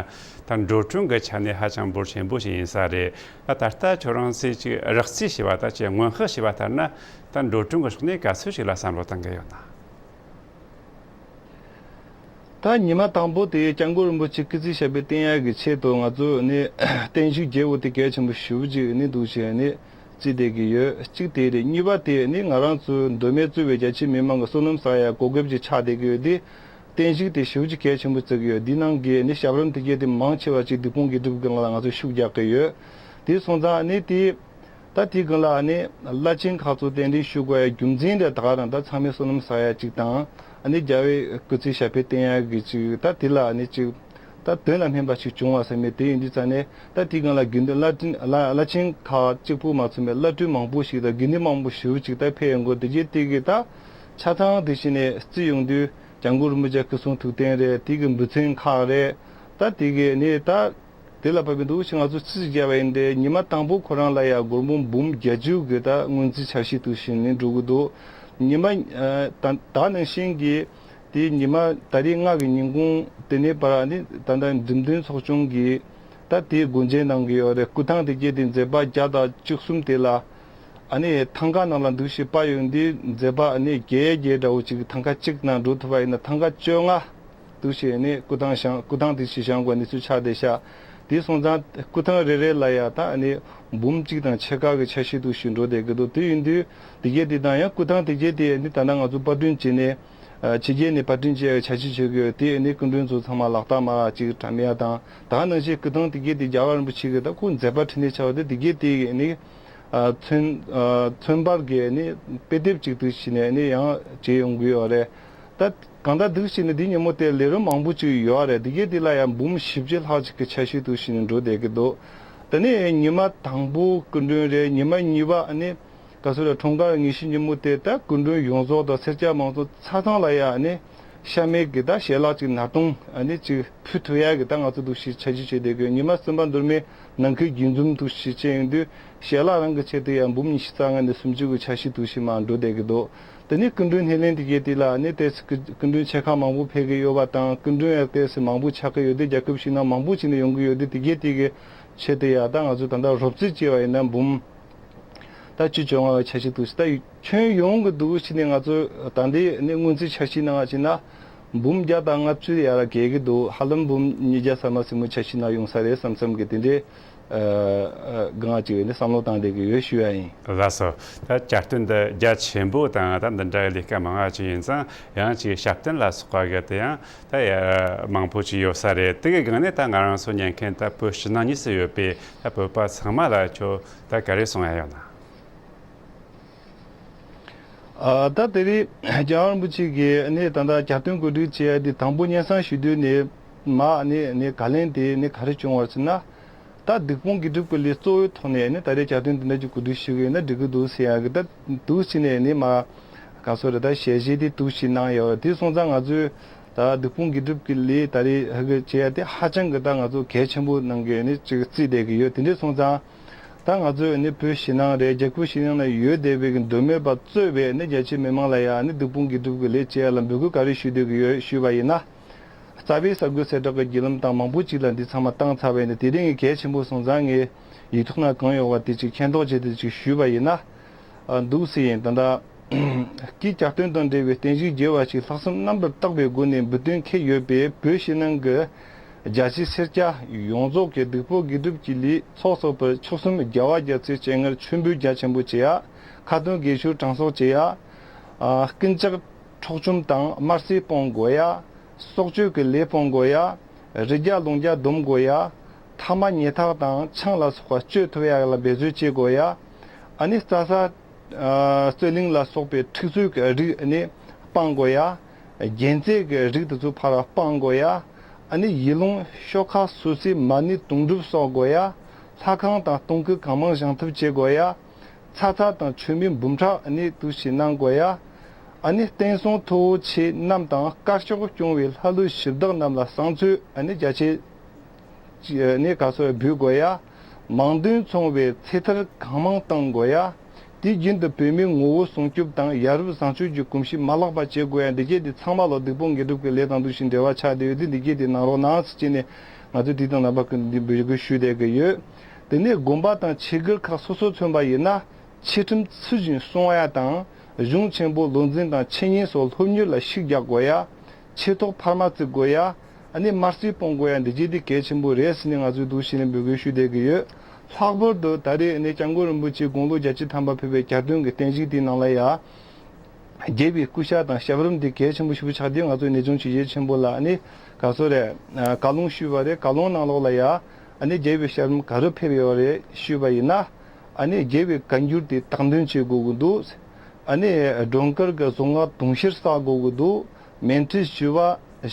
ད་འགྲོ་གྲོན་གྱི་ཆ་ནས་ཧ་ཅང་འབོར་ཆེན་པོ་ཞིག་ཡིན་ས་རེད། ད་ད་ལྟ་ཁྱོད་རང་ཚོས་ཅིག་རགས་རྩིས་བྱས་པ་ད་ཅིག་སྔོན་དཔག་བྱས་པ་ལྟར་ན་ད་འགྲོ་གྲོན་གྱི་ཕྱོགས་ནས་ག་ཚོད་ཅིག་ལ་བསམ་བློ་བཏང་གི་ཡོད་ན། ད་ཉི་མ་དང་པོ་དེ་སྐྱབས་མགོན་རིན་པོ་ཆེ་སྐུ་ཚེ་ཞབས་པད་བརྟན་ཡག་གི་ཆེད་དུ་ང་ཚོ་ནི་བརྟན་བཞུགས་རྒྱས་པོ་དེ་གལ་ཆེན་པོ་ཞེ་པོ་ཅིག་ནི་འདུག་བྱས་ནི་བརྩིས་བསྡད་ཀྱི་ཡོད། གཅིག་དེ་རེད། གཉིས་པ་དེ་ནི་ང་རང་ཚོ་མདོ་སྨད་གཙོས་པའི་རྒྱ་ཆེའི་མི་མང་གི་བསོད་ནམས་བསགས་ཡག་གོ་སྐབས་ཅིག་ཆགས་བསྡད་ཀྱི་ཡོད་དེ། བརྟན་བཞུགས་དེ་ཞེ་པོ་ཅིག་གལ་ཆེན་པོ་བརྩི་གི་ཡོད། འདི་ནང་གི་ནི་ཞབས་རིམ་དེ་གྱད་དེ་མང་ཆེ་བ་ཅིག་སྡིག་སྤོང་དགེ་སྒྲུབ་ཀྱི་ངང་ལ་ང་ཚོ་ཤུགས་རྒྱག་གི་ཡོད། དེ་སོང་ཙང་ནི་དེ། ད་དེའི་སྒང་ལ་ཨ་ནི་བླ་ཆེན་ཁག་ཚོ་གདན་འདྲེན་ཞུ་དགོས་ཡ་རྒྱུ་མཚན་དེ་ད་ག་རང་ད་ཚང་མས་བསོད་ནམས་བསགས་ཡ་གཅིག་དང་། ཨ་ནི་རྒྱལ་བའི་སྐུ་ཚེ་ཞབས་པད་བརྟན་ཡ་གི་གཅིག་ད་དེ་ལ་ཨ་ནི་གཅིག་ད་དོན་ལ་སྨིན་པ་ཞིག་བྱུང་བ་ཟེར་མེད། དེ་ཡིན་དུས་ཙང་ནས་ད་དེའི་སྒང་ལ་དགེ་འདུན་བླ་བྲིན་བླ་བླ་ཆེན་ཁག་གཅིག་པུ་མ་ཚུད་པའི་བླ་སྤྲུལ་མང་པོ་ཞིག་དང་དགེ་འདུན་མང་པོ་ཞེ་པོ་ཅིག་ད་ཕེབས་ཡོང་གི་དེ་རྗེས་དེ་གི་ད་ཆ་ཚང་དེ་བྱས་ནས་བརྩི་ཡོང་དུས་སྐྱབས་མགོན་རིན་པོ་ཆེ་སྐུ་གསུང་ཐུགས་རྟེན་རེད། དེ་གི་འབུལ་ཚན་ཁག་རེད། ད་དེ་གི་ནི་ད། དེ་ལ་བབ་པའི་འདུག་ཞེས་ང་ཚོ་རྩིས་བརྒྱབ་པ་ཡིན་ཏེ་ཉི་མ་དང་པོ་ཁོ་རང་ལ་ཡང་སྒོར་མོ་འབུམ་བརྒྱད་ཅུ་གི་ད་སྔོན་རྩིས་འཆར་གཞི་དུ་བྱས་ནས་འགྲོ་གི་འདུག་ཉི་མ་ཨ་ད་ད་ནང་བཞིན་གྱི་དེ་ཉི་མ་ཏ་རིག་ལྔ་གི་ཉིན་གུང་དེ་ནས་བར་ནི་ད་ལྟ་འགྲེམས་སྟོན་ཚོགས་ཆུང་གིས་ད་དེ་སྒོ་འབྱེད་གནང་གི་ཡོད་རེད། སྐུ་ཐང་དེ་གྱད་དེ་མཛད་པ་བརྒྱ་དང་བཅུ་གསུམ་དེ་ལ་ཨ་ནི་ཐང་ཀ་ནང་ལ་འདུག་ཞེས་པ་ཡོང་དུས་མཛད་པ་ཨ་ནི་བརྒྱད་བརྒྱད་འདྲ་བོ་ཅིག་ཐང་ཀ་གཅིག་ནང་འགྲོ་ཐུབ་པ་ཡིན་ན་ཐང་ཀ་བཅོ་ལྔ། དུ་ཞེས་ནས་སྐུ་ཐང་བཞེངས། སྐུ་ཐང་དེ་ཞིག་བཞེངས་དགོས་གནས་ཚུལ་ཆགས་བསྡད་ཤག་དེ་སོང་ཙང་སྐུ་ཐང་རེ་རེ་ལ་ཡ་ད་ནི་འབུམ་གཅིག་དང་ཕྱེད་ཀ་གི་འཆར་གཞི་དུ་ཞིག་འགྲོ་བསྡད་ཀྱི་འདུག་དེ་ཡིན་དུས་དེ་གྱད་དེ་དང་ཡང་སྐུ་ཐང་དེ་གྱད་དེ་ནི་ད་ལྟ་ང་ཚོ་པར་སྐྲུན་བྱས་ནས་ཕྱི་རྒྱལ་ནས་པར་སྐྲུན་བྱས་ཡ་འཆར་གཞི་བྱེད་ཀྱི་ཡོད། དེ་ནི་སྐུ་མགྲོན་ཚོ་ཚང་མ་ལག་རྟགས་མ་གཅིག་བཀྲམ་ཡ་དང་ད་ནང་བཞིན་སྐུ་ཐང་དེ་གྱད་དེ་རྒྱལ་བ་རིན་པོ་ཆེ་གི་ད་ཁོ་མཛད་པ་འཕྲིན་ལས་ཆེ་བ་དེ་དེ་གྱད་དེ་ནི་ཚོན་ཚོན་པར་གྱི་ནི་དཔེ་དེབ་ཅིག་དུ་ཞིག་ནས་ནི་ཡང་བྱས་ཡོང་གི་ཡོད་རེད། ད་གང་ལྟར་འདུག་ཕྱིན་ནས་འདི་ཉིན་མོ་དེ་ལས་རིམ་མང་པོ་ཅིག་ཡོད་རེད། འདི་གའི་འདི་ལ་ཡང་འབུམ་བཞི་བཅུ་ལྷག་ཅིག་གི་འཆར་གཞི་འདུག་ཕྱིན་ནས་འགྲོ་བསྡད་ཀྱི་འདུག་དེ་ནས་ཉི་མ་དང་པོ་སྐུ་མགྲོན་རེད། ཉི་མ་གཉིས་པ་ཨ་ནི་ག་ཚོད་རེད། འཁྲུངས་སྐར་ངེས་ཤེས་ཉིན་མོ་དེ་ད་སྐུ་མགྲོན་ཡོངས་རྫོགས་དང་སེར་སྐྱ་མང་ཚོགས་ཆ་ཚང་ལ་ཡང་ཨ་ནི་ཤ་མེད་ཀྱི་ད་ཞལ་ལག་ཅིག་ན་སྟོང་ཨ་ནི་ཅིག་ཕུལ་ཐུབ་ཡ་གི་ད་ང་ཚོ་འདུག་ཕྱིན་འཆར་གཞི་བྱས་བསྡད་ཀྱི་ཡོད། ཉི་མ་གསུམ་པ་མདོ་སྨད་ནང་ཁུལ་དགྱེས་འཛོམས་འདུག་ཕྱིན་བྱས་ཡོང་དུས་ཞལ་ལག་རང་གི་ཆེད་དུ་ཡང་འབུམ་ཉི་ཤུ་རྩ་ལྔ་ནས་སུམ་ཅུ་གི་འཆར་གཞི་འདུག་ཕྱིན་མར་འགྲོ་བསྡད་ཀྱི་འདུག་དེ་ནས་སྐུ་མགྲོན་སྣེ་ལེན་དེ་གའི་དེ་ལ་ནི་ཏོག་ཙམ་སྐུ་སྐུ་མགྲོན་ཆེ་ཁག་མང་པོ་ཕེབས་ཀྱི་ཡོད་པ་དང་སྐུ་མགྲོན་ཡང་ཏོག་ཙམ་མང་པོ་ཆགས་ཀྱི་ཡོད་དུས་རྒྱལ་ཁབ་ཕྱི་ནང་མང་པོ་ཅིག་ནས་ཡོང་གི་ཡོད་དུས་དེ་གའི་དེ་གའི་ཆེད་དུ་ཡང་ད་ང་ཚོས་ད་ལྟ་རོབ་རྩིས་བྱས་པ་ཡིན་ན་འབུམ་ད་བཅུ་བཅོ་ལྔ་བའི་འཆར་གཞི་འདུག་ད་ཁྱོན་ཡོངས་ཀྱི་འདུག་ཕྱིན་ནས་ང་ཚོས་ད་ལྟའི་ནི་སྔོན་རྩིས་འཆར་གཞི་ནང་ཕྱིན་ན་འབུམ་བརྒྱ་དང་ལྔ་བཅུ་ཡར་བརྒལ་གྱི་འདུག་ཧ་ལམ་འབུམ་ཉིས་བརྒྱ་ཟ་མ་ཟིན་པོ་འཆར་གཞི་ནང་ཡོང་ས་རེད་བསམ་བསམ་གྱི་དེ་འདྲའི། ཨ་ཨ་གང་ཅིག་ནི་བསམ་བློ་བཏང་བསྡད་ཀྱི་ཡོད་ཞུ་ཡ་ཡིན། ལགས་སོ། ད་བསྐྱར་སྟོན་འདི་རྒྱ་ཆེན་པོ་དང་ད་འདི་འདྲ་ལས་ཀ་མང་བ་ཅིག་ཡིན་ཙང་ཡང་ཅིག་ཞབས་བརྟན་ལ་སོགས་པ་གི་དེ་ཡང་ད་ཡ་མང་པོ་ཅིག་ཡོད་ས་རེད། དེ་གི་སྒང་ནས་ད་ང་རང་ཚོ་ཉན་མཁན་ད་བོད་ཕྱི་ནང་གཉིས་སུ་ཡོད་པའི་ད་བོད་པ་ཚང་མ་ལ་ཁྱོད་ད་ག་རེ་གསུང་ཡ་ཡོད་ན། ཨ་ད་དེ་རིང་རྒྱལ་བ་རིན་པོ་ཆེ་གིས་ནི་ད་ལྟ་བསྐྱར་སྟོན་གོ་སྒྲིག་བྱས་ཏེ་དང་པོ་སྙན་སེང་ཞུ་དུས་ནས་མ་ནི་ནི་བཀའ་ལན་དེ་ནི་ག་རེ་བྱུང་བ་ཟེར་ན། ད་སྡིག་སྤོང་དགེ་སྒྲུབ་ཀྱི་ལས་གཙོ་བོའི་ཐོག་ནས་ནི་ད་རེས་བསྐྱར་སྟོན་དེ་འདྲ་ཅིག་གོ་སྒྲིག་ཞུ་གི་ཡིན་ན་འགྲིག་གི་འདུག་ཟེར་ཡ་གི་ད་འདུག་ཟེར་ནས་ནི་མ་ག་སོ་རེ་ད་ཞལ་བཞེས་དེ་འདུག་ཞིག་གནང་ཡོད། དེ་སོང་ཙང་ང་ཚོས་ད་སྡིག་སྤོང་དགེ་སྒྲུབ་ཀྱི་ལས་ད་རེས་ཧ་གི་བྱས་ཡ་དེ་ཧ་ཅང་གི་ད་ང་ཚོ་གལ་ཆེན་པོ་གནང་གི་ནི་ཅིག་བརྩིས་བསྡད་ཀྱི་ཡོད། དེ་འདྲ་སོང་ཙང་། ད་ང་ཚོས་ནི་བོད་ཕྱི་ནང་རེད། རྒྱལ་ཁབ་ཕྱི་ནང་ན་ཡོད་བསྡད་པའི་གི་མདོ་སྨད་པ་གཙོས་པའི་ནི་རྒྱ་ཆེའི་མི་མང་ལ་ཡང་ནི་སྡིག་སྤོང་དགེ་སྒྲུབ་ཀྱི་ལས་བྱེད་ཡ་ལ་འབོད་སྐུལ་ག་རེ་ཞུ་འདོད་ཀྱི་ཡོད་ཞུས་པ་ཡིན་ན། རྩ་བའི་གསར་འགོད་གསལ་བསྒྲགས་ཀྱི་བརྒྱུད་ལམ་དང་མང་པོ་ཅིག་ལ་འདི་ཚང་མ་བཏང་ཚར་བས་ནི་དེ་རིང་གི་གལ་ཆེན་པོ་སོང་ཙང་ངས་ཡིག་ཐོག་ན་གང་ཡོད་པ་དེ་ཅིག་མཁྱེན་རྟོགས་བྱེད་དུ་ཅིག་ཞུས་པ་ཡིན་ན། ཨ་འདུག་སེ་ཡིན། ད་ལྟ་སྐུའི་བསྐྱར་སྟོན་དང་འབྲེལ་བའི་བརྟན་བཞུགས་རྒྱས་པ་ཞིག་ལྷག་བསམ་རྣམ་པར་དག་པའི་སྒོ་ནས་འབུལ་སྟོན་འཁེལ་ཡོད་པས་བོད་ཕྱི་ནང་གི་རྒྱ་ཆེ་སེར་སྐྱ་ཡོངས་རྫོགས་ཀྱི་སྡིག་སྤོང་དགེ་སྒྲུབ་ཀྱི་ལས་ཚོགས་གསོག་པར་མཆོག་གསུམ་རྒྱལ་བ་རྒྱལ་སྲས་སྤྱན་སྔར་མཆོད་འབུལ་རྒྱ་ཆེན་པོ་བྱེད་ཡ། ཁ་འདོན་དགེ་སྦྱོར་གྲངས་གསོག་བྱེད་ཡ། ཨ་རྐུན་ཇག་འཕྲོག་བཅོམ་དང་དམར་གསོད་སྤོང་དགོས་ཡ། སྲོག་གཅོད་ཀྱི་ལས་སྤོང་དགོས་ཡ། རི་རྒྱ་ལུང་རྒྱ་སྡོམ་དགོས་ཡ། ཐ་མག་ཉལ་ཐ་དང་ཆང་ལ་སོགས་པ་སྤྱོད་ཐུབ་ཡ་ལ་འབད་རྩོལ་བྱེད་དགོས་ཡ། ཨ་ནི་རྩྭ་ས། ཨ་རྩོད་གླེང་ལ་སོགས་པའི་འཁྲུག་རྩོད་ཀྱི་རིགས་ནི་སྤང་དགོས་ཡ། རྒྱན་རྩེ་གི་རིགས་དེ་ཚོ་ཕར་སྤང་དགོས་ཡ། ཨ་ནི་ཡུལ་ལུང་ཤོག་ཁག་སོ་སོའི་མ་ཎི་དུང་སྒྲུབ་གསོག་དགོས་ཡ། ལྷ་ཁང་དང་གཏོང་ཁུལ་གང་མང་བཞེངས་ཐབས་བྱེད་དགོས་ཡ། ཚ་ཚ་དང་མཆོད་མེ་འབུམ་ཕྲག་ཨ་ནི་འདུ་ཞིག་གནང་དགོས་ཡ། ཨ་ནི་བསྟན་སྲུང་ཐུ་བོ་ཆེ་རྣམས་དང་དཀར་ཕྱོགས་སྐྱོང་བའི་ལྷ་ཀླུ་གཞི་བདག་རྣམས་ལ་བསང་མཆོད་ཨ་ནི་རྒྱ་ཆེ་ནས་ག་སོ་འབུལ་དགོས་ཡ། མང་འདོན་ཚོང་བའི་ཚེ་ཐར་གང་མང་གཏང་དགོས་ཡ། དེ་རྒྱུན་དུ་བོད་མིའི་ངོ་བོ་སྲུང་སྐྱོབ་དང་ཡ་རབས་བཟང་སྤྱོད་ཀྱི་གོམས་གཤིས་མ་བརླག་པ་བྱེད་དགོས་ཡ། འདི་གས་དེ་ཚང་མ་ལོ་སྡིག་སྤོང་དགེ་སྒྲུབ་ཀྱི་ལས་དང་འདུ་ཞིང་འབྲེལ་བ་ཆགས་བསྡད་ཡོད་དེ། འདི་གས་དེ་གནང་རོགས་གནང་ཟེར་བྱས་ནས་ང་ཚོས་དུས་དང་རྣམ་པ་ཀུན་ཏུ་འདི་འབོད་སྐུལ་ཞུས་བསྡད་ཀྱི་ཡོད། དེ་ནས་དགོན་པ་དང་ཆོས་སྒར་ཁག་སོ་སོ་མཚོན་པ་ཡིན་ན། ཆོས་ཁྲིམས་ཚུལ་བཞིན་སྲུང་བ་ཡ་དང་། གཞུང་ཆེན་པོ་བློ་འཛིན་དང་འཆད་ཉན་སོགས་སློབ་གཉེར་ལ་ཤུགས་རྒྱག་དགོས་ཡ། ཆོས་ཐོག་འཕར་མ་བརྩི་དགོས་ཡ། ཨ་ནི་དམར་གསོད་སྤོང་དགོས་ཡ། འདི་གས་དེ་གལ་ཆེན་པོ་རེད་ཟེར་ནས་ང་ཚོས་འདུག་བྱས་ནས་འབོད་སྐུལ་ཞུས་བསྡད་ཀྱི་ཡོད། ལྷག་པར་དུ་ད་རེས་ནས་སྐྱབས་མགོན་རིན་པོ་ཆེ་དགུང་ལོ་བརྒྱད་ཅུ་ཐམ་པ་ཕེབས་པའི་གྱ་སྟོན་གྱི་རྟེན་གཞི་དེའི་ནང་ལ་ཡ། རྒྱལ་བའི་སྐུ་ཕྱག་དང་ཞབས་རིམ་འདི་གལ་ཆེན་པོ་ཞིག་ཆགས་དུས། ང་ཚོས་ནས་ཆུང་ཆེ་གལ་ཆེན་པོ་ལ་ཨ་ནི་ག་སོ་རེད། བཀའ་ལུང་ཞུས་པ་རེད། བཀའ་ལུང་ནང་ལོགས་ལ་ཡ། ཨ་ནི་རྒྱལ་བའི་ཞབས་རིམ་ག་རུ་ཕེབས་ཡོད་རེད་ཞུས་པ་ཡིན་ན། ཨ་ནི་རྒྱལ་བའི་བཀའ་འགྱུར་དེ་དག་འདོན་བྱེད་དགོས་ཀྱི་འདུག་ཨ་ནི་སྒྲོལ་དཀར་གྱི་གཟུངས་སྔགས་དུང་ཕྱུར་བསགས་དགོས་ཀྱི་འདུག་མཎྜལ་ཞི་བ་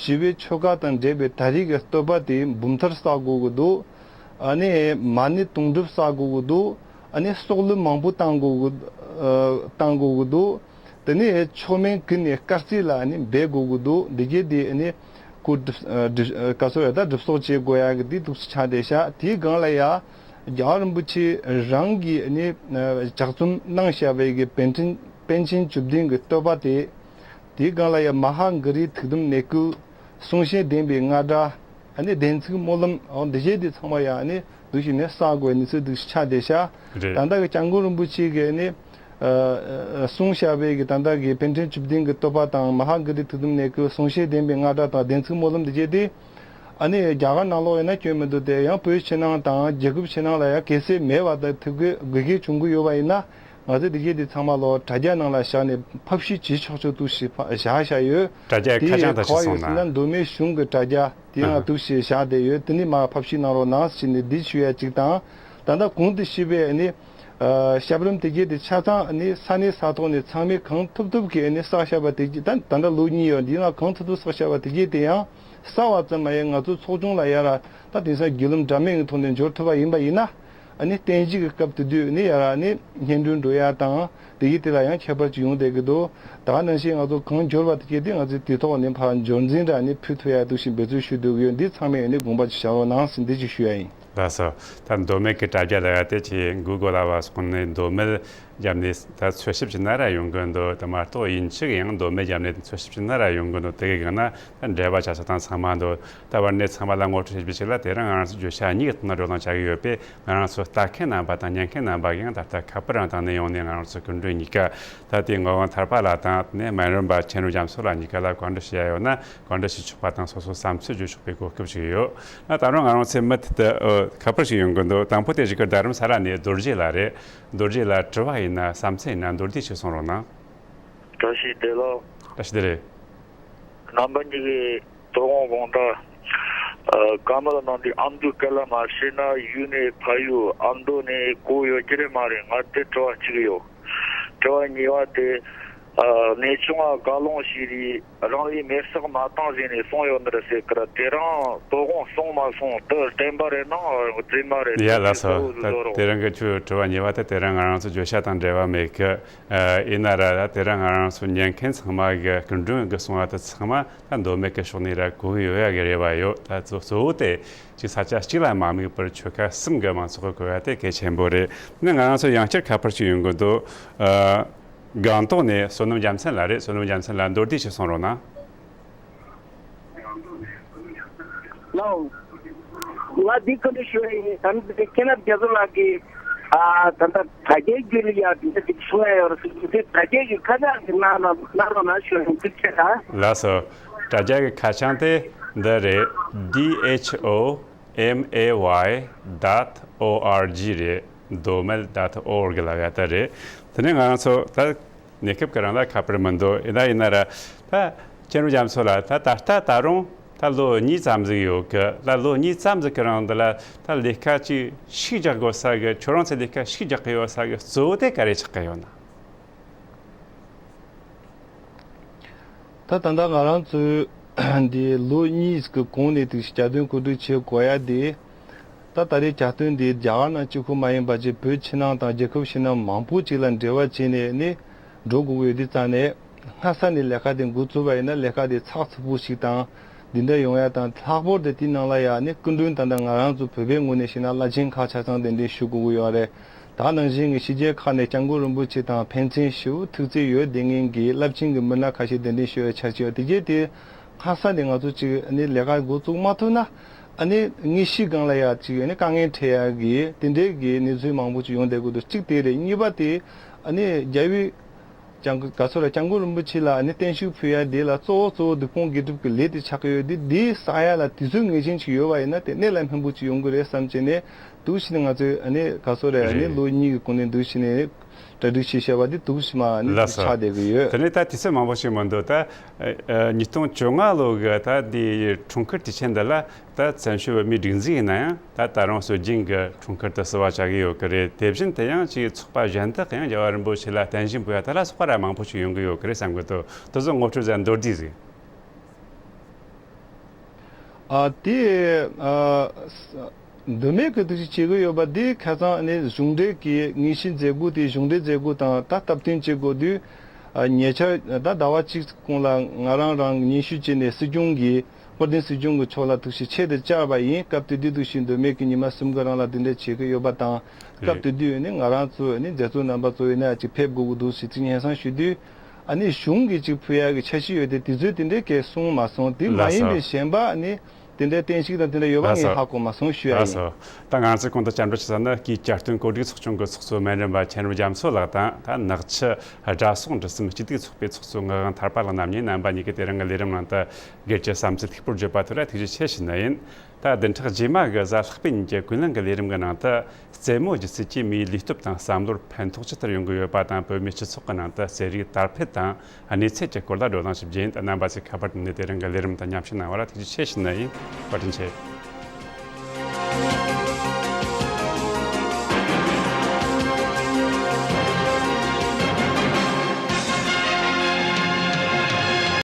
ཞི་བའི་ཆོ་ག་དང་འབྲེལ་བའི་ད་རེས་ཀྱི་བསྟོད་པ་དེ་འབུམ་ཐེར་བསགས་དགོས་ཀྱི་འདུག་ཨ་ནི་མ་ཎི་དུང་སྒྲུབ་བསགས་དགོས་ཀྱི་འདུག་ཨ་ནི་སྲོག་བླུ་མང་པོ་བཏང་དགོས་ཀྱི་ཨ་བཏང་དགོས་ཀྱི་འདུག་དེ་ནས་མཆོག་དམན་ཀུན་ནས་དཀའ་སྤྱད་ལ་ཨ་ནི་འབད་དགོས་ཀྱི་འདུག་འདི་གས་དེ་ཨ་ནི་སྐུ་སྒྲུབ་སྒྲུབ་ག་སོ་ཡ་ད་སྒྲུབ་གསོག་བྱེད་དགོས་ཡ་གི་དེ་འདུག་ཆགས་བསྡད་ཤག་དེའི་སྒང་ལ་ཡ། རྒྱལ་བ་རིན་པོ་ཆེ་རང་གིས་ཨ་ནི་ལྗགས་རྩོམ་གནང་བཞག་པའི་གི་པཎ་ཆེན་པཎ་ཆེན་བཅུ་བདུན་གྱི་བསྟོད་པ་དེ། དེའི་སྒང་ལ་ཡ་མ་ཧཱ་གུ་རུའི་ཐུགས་དམ་གནད་བསྐུལ། གསུང་བཤད་བདེན་པའི་རྔ་སྒྲ། ཨ་ནི་བདེན་ཚིག་སྨོན་ལམ། འོ་འདི་བྱས་དེ་ཚང་མ་ཡ་ཨ་ནི་འདུག་བྱས་ནས་བསགས་དགོས་ཡ་གནས་ཚུལ་འདུག་ཆགས་བསྡད་ཤག་རེད། ད་ལྟ་གི་སྐྱབས་མགོན་རིན་པོ་ཆེ་གིས་ཨ་ནི་གསུངས་བཞག་པའི་གི་ད་ལྟ་གི་པཎ་ཆེན་བཅུ་བདུན་གྱི་བསྟོད་པ་དང་མ་ཧཱ་གུ་རུའི་ཐུགས་དམ་གནད་བསྐུལ། གསུང་བཤད་བདེན་པའི་རྔ་སྒྲ་དང་བདེན་ཚིག་སྨོན་ལམ་འདི་བྱས་ཏེ། ཨ་ནི་རྒྱ་གར་ནང་ལོགས་ཡིན་ན་སྐྱོན་མི་འདུག་དེ་ཡང་བོད་ཕྱི་ནང་དང་རྒྱལ་ཁབ་ཕྱི་ནང་ལ་ཡང་གལ་སྲིད་མེད་པ་དང་ཐུབ་དགོས་དགོས་གལ་བྱུང་གི་ཡོད་པ་ཡིན་ན། ང་ཚོས་འདི་གས་འདི་ཚང་མ་ལོ་དྲ་རྒྱ་ནང་ལ་བཞག་ནས་ཕབ་བཤུས་བྱེད་ཆོག་ཆོག་འདུག་བྱས་ཕ་བཞག་བཞག་ཡོད། དྲ་རྒྱའི་དེ་ཁ་བྱང་དག་ག་ཅིག་བ་ཡོད་སོང་ཟེར་ན་ན། མདོ་སྨད་གཞུང་གི་དྲ་རྒྱ་དེ་ཡང་ཨ་འདུག་བྱས་བཞག་བསྡད་ཡོད། དེ་ནི་མར་ཕབ་བཤུས་གནང་རོགས་གནང་ཟེར་ནས་འདི་ཞུ་ཡ་གཅིག་དང་། ད་ལྟ་གོང་དུ་ཞུས་པའི་ཨ་ནི་ཨ་ཞབས་རིམ་དེ་གས་དེ་ཆ་ཚང་ཨ་ནི་ས་གནས་ས་ཐོག་ནས་ཚང་མས་གང་ཐུབ་ཐུབ་ཀྱིས་ཨ་ནི་བསགས་བཞག་པ་དེ་གས་ད་ད་ལྟ་ལོ་གཉིས་ཡོད། འདི་ནང་གང་ཐུབ་ཐུབ་བསགས་བཞག་པ་དེ་གས་དེ་ཡང་བསགས་པ་ཙམ་མ་ཡིན། ང་ཚོ་ཚོགས་ཆུང་ལ་ཡ་ར་ད་དེང་སང་བརྒྱུད་ལམ་འདྲ་མིན་གྱི་ཐོག་ནས་འབྱོར་ཐུབ་པ་ཡིན་པ་ཡིན་ན། ཨ་ནི་རྟེན་གཞི་གི་སྐབས་དེ་དུས་ནི་ཡ་ར་ནི་སྙན་སྒྲོན་འགྲོ་ཡ་དང་དེ་གི་དེ་ལ་ཡང་ཁྱད་པར་ཅིག་ཡོང་བསྡད་ཀྱི་འདུག་ད་ག་ནང་བཞིན་ང་ཚོ་གང་འབྱོར་བ་དེ་གས་དེ་ང་ཚོས་དེ་ཐོག་ནས་ཕར་འབྱོར་འཛིན་ར་ནི་ཕུལ་ཐུབ་ཡ་འདུག་བཞིན་འབད་བརྩོན་ཞུ་འདོད་ཀྱི་ཡོད། འདི་ཚང་མས་ནི་དགོངས་པ་ཅིག་བཞག་རོགས་གནང་ཟེར་འདི་ཅིག་ཞུ་ཡ་ཡིན། ལགས་སོ། ད་མདོ་སྨད་ཀྱི་དྲ་རྒྱ་ལ་ཡ་དེ་ཆེ་གུ་གོ་ལ་བ་སོང་ནས་མདོ་སྨད་རྒྱབ་ནས་ད་འཚོལ་ཞིབ་བྱས་ན་ར་ཡོང་གི་འདུག་དེ་མ་གཏོགས་དབྱིན་ཇི་གི་ཡང་མདོ་སྨད་རྒྱབ་ནས་འཚོལ་ཞིབ་བྱས་ན་ར་ཡོང་གི་འདུག་དེ་གི་སྒང་ན་ད་འབྲེལ་བ་བྱ་ས་དང་ཚང་མ་འདུག་ད་བར་ནས་ཚང་མ་ལ་ངོ་སྤྲོད་བྱེད་པའི་ཆེད་ལ་དེ་རིང་ང་རང་ཚོ་བརྗོད་བྱ་གཉིས་ཀྱི་ཐོག་ནས་བགྲོ་གླེང་བྱ་གི་ཡོད་པས། ང་རང་ཚོ་ལྟ་མཁན་རྣམ་པ་དང་ཉན་མཁན་རྣམ་པ་གིས་ཡང་ད་ལྟ་ཁ་པར་རང་བཏང་ནས་ཡོང་ནས་ང་རང་ཚོ་སྐུ་མགྲོན་གཉིས་ཀ་ད་ལྟའི་ངག་དབང་ཐར་པ་ལགས་དང་ནས་སྨན་རམས་པ་མཁྱེན་རབ་རྒྱ་མཚོ་ལགས་གཉིས་ཀ་ལ་བཀའ་འདྲི་ཞུ་ཡ་ཡོད་ན་བཀའ་འདྲི་ཞུ་ཆོག་པ་དང་སོ་སོའི་བསམ་ཚུལ་བརྗོད་ཆོག་པའི་གོ་སྐབས་ཤིག་ཡོད། ད་ད་རུང་ང་རང་ཚོའི་མི་དེ་ད་ཨ་ཁ་པར་ཞིག་ཡོང་གི་འདུག་དང་པོ་དེ་གཞིས་ཀ་རྡ་རམ་ས་ལ་ནས་རྡོ་རྗེ་ལགས་རེད། རྡོ་རྗེ་ལགས་དྲི་བ་ཡིན་ན་བསམ་ཚུལ་ཡིན་ན་མདོར་བསྡུས་ཤིག་གསུང་རོགས་གནང་། བཀྲ་ཤིས་བདེ་ལེགས། བཀྲ་ཤིས་བདེ་ལེགས། རྣམ་པ་གཉིས་ཀྱི་དོ་དགོང་དགོང་དག་ཨ་བཀའ་མོལ་གནང་དུས་ཨ་མདོའི་སྐད་ལ་མ་བཤད་ན་ཡུལ་ནས་ཕ་ཡུལ་ཨ་མདོ་ནས་གོ་ཡོད་ཀྱི་རེད་མ་རེད། ང་དེ་དྲི་བ་གཅིག་ཡོད། དྲི་བ་གཉིས་པ་དེ་ཨ་གནས་ཆུང་ང་བཀའ་ལུང་ཞིག་རེད། རང་ལུས་མེར་བསྲེགས་མ་བཏང་ཟེར་ནས་གསུངས་ཡོད་ནི་རེད་ཟེར་གི་ར། དེ་རིང་དོ་དགོང་གསུངས་མ་གསུངས་དེ་བདེན་པ་རེད་ནམ་རྫུན་མ་རེད། ཡ་ལགས་སོ། ད་དེ་རིང་གི་ཁྱོའི་དྲི་བ་གཉིས་པ་དེ་དེ་རིང་ང་རང་ཚོ་བརྗོད་བྱ་དང་འབྲེལ་བ་མེད་གི། ཨ་ཡིན་ན་ར་ད་དེ་རིང་ང་རང་ཚོ་ཉན་མཁན་ཚང་མ་གི་སྐུ་མགྲོན་གི་གསུང་བ་དེ་ཚང་མ་ད་མདོ་སྨད་ཀྱི་ཕྱོགས་ནས་ར་གོ་གི་ཡོད་ཡ་གི་རེ་བ་ཡོད། ད་གཙོ་གཙོ་བོ་དེ་ཅིག་ས་ཆ་གཅིག་ལ་མ་དམིགས་པར་ཆོལ་ཁ་གསུམ་གི་མང་ཚོགས་གི་གོ་ཡ་དེ་གལ་ཆེན་པོ་རེད། ནི་ང་རང་ཚོ་ཡང་བསྐྱར་ཁ་པར་ཅིག་ཡོང་གི་འདུག་ཨ། སྒང་ཏོག་ནས་བསོད་ནམས་རྒྱལ་མཚན་ལགས་རེད། བསོད་ནམས་རྒྱལ་མཚན་ལགས་མདོར་བསྡུས་ཤིག་གསུང་རོགས་གནང་། ལགས། ང་འདི་བཀའ་འདྲི་ཞུ་ཡ་ཡིན། ད་ནི་མཁན་རབས་རྒྱ་མཚོ་ལགས་ཀྱིས་ཨ་ད་ལྟ་དྲ་རྒྱའི་བརྒྱུད་ལ་ཡ་འདི་འདྲ་ཅིག་གསུང་ཡ་ཡོད་རེད་ཟེར་གྱི་འདུག་དེ་དྲ་རྒྱ་གི་ཁ་བྱང་ཞིག་གནང་རོགས་གནང་རོགས་གནང་ཞུ་ཡ་ཡིན། ཐུགས་རྗེ་ཆེ་ད། ལགས་སོ། དྲ་རྒྱ་གི་ཁ་བྱང་དེ་འདི་རེད། D H O M A Y dot O R G རེད། མདོ་སྨད་dot org ལབ་ཡ་ད་རེད། དེ་ནས་ང་རང་ཚོ་ད་གནས་སྐབས་ཀྱི་རིང་ལ་ཁ་པར་མི་འདུག་ཡིན་ན་ཡིན་ན་ར་ད་མཁྱེན་རབ་རྒྱ་མཚོ་ལགས། ད་ད་ལྟ་ད་རུང་ད་ལོ་གཉིས་ཙམ་ཟིག་ཡོད་གི། ད་ལོ་གཉིས་ཙམ་ཟིག་གི་རིང་འདི་ལ་ད་ལས་ཀ་ཅིག་ཤུགས་རྒྱག་དགོས་ས་གི། ཁྱོད་རང་ཚོས་ལས་ཀ་ཤུགས་རྒྱག་གི་ཡོད་ས་གི་གཙོ་བོ་དེ་ག་རེ་ཆགས་གི་ཡོད་ན། ད་ད་ལྟ་ང་རང་ཚོའི་འདི་ལོ་གཉིས་ཀྱི་གོང་ནས་དེ་བཞིན་གྱ་སྟོན་གོ་སྒྲིག་བྱེད་དགོས་ཡ་དེ། ད་ད་རེས་གྱ་སྟོན་འདི་རྒྱ་གར་ནང་གཅིག་པུ་མ་ཡིན་པ་བྱས་བོད་ཕྱི་ནང་དང་རྒྱལ་ཁབ་ཕྱི་ནང་མང་པོ་ཅིག་ལ་འབྲེལ་བ་བྱས་ནས་ནི་འགྲོ་དགོས་ཀྱི་ཡོད་དུས་ཙང་ནས། སྔ་ས་ནས་ལས་ཀ་དེ་འགོ་བཙུགས་པ་ཡིན་ན་ལས་ཀ་དེ་ཚགས་ཚུད་པོ་ཞིག་དང་འདི་འདྲ་ཡོང་ཡ་དང་། ལྷག་པར་དུ་དེའི་ནང་ལ་ཡ་ནི་སྐུ་མགྲོན་ད་ལྟ་ང་རང་ཚོ་བོད་པའི་ངོས་ནས་བཤད་ན་བླ་ཆེན་ཁག་ཆ་ཚང་གདན་འདྲེན་ཞུ་དགོས་ཀྱི་ཡོད་རེད། ད་ནང་བཞིན་གྱི་ཕྱི་རྒྱལ་ཁག་ནས་སྐྱབས་མགོན་རིན་པོ་ཆེ་དང་ཕན་ཚུན་ཞེ་པོ་ཐུགས་བརྩེ་ཡོད་བསྡད་མཁན་གྱི་རླབས་ཆེན་གྱི་མི་སྣ་ཁ་ཤས་གདན་འདྲེན་ཞུ་ཡ་འཆར་གཞི་ཡོད། དེ་རྗེས་དེ་སྔ་ས་ནས་ང་ཚོ་ཅིག་ཨ་ནི་ལས་ཀ་འགོ་བཙུགས་མ་ཐུབ་ན། ཨ་ནི་དངོས་གཞིའི་སྒང་ལ་ཡ་ཅིག་ཨ་ནི་དཀའ་ངལ་འཕྲད་ཡ་གི་དེ་འདྲའི་གི་གནས་ཚུལ་མང་པོ་ཅིག་ཡོང་བསྡད་ཀྱི་འདུག་གཅིག་དེ་རེད། གཉིས་པ་དེ་ཨ་ནི་རྒྱལ་བའི་སྐྱབས་མགོན། ག་ཚོད་ར། སྐྱབས་མགོན་རིན་པོ་ཆེ་ལ་ནི་བརྟན་བཞུགས་ཕུལ་ཡ་དེ་ལ་གཙོ་བོ་གཙོ་བོ་འདུ་ཁང་དགེ་སྒྲུབ་ཀྱི་ལས་དེ་ཆགས་ཀྱི་ཡོད་དེ། དེ་བསགས་ཡ་ལ་དུས་ཚོད་ངེས་ཅན་ཅིག་ཡོད་པ་ཡིན་ན་དེ་གནད་ལ་སྨིན་པོ་ཅིག་ཡོང་གི་རེད་བསམ་བྱས་ནས། འདུག་བྱས་ནས་ང་ཚོས་ཨ་ནི་ག་ཚོད་རེད། ཨ་ནི་རེད། ལོ་གཉིས་ཀྱི་གོང་ནས་འདུག་བྱས་ནས་གྲ་སྒྲིག་བྱས་བཞག་པ་དེ་འདུག་བྱས་མ་ཨ་ནི་ལགས་སོ། ཆགས་བསྡད་ཀྱི་ཡོད། དེ་ནས་ད་དུས་ཚོད་མང་པོ་ཞིག་མི་འདུག་ད་ཨ་ཉིས་སྟོང་བཅོ་ལྔ་ལོ་གི་ད་འདི་འཁྲུངས་སྐར་དུས་ཆེན་འདི་ལ། ད་བཙན་བྱོལ་བོད་མིའི་སྒྲིག་འཛུགས་ཡིན་ན་ཡང་ད་ད་རུང་སྲོལ་རྒྱུན་གྱི་འཁྲུངས་སྐར་དུ་བསུ་བ་བྱ་གི་ཡོད་ཀྱི་རེད། དེ་བཞིན་དུ་ཡང་ཅིག་ཚོགས་པ་གཞན་དག་གིས་ཡང་རྒྱལ་བ་རིན་པོ་ཆེ་ལ་རྟེན་གཞི་འབུལ་བ་དེ་ལ་སོགས་པ་ར་མང་པོ་ཞིག་ཡོང་གི་ཡོད་ཀྱི་རེད་བསམ་གྱི་འདུག་དེ་ཚོ་ངོ་སྤྲོད་ཟ་མདོར་བསྡུས་ཟིག་ཨ་དེ་ཨ་མདོ་སྨད་ཀྱི་དུས་ཆེན་བྱེད་ཀྱི་ཡོད་པ་འདི་ཁ་སང་ནས་གཞུང་འབྲེལ་གྱི་དངོས་གཞིའི་མཛད་སྒོ་དེ། གཞུང་འབྲེལ་མཛད་སྒོ་དང་ད་སྟབས་བསྟུན་བྱེད་དགོས་དུས། ཨ་ཉེ་ཆར་ད་ཟླ་བ་གཅིག་གོང་ལ་ང་རང་རང་སྙན་ཞུ་བྱས་ནས་སྲིད་སྐྱོང་གི། དཔལ་ལྡན་སྲིད་སྐྱོང་གི་ཕྱོགས་ལ་ཐུགས་ཞིབ་ཆེད་དུ་བཅར་བ་ཡིན། སྐབས་དེ་དུས་དུས་ཤིག་མདོ་སྨད་ཀྱི་ཉི་མ་གསུམ་གྱི་རིང་ལ་འདི་འདྲ་བྱེད་ཀྱི་ཡོད་པ་དང་། སྐབས་རེད། དེ་དུས་ནི་ང་རང་ཚོ་ནི་མཛད་གཙོ་རྣམ་པ་ཚོ་ཡིན་ན་ཅིག་ཕེབས་དགོས་ཀྱི་འདུག་ཟེར་ཅིག་སྙན་སེང་ཞུས་དུས། ཨ་ནི་གཞུང་གིས་ཅིག་ཕུལ་ཡག་གི་འཆར་གཞི་ཡོད་དེ། དེ་ཚོས་དེ་འདྲའི་གས་གསུངས་མ་སོང་། དེ་མ་ལགས་ཡིན་པའི་སོ། གཞན་པ་ཨ་ནི་དེ་འདྲའི་རྟེན་གཞི་དང་དེ་འདྲ་ཡོད་པ་ལགས་ངས་སོ། ཧ་གོ་མ་སོང་ཞུ་ཡ་ལགས་ཡིན། སོ། ད་ང་ཚོས་གོང་དུ་བཅར་འདྲི་བྱེད་ས་ནི་སྐུའི་གྱ་སྟོན་གོ་སྒྲིག་ཚོགས་ཆུང་གི་ཚོགས་གཙོ་སྨན་རམས་པ་མཁྱེན་རབ་རྒྱ་མཚོ་ལགས་དང་། ད་ནག་ཆུ་དགྲ་སྲོག་འབྲི་གསུམ་སྤྱི་བདེ་ཚོགས་པའི་ཚོགས་གཙོ་ངག་དབང་ཐར་པ་ལགས་རྣམ་གཉིས་རྣམ་པ་གཉིས་ཀྱིས་དེ་རིང་གི་ལས་རིམ་ནང་དུ་སྒེར་གྱི་བསམ་ཚུལ་ལྷུག་པོར་བརྗོད་པ་ཐོག་ལ་ཐུགས་རྗེ་ཆེ་ཞུ་ནི་ཡིན། ད་བདུན་ཕྲག་རྗེས་མ་གི་གཟའ་ལྷག་པའི་ཉིན་གྱི་ཀུན་གླེང་གི་ལས་རིམ་གྱི་ནང་དུ། རྩེད་མོ་སྒྱུ་རྩལ་གྱིས་མིའི་ལུས་སྟོབས་དང་བསམ་བློར་ཕན་ཐོགས་ཇི་ལྟར་ཡོང་གི་ཡོད་པ་དང་། བོད་མིའི་སྤྱི་ཚོགས་ཀྱི་ནང་དུ་རྩེད་རིགས་དར་འཕེལ་དང་གནས་ཚད་ཀྱི་སྐོར་ལ་བགྲོ་གླེང་ཞིག་བྱེད་ཡིན། ད་རྣམ་པ་ཚོས་ཁ་པར་བརྒྱུད་ནས་དེ་རིང་གི་ལས་རིམ་དུ་མཉམ་ཞུགས་གནང་བར་ཐུགས་རྗེ་ཆེ་ཞུ་ནི་ཡིན། བཀའ་དྲིན་ཆེ།